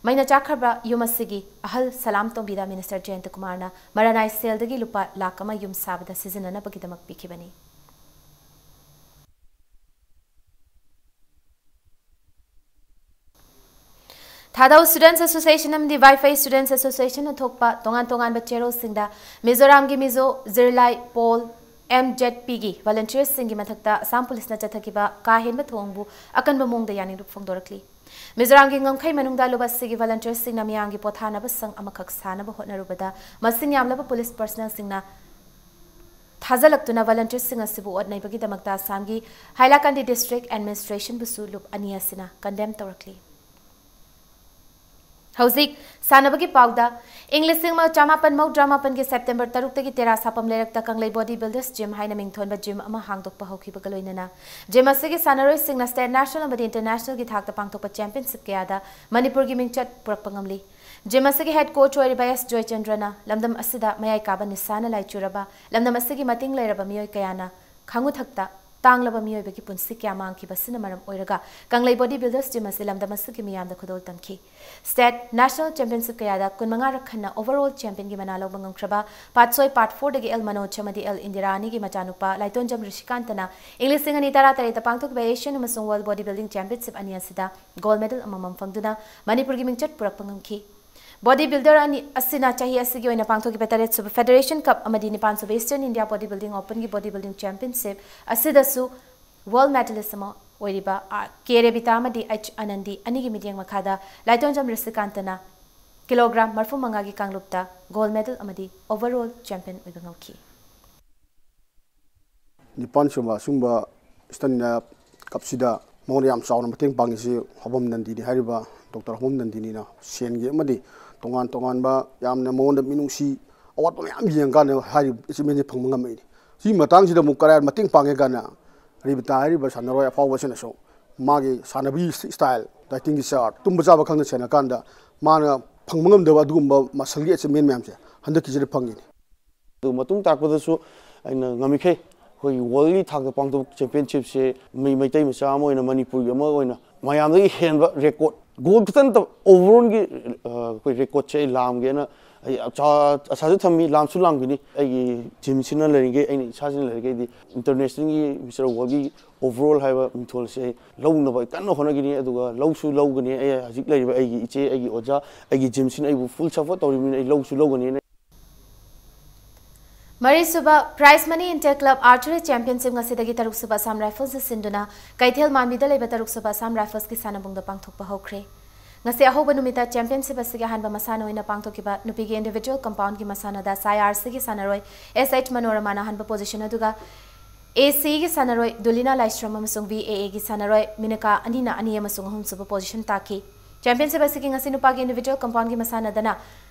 ꯃꯩꯅ ꯆꯥꯛꯈ꯭ꯔꯕ ꯌꯨꯝ ꯑꯁꯤꯒꯤ ꯑꯍꯜ ꯁꯂꯥꯝ ꯇꯣꯝꯕꯤꯗ Minister ꯖꯌꯟꯇ ꯀꯨꯃꯥꯔꯅ ꯃꯔꯥꯅꯥꯏ ꯁꯦꯜꯗꯒꯤ ꯂꯨꯄꯥ ꯂꯥꯈ ꯑꯃ ꯌꯨꯝ ꯁꯥꯕꯗ ꯁꯤꯖꯤꯟꯅꯅꯕꯒꯤꯗꯃꯛ ꯄꯤꯈꯤꯕꯅꯤ꯫ ꯊꯥꯗꯧ Students Association ꯑꯃꯗꯤ ꯋꯥꯏꯐꯩ Students Association ꯅ ꯊꯣꯛꯄ ꯇꯣꯉꯥꯟ ꯇꯣꯉꯥꯟꯕ ꯆꯦꯔꯣꯜꯁꯤꯡꯗ ꯃꯤꯖꯣꯔꯥꯝꯒꯤ ꯃꯤꯖꯣ ꯖꯤꯔꯂꯥꯏ ꯄꯣꯜ ꯑꯦꯝ ꯖꯦꯠ ꯄꯤꯒꯤ volunteers ꯁꯤꯡꯒꯤ ꯃꯊꯛꯇ ꯑꯁꯥꯝ ꯄꯨꯂꯤꯁꯅ ꯆꯠꯊꯈꯤꯕ ꯀꯥ ꯍꯦꯟꯕ ꯊꯧꯑꯣꯡꯕꯨ ꯑꯀꯟꯕ ꯃꯑꯣꯡꯗ ꯌꯥꯅꯤꯡꯂꯨꯞ ꯐꯣꯡꯗꯣꯔꯛꯂꯤ꯫ ꯃꯤꯖꯣꯔꯥꯝꯒꯤ ꯉꯝꯈꯩ ꯃꯅꯨꯡꯗ ꯂꯨꯞ ꯑꯁꯤꯒꯤ volunteers ꯁꯤꯡꯅ ꯃꯤꯌꯥꯝꯒꯤ ꯄꯣꯊꯥꯅꯕ ꯁꯪ ꯑꯃꯈꯛ ꯁꯥꯅꯕ ꯍꯣꯠꯅꯔꯨꯕꯗ ꯃꯁꯤꯡ ꯌꯥꯝꯂꯕ ꯄꯨꯂꯤꯁ personnel ꯁꯤꯡꯅ ꯊꯥꯖꯜꯂꯛꯇꯨꯅ volunteers ꯁꯤꯡ ꯑꯁꯤꯕꯨ ꯑꯣꯠ ꯅꯩꯕꯒꯤꯗꯃꯛꯇ ꯑꯁꯥꯝꯒꯤ ꯍꯥꯏꯂꯥꯀꯟꯗꯤ district administration ꯕꯨꯁꯨ ꯂꯨꯞ ꯑꯅꯤ ꯑꯁꯤꯅ condemn ꯇꯧꯔꯛꯂꯤ꯫ ꯍꯧꯖꯤꯛ ꯁꯥꯟꯅꯕꯒꯤ ꯄꯥꯎꯗ, ꯏꯪ ꯂꯤꯁꯤꯡ ꯑꯃ ꯆꯃꯥꯄꯟ ꯃꯧꯗ꯭ꯔꯥ ꯃꯥꯄꯟꯒꯤ September ꯇꯔꯨꯛꯇꯒꯤ ꯇꯦꯔꯥ ꯁꯥꯄꯝ ꯂꯩꯔꯛꯇ ꯀꯪꯂꯩ Body Builders Gym ꯍꯥꯏꯅ ꯃꯤꯡꯊꯣꯟꯕ gym ꯑꯃ ꯍꯥꯡꯗꯣꯛꯄ ꯍꯧꯈꯤꯕꯒ ꯂꯣꯏꯅꯅ gym ꯑꯁꯤꯒꯤ ꯁꯥꯟꯅꯔꯣꯏꯁꯤꯡꯅ state, national ꯑꯃꯗꯤ international ꯒꯤ ꯊꯥꯛꯇ ꯄꯥꯡꯊꯣꯛꯄ championship ꯀꯌꯥꯗ ꯃꯅꯤꯄꯨꯔꯒꯤ ꯃꯤꯡꯆꯠ ꯄꯨꯔꯛꯄ ꯉꯝꯂꯤ꯫ Gym ꯑꯁꯤꯒꯤ head coach ꯑꯣꯏꯔꯤꯕ ꯑꯦꯁ ꯖꯣꯏꯆꯟꯗ꯭ꯔꯅ ꯂꯝꯗꯝ ꯑꯁꯤꯗ ꯃꯌꯥꯏ ꯀꯥꯕ ꯅꯤꯁꯥꯅ ꯂꯥꯏꯆꯨꯔꯕ ꯂꯝꯗꯝ ꯑꯁꯤꯒꯤ ꯃꯇꯤꯡ ꯂꯩꯔꯕ ꯃꯤꯑꯣꯏ ꯀꯌꯥꯅ ꯈꯥꯡꯉꯨꯊꯛꯇ ꯇꯥꯡꯂꯕ ꯃꯤꯑꯣꯏꯕꯒꯤ ꯄꯨꯟꯁꯤ ꯀꯌꯥ ꯃꯥꯡꯈꯤꯕ ꯑꯁꯤꯅ ꯃꯔꯝ ꯑꯣꯏꯔꯒ ꯀꯪꯂꯩ body builders team ꯑꯁꯤ ꯂꯝꯗꯝ ꯑꯁꯤꯒꯤ ꯃꯤꯌꯥꯝꯗ ꯈꯨꯗꯣꯜ ꯇꯝꯈꯤ꯫ State, national championship ꯀꯌꯥꯗ ꯀꯨꯟꯃꯉꯥ ꯔꯛ ꯍꯟꯅ overall champion ꯒꯤ ꯃꯅꯥ ꯂꯧꯕ ꯉꯝꯈ꯭ꯔꯕ ꯄꯥꯠꯁꯣꯏ part four ꯗꯒꯤ ꯑꯦꯜ ꯃꯅꯣꯖ ꯑꯃꯗꯤ ꯑꯦꯜ ꯏꯟꯗꯤꯔꯥ ꯑꯅꯤꯒꯤ ꯃꯆꯥꯅꯨꯄꯥ ꯂꯥꯏꯇꯣꯟꯖꯝ ꯔꯤꯁꯤꯀꯥꯟꯇꯅ ꯏꯪ ꯂꯤꯁꯤꯡ ꯑꯅꯤ ꯇꯔꯥ ꯇꯔꯦꯠꯇ ꯄꯥꯡꯊꯣꯛꯈꯤꯕ Asian ꯑꯃꯁꯨꯡ World Body Building Championship ꯑꯅꯤ ꯑꯁꯤꯗ gold medal ꯑꯃꯃꯝ ꯐꯪꯗꯨꯅ ꯃꯅꯤꯄꯨꯔꯒꯤ ꯃꯤꯡꯆꯠ ꯄꯨꯔꯛꯄ ꯉꯝꯈꯤ꯫ Body builder ꯑꯅꯤ ꯑꯁꯤꯅ ꯆꯍꯤ ꯑꯁꯤꯒꯤ ꯑꯣꯏꯅ ꯄꯥꯡꯊꯣꯛꯈꯤꯕ ꯇꯔꯦꯠ ꯁꯨꯕ Federation Cup ꯑꯃꯗꯤ ꯅꯤꯄꯥꯟ ꯁꯨꯕ Eastern India Body Building Open ꯒꯤ body building championship ꯑꯁꯤꯗꯁꯨ world medalist ꯑꯃ ꯑꯣꯏꯔꯤꯕ ꯑꯥꯔ ꯀꯦ ꯔꯦꯕꯤꯇꯥ ꯑꯃꯗꯤ ꯑꯩꯆ ꯑꯅꯟꯗꯤ ꯑꯅꯤꯒꯤ ꯃꯤꯠꯌꯦꯡ ꯃꯈꯥꯗ ꯂꯥꯏꯇꯣꯟꯖꯝ ꯔꯤꯁꯤꯀꯥꯟꯇꯅ ꯀꯤꯂꯣꯒ꯭ꯔꯥꯝ ꯃꯔꯐꯨ ꯃꯉꯥꯒꯤ ꯀꯥꯡꯂꯨꯞꯇ gold medal ꯑꯃꯗꯤ overall champion ꯑꯣꯏꯕ ꯉꯝꯈꯤ꯫ ꯅꯤꯄꯥꯟ ꯁꯨꯕ ꯑꯁꯤꯒꯨꯝꯕ Eastern India Cup ꯁꯤꯗ ꯃꯉꯣꯟꯗ ꯌꯥꯝ ꯆꯥꯎꯅ ꯃꯇꯦꯡ ꯄꯥꯡꯉꯤꯁꯤ ꯍꯣꯕꯝ ꯅꯟꯗꯤꯅꯤ ꯍꯥꯏꯔꯤꯕ ꯗꯣꯛꯇꯔ ꯍꯣꯕꯝ ꯅꯟꯗꯤꯅꯤꯅ ꯁꯦꯟꯒꯤ ꯑꯃꯗꯤ ꯇꯣꯉꯥꯟ ꯇꯣꯉꯥꯟꯕ ꯌꯥꯝꯅ ꯃꯉꯣꯟꯗ ꯃꯤꯅꯨꯡꯁꯤ ꯑꯋꯥꯠꯄ ꯃꯌꯥꯝ ꯌꯦꯡꯉꯀꯥꯟꯗ ꯍꯥꯏꯔꯤꯕ achievement ꯁꯤ ꯐꯪꯕ ꯉꯝꯃꯛꯏꯅꯤ꯫ ꯁꯤꯒꯤ ꯃꯇꯥꯡꯁꯤꯗ ꯑꯃꯨꯛ ꯀꯔꯥꯏ ꯃꯇꯦꯡ ꯄꯥꯡꯉꯦ ꯀꯥꯟꯗ ꯔꯦꯕꯤꯇꯥ ꯍꯥꯏꯔꯤꯕ ꯁꯥꯟꯅꯔꯣꯏ ꯑꯐꯥꯎꯕꯁꯤꯅꯁꯨ ꯃꯥꯒꯤ ꯁꯥꯟꯅꯕꯒꯤ style, dieting ꯒꯤ chart, ꯇꯨꯝꯕ ꯆꯥꯕ ꯈꯪꯅ ꯁꯦꯟꯅꯀꯥꯟꯗ ꯃꯥꯅ ꯐꯪꯕ ꯉꯝꯗꯕ ꯑꯗꯨꯒꯨꯝꯕ muscle ꯒꯤ achievement ꯃꯌꯥꯝꯁꯦ ꯍꯟꯗꯛꯀꯤꯁꯤꯗ ꯐꯪꯉꯤꯅꯤ꯫ ꯑꯗꯨ ꯃꯇꯨꯡ ꯇꯥꯔꯛꯄꯗꯁꯨ ꯑꯩꯅ ꯉꯝꯃꯤꯈꯩ ꯑꯩꯈꯣꯏꯒꯤ world ꯒꯤ ꯊꯥꯛꯇ ꯄꯥꯡꯊꯣꯛꯄ championship ꯁꯦ ꯃꯤ ꯃꯩꯇꯩ ꯃꯆꯥ ꯑꯃ ꯑꯣꯏꯅ, ꯃꯅꯤꯄꯨꯔꯒꯤ ꯑꯃ ꯑꯣꯏꯅ ꯃꯌꯥꯝꯗꯒꯤ ꯍꯦꯟꯕ record, gold ꯈꯛꯇ ꯅꯠꯇꯕ overall ꯒꯤ ꯑ, ꯑꯩꯈꯣꯏ record ꯁꯦ ꯑꯩ ꯂꯥꯝꯒꯦꯅ ꯑꯩ ꯑꯆꯥ ꯑꯁꯥꯁꯨ ꯊꯝꯃꯤ, ꯂꯥꯝꯁꯨ ꯂꯥꯝꯈꯤꯅꯤ꯫ ꯑꯩꯒꯤ gym ꯁꯤꯅ ꯂꯩꯔꯤꯈꯩ, ꯑꯩꯅ ꯏꯁꯥꯁꯤꯅ ꯂꯩꯔꯤꯈꯩꯗꯤ international ꯒꯤ Mister World ꯒꯤ overall ꯍꯥꯏꯕ ꯃꯤꯡꯊꯣꯜꯁꯦ ꯑꯩ ꯂꯧꯅꯕ ꯑꯩ ꯀꯟꯅ ꯍꯣꯠꯅꯒꯅꯤ꯫ ꯑꯗꯨꯒ ꯂꯧꯁꯨ ꯂꯧꯒꯅꯤ꯫ ꯑꯩ ꯍꯧꯖꯤꯛ ꯂꯩꯔꯤꯕ ꯑꯩꯒꯤ ꯏꯆꯦ, ꯑꯩꯒꯤ ꯑꯣꯖꯥ, ꯑꯩꯒꯤ gym ꯁꯤꯅ ꯑꯩꯕꯨ full support ꯇꯧꯔꯤꯕꯅꯤꯅ ꯑꯩ ꯂꯧꯁꯨ ꯂꯧꯒꯅꯤꯅ꯫ ꯃꯔꯤꯁꯨꯕ Prize Money Inter Club Archery Championship ꯉꯁꯤꯗꯒꯤ ꯇꯔꯨꯛꯁꯨꯕ Assam Rifles ꯅ ꯁꯤꯟꯗꯨꯅ ꯀꯩꯊꯦꯜ ꯃꯥꯟꯕꯤꯗ ꯂꯩꯕ ꯇꯔꯨꯛꯁꯨꯕ Assam Rifles ꯀꯤ ꯁꯥꯟꯅꯕꯨꯡꯗ ꯄꯥꯡꯊꯣꯛꯄ ꯍꯧꯈ꯭ꯔꯦ꯫ ꯉꯁꯤ ꯑꯍꯧꯕ ꯅꯨꯃꯤꯠꯇ championship ꯑꯁꯤꯒꯤ ꯑꯍꯥꯟꯕ ꯃꯁꯥꯟꯅ ꯑꯣꯏꯅ ꯄꯥꯡꯊꯣꯛꯈꯤꯕ ꯅꯨꯄꯤꯒꯤ individual compound ꯒꯤ ꯃꯁꯥꯟꯅꯗ ꯁꯥꯏ ꯑꯥꯔ ꯁꯤꯒꯤ ꯁꯥꯟꯅꯔꯣꯏ ꯑꯦꯁ ꯑꯩꯆ ꯃꯅꯣꯔꯃꯥꯅ ꯑꯍꯥꯟꯕ position ꯑꯗꯨꯒ ꯑꯦ ꯁꯤꯒꯤ ꯁꯥꯟꯅꯔꯣꯏ ꯗꯨꯂꯤꯅꯥ ꯂꯥꯏꯁ꯭ꯔꯝ ꯑꯃꯁꯨꯡ ꯚꯤ ꯑꯦ ꯑꯦꯒꯤ ꯁꯥꯟꯅꯔꯣꯏ ꯃꯤꯅꯀꯥ ꯑꯅꯤꯅ ꯑꯅꯤ ꯑꯃꯁꯨꯡ ꯑꯍꯨꯝꯁꯨꯕ position ꯇꯥꯈꯤ꯫ Championship ꯑꯁꯤꯒꯤ ꯉꯁꯤ ꯅꯨꯄꯥꯒꯤ individual compound ꯒꯤ ꯃꯁꯥꯟꯅꯗꯅ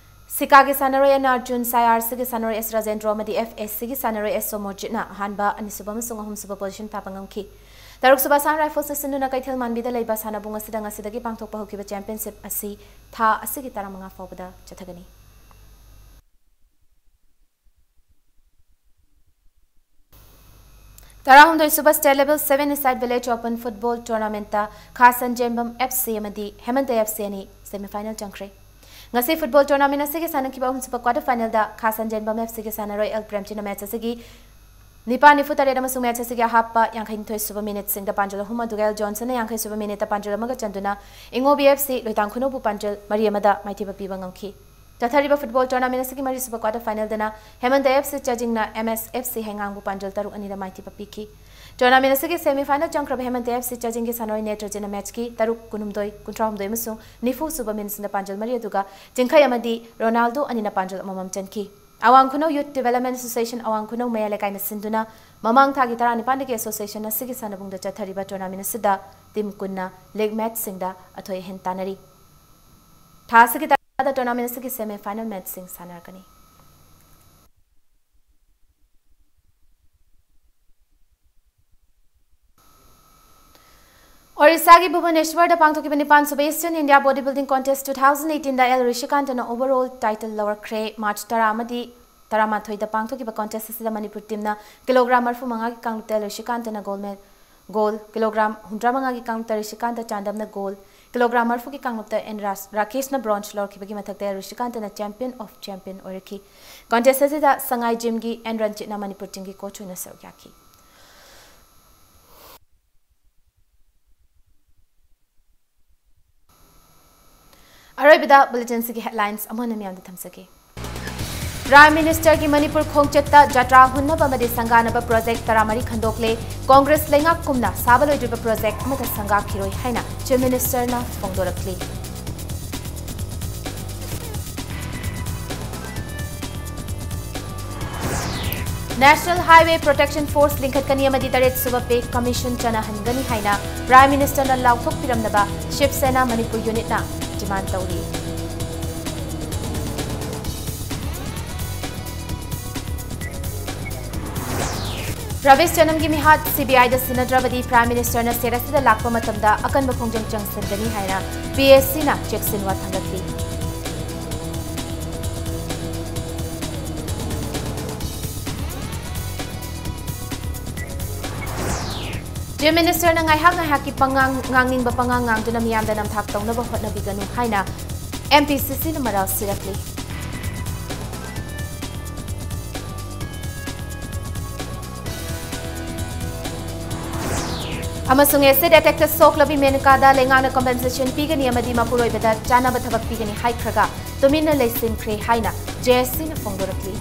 ꯁꯤꯀꯥꯒꯤ ꯁꯥꯟꯅꯔꯣꯏ ꯑꯦꯟ ꯑꯥꯔꯖꯨꯟ, ꯁꯥꯏ ꯑꯥꯔ ꯁꯤꯒꯤ ꯁꯥꯟꯅꯔꯣꯏ ꯑꯦꯁ ꯔꯥꯖꯦꯟꯗ꯭ꯔꯣ ꯑꯃꯗꯤ ꯑꯦꯐ ꯑꯦꯁ ꯁꯤꯒꯤ ꯁꯥꯟꯅꯔꯣꯏ ꯑꯦꯁ ꯁꯣꯃꯣꯔꯖꯤꯠꯅ ꯑꯍꯥꯟꯕ, ꯑꯅꯤꯁꯨꯕ ꯑꯃꯁꯨꯡ ꯑꯍꯨꯝꯁꯨꯕ position ꯇꯥꯕ ꯉꯝꯈꯤ꯫ ꯇꯔꯨꯛꯁꯨꯕ Assam Rifles ꯅ ꯁꯤꯟꯗꯨꯅ ꯀꯩꯊꯦꯜ ꯃꯥꯟꯕꯤꯗ ꯂꯩꯕ ꯁꯥꯟꯅꯕꯨꯡ ꯑꯁꯤꯗ ꯉꯁꯤꯗꯒꯤ ꯄꯥꯡꯊꯣꯛꯄ ꯍꯧꯈꯤꯕ championship ꯑꯁꯤ ꯊꯥ ꯑꯁꯤꯒꯤ ꯇꯔꯥꯃꯉꯥ ꯐꯥꯎꯕꯗ ꯆꯠꯊꯒꯅꯤ꯫ ꯇꯔꯥꯍꯨꯝꯗꯣꯏ ꯁꯨꯕ State Level Seven Aside Village Open Football Tournamentꯇ ꯈꯥ ꯁꯟꯖꯦꯟꯕꯝ F C ꯑꯃꯗꯤ ꯍꯦꯃꯟꯇ F C ꯑꯅꯤ semifinal ꯆꯪꯈ꯭ꯔꯦ꯫ ꯉꯁꯤ football tournament ꯑꯁꯤꯒꯤ ꯁꯥꯟꯅꯈꯤꯕ ꯑꯍꯨꯝꯁꯨꯕ quarter finalꯗ ꯈꯥ ꯁꯟꯖꯦꯟꯕꯝ F Cꯒꯤ ꯁꯥꯟꯅꯔꯣꯏ ꯑꯦꯜ ꯄ꯭ꯔꯦꯝꯖꯤꯠꯅ match ꯑꯁꯤꯒꯤ ꯅꯤꯄꯥꯟ ꯅꯤꯐꯨ ꯇꯔꯦꯠ ꯑꯃꯁꯨꯡ match ꯑꯁꯤꯒꯤ ꯑꯍꯥꯞꯄ ꯌꯥꯡꯈꯩꯅꯤꯊꯣꯏ ꯁꯨꯕ minuteꯁꯤꯡꯗ ꯄꯥꯟꯖꯜ ꯑꯍꯨꯝ, ꯑꯗꯨꯒ ꯑꯦꯜ ꯖꯣꯟꯁꯟꯅ ꯌꯥꯡꯈꯩ ꯁꯨꯕ minuteꯇ ꯄꯥꯟꯖꯜ ꯑꯃꯒ ꯆꯟꯗꯨꯅ ꯏꯉꯣꯕꯤ F C ꯂꯣꯏꯇꯥꯡ ꯈꯨꯅꯧꯕꯨ ꯄꯥꯟꯖꯜ ꯃꯔꯤ ꯑꯃꯗ ꯃꯥꯏꯊꯤꯕ ꯄꯤꯕ ꯉꯝꯈꯤ꯫ ꯆꯠꯊꯔꯤꯕ football tournamentꯁꯤꯒꯤ ꯃꯔꯤꯁꯨꯕ quarter finalꯗꯅ ꯍꯦꯃꯟꯇ F C ꯆꯥꯖꯤꯡꯅ M S F C ꯍꯩꯉꯥꯡꯕꯨ ꯄꯥꯟꯖꯜ ꯇꯔꯨꯛ ꯑꯅꯤꯗ ꯃꯥꯏꯊꯤꯕ ꯄꯤꯈꯤ꯫ Tournament ꯑꯁꯤꯒꯤ semifinal ꯆꯪꯈ꯭ꯔꯕ ꯍꯦꯃꯟꯇ F C ꯆꯥꯖꯤꯡꯒꯤ ꯁꯥꯟꯅꯔꯣꯏ ꯅꯦꯇ꯭ꯔꯖꯤꯠꯅ matchꯀꯤ ꯇꯔꯨꯛ, ꯀꯨꯟꯍꯨꯝꯗꯣꯏ, ꯀꯨꯟꯊ꯭ꯔꯥꯍꯨꯝꯗꯣꯏ ꯑꯃꯁꯨꯡ ꯅꯤꯐꯨ ꯁꯨꯕ minuteꯁꯤꯡꯗ ꯄꯥꯟꯖꯜ ꯃꯔꯤ, ꯑꯗꯨꯒ ꯆꯤꯡꯈꯩ ꯑꯃꯗꯤ ꯔꯣꯅꯥꯜꯗꯣ ꯑꯅꯤꯅ ꯄꯥꯟꯖꯜ ꯑꯃꯃꯝ ꯆꯟꯈꯤ꯫ ꯑꯋꯥꯡ ꯈꯨꯅꯧ Youth Development Association ꯑꯋꯥꯡ ꯈꯨꯅꯧ ꯃꯌꯥꯏ ꯂꯩꯀꯥꯏꯅ ꯁꯤꯟꯗꯨꯅ ꯃꯃꯥꯡ ꯊꯥꯒꯤ ꯇꯔꯥꯅꯤꯄꯥꯟꯗꯒꯤ association ꯑꯁꯤꯒꯤ ꯁꯥꯟꯅꯕꯨꯡꯗ ꯆꯠꯊꯔꯤꯕ tournament ꯑꯁꯤꯗ team ꯀꯨꯟꯅ league matchꯁꯤꯡꯗ ꯑꯊꯣꯏ ꯑꯍꯦꯟ ꯇꯥꯟꯅꯔꯤ꯫ ꯊꯥ ꯑꯁꯤꯒꯤ ꯇꯔꯥꯗ tournament ꯑꯁꯤꯒꯤ semifinal matchꯁꯤꯡ ꯁꯥꯟꯅꯔꯛꯀꯅꯤ꯫ ꯑꯣꯔꯤꯁꯥꯒꯤ ꯚꯨꯕꯅꯦꯁ꯭ꯋꯔꯗ ꯄꯥꯡꯊꯣꯛꯈꯤꯕ ꯅꯤꯄꯥꯟ ꯁꯨꯕ Eastern India Bodybuilding Contest two thousand eighteenꯗ ꯑꯦꯜ ꯔꯤꯁꯤꯀꯥꯟꯇꯅ overall title ꯂꯧꯔꯛꯈ꯭ꯔꯦ꯫ March ꯇꯔꯥ ꯑꯃꯗꯤ ꯇꯔꯥꯃꯥꯊꯣꯏꯗ ꯄꯥꯡꯊꯣꯛꯈꯤꯕ contest ꯑꯁꯤꯗ ꯃꯅꯤꯄꯨꯔ teamꯅ kilogram ꯃꯔꯤꯐꯨ ꯃꯉꯥꯒꯤ ꯀꯥꯡꯂꯨꯞꯇ ꯑꯦꯜ ꯔꯤꯁꯤꯀꯥꯟꯇꯅ gold medal, gold, kilogram ꯍꯨꯝꯗ꯭ꯔꯥ ꯃꯉꯥꯒꯤ ꯀꯥꯡꯂꯨꯞꯇ ꯔꯤꯁꯤꯀꯥꯟꯇ ꯆꯥꯟꯗꯝꯅ gold, kilogram ꯃꯔꯤꯐꯨꯒꯤ ꯀꯥꯡꯂꯨꯞꯇ ꯑꯦꯟ ꯔꯥꯁ-, ꯔꯥꯀꯦꯁꯅ bronze ꯂꯧꯔꯛꯈꯤꯕꯒꯤ ꯃꯊꯛꯇ ꯑꯦꯜ ꯔꯤꯁꯤꯀꯥꯟꯇꯅ champion of champion ꯑꯣꯏꯔꯛꯈꯤ꯫ Contest ꯑꯁꯤꯗ ꯁꯉꯥꯏ gymꯒꯤ ꯑꯦꯟ ꯔꯟꯖꯤꯠꯅ ꯃꯅꯤꯄꯨꯔ teamꯒꯤ coach ꯑꯣꯏꯅ ꯁꯔꯨꯛ ꯌꯥꯈꯤ꯫ ꯑꯔꯣꯏꯕꯗ bulletinꯁꯤꯒꯤ headlines ꯑꯃꯨꯛ ꯍꯟꯅ ꯃꯤꯌꯥꯝꯗ ꯊꯝꯖꯒꯦ꯫ Prime Ministerꯒꯤ ꯃꯅꯤꯄꯨꯔ ꯈꯣꯡꯆꯠꯇ ꯖꯇ꯭ꯔꯥ ꯍꯨꯟꯅꯕ ꯑꯃꯗꯤ ꯁꯪꯒꯥꯅꯕ project ꯇꯔꯥꯃꯔꯤ ꯈꯟꯗꯣꯛꯂꯦ꯫ Congress ꯂꯩꯉꯥꯛ ꯀꯨꯝꯅ ꯁꯥꯕ ꯂꯣꯏꯗ꯭ꯔꯤꯕ project ꯑꯃꯠꯇ ꯁꯪꯒꯥꯈꯤꯔꯣꯏ ꯍꯥꯏꯅ Chief Ministerꯅ ꯐꯣꯡꯗꯣꯔꯛꯂꯤ꯫ National Highway Protection Force ꯂꯤꯡꯈꯠꯀꯅꯤ ꯑꯃꯗꯤ ꯇꯔꯦꯠ ꯁꯨꯕ Pay Commission ꯆꯠꯅꯍꯟꯒꯅꯤ ꯍꯥꯏꯅ Prime Ministerꯅ ꯂꯥꯎꯊꯣꯛꯄꯤꯔꯝꯂꯕ Shiv Sena Manipur unitꯅ demand ꯇꯧꯔꯤ꯫ ꯔꯕꯤꯁ ꯆꯅꯝꯒꯤ ꯃꯤꯍꯥꯠ CBIꯗ ꯁꯤꯟꯅꯗ꯭ꯔꯕꯗꯤ Prime Ministerꯅ state ꯑꯁꯤꯗ ꯂꯥꯛꯄ ꯃꯇꯝꯗ ꯑꯀꯟꯕ ꯈꯣꯡꯖꯪ ꯆꯪꯁꯤꯟꯒꯅꯤ ꯍꯥꯏꯅ PACꯅ ꯆꯦꯛꯁꯤꯟꯋꯥ ꯊꯝꯂꯛꯂꯤ꯫ Chief Minister ꯅ ꯉꯥꯏꯍꯥꯛ ꯉꯥꯏꯍꯥꯛꯀꯤ ꯄꯉꯥꯡ, ꯉꯥꯡꯅꯤꯡꯕ ꯄꯉꯥꯡ ꯉꯥꯡꯗꯨꯅ ꯃꯤꯌꯥꯝꯗ ꯅꯝꯊꯥꯛ ꯇꯧꯅꯕ ꯍꯣꯠꯅꯕꯤꯒꯅꯨ ꯍꯥꯏꯅ M P C C ꯅ ꯃꯔꯥꯜ ꯁꯤꯔꯛꯂꯤ꯫ ꯑꯃꯁꯨꯡ acid attack ꯇ ꯁꯣꯛꯂꯕꯤ ꯃꯦꯅꯀꯥꯗ ꯂꯩꯉꯥꯛꯅ compensation ꯄꯤꯒꯅꯤ ꯑꯃꯗꯤ ꯃꯄꯨꯔꯣꯏꯕꯗ ꯆꯥꯅꯕ ꯊꯕꯛ ꯄꯤꯒꯅꯤ ꯍꯥꯏꯈ꯭ꯔꯒ ꯇꯨꯃꯤꯟꯅ ꯂꯩꯁꯤꯟꯈ꯭ꯔꯦ ꯍꯥꯏꯅ J S C ꯅ ꯐꯣꯡꯗꯣꯔꯛꯂꯤ꯫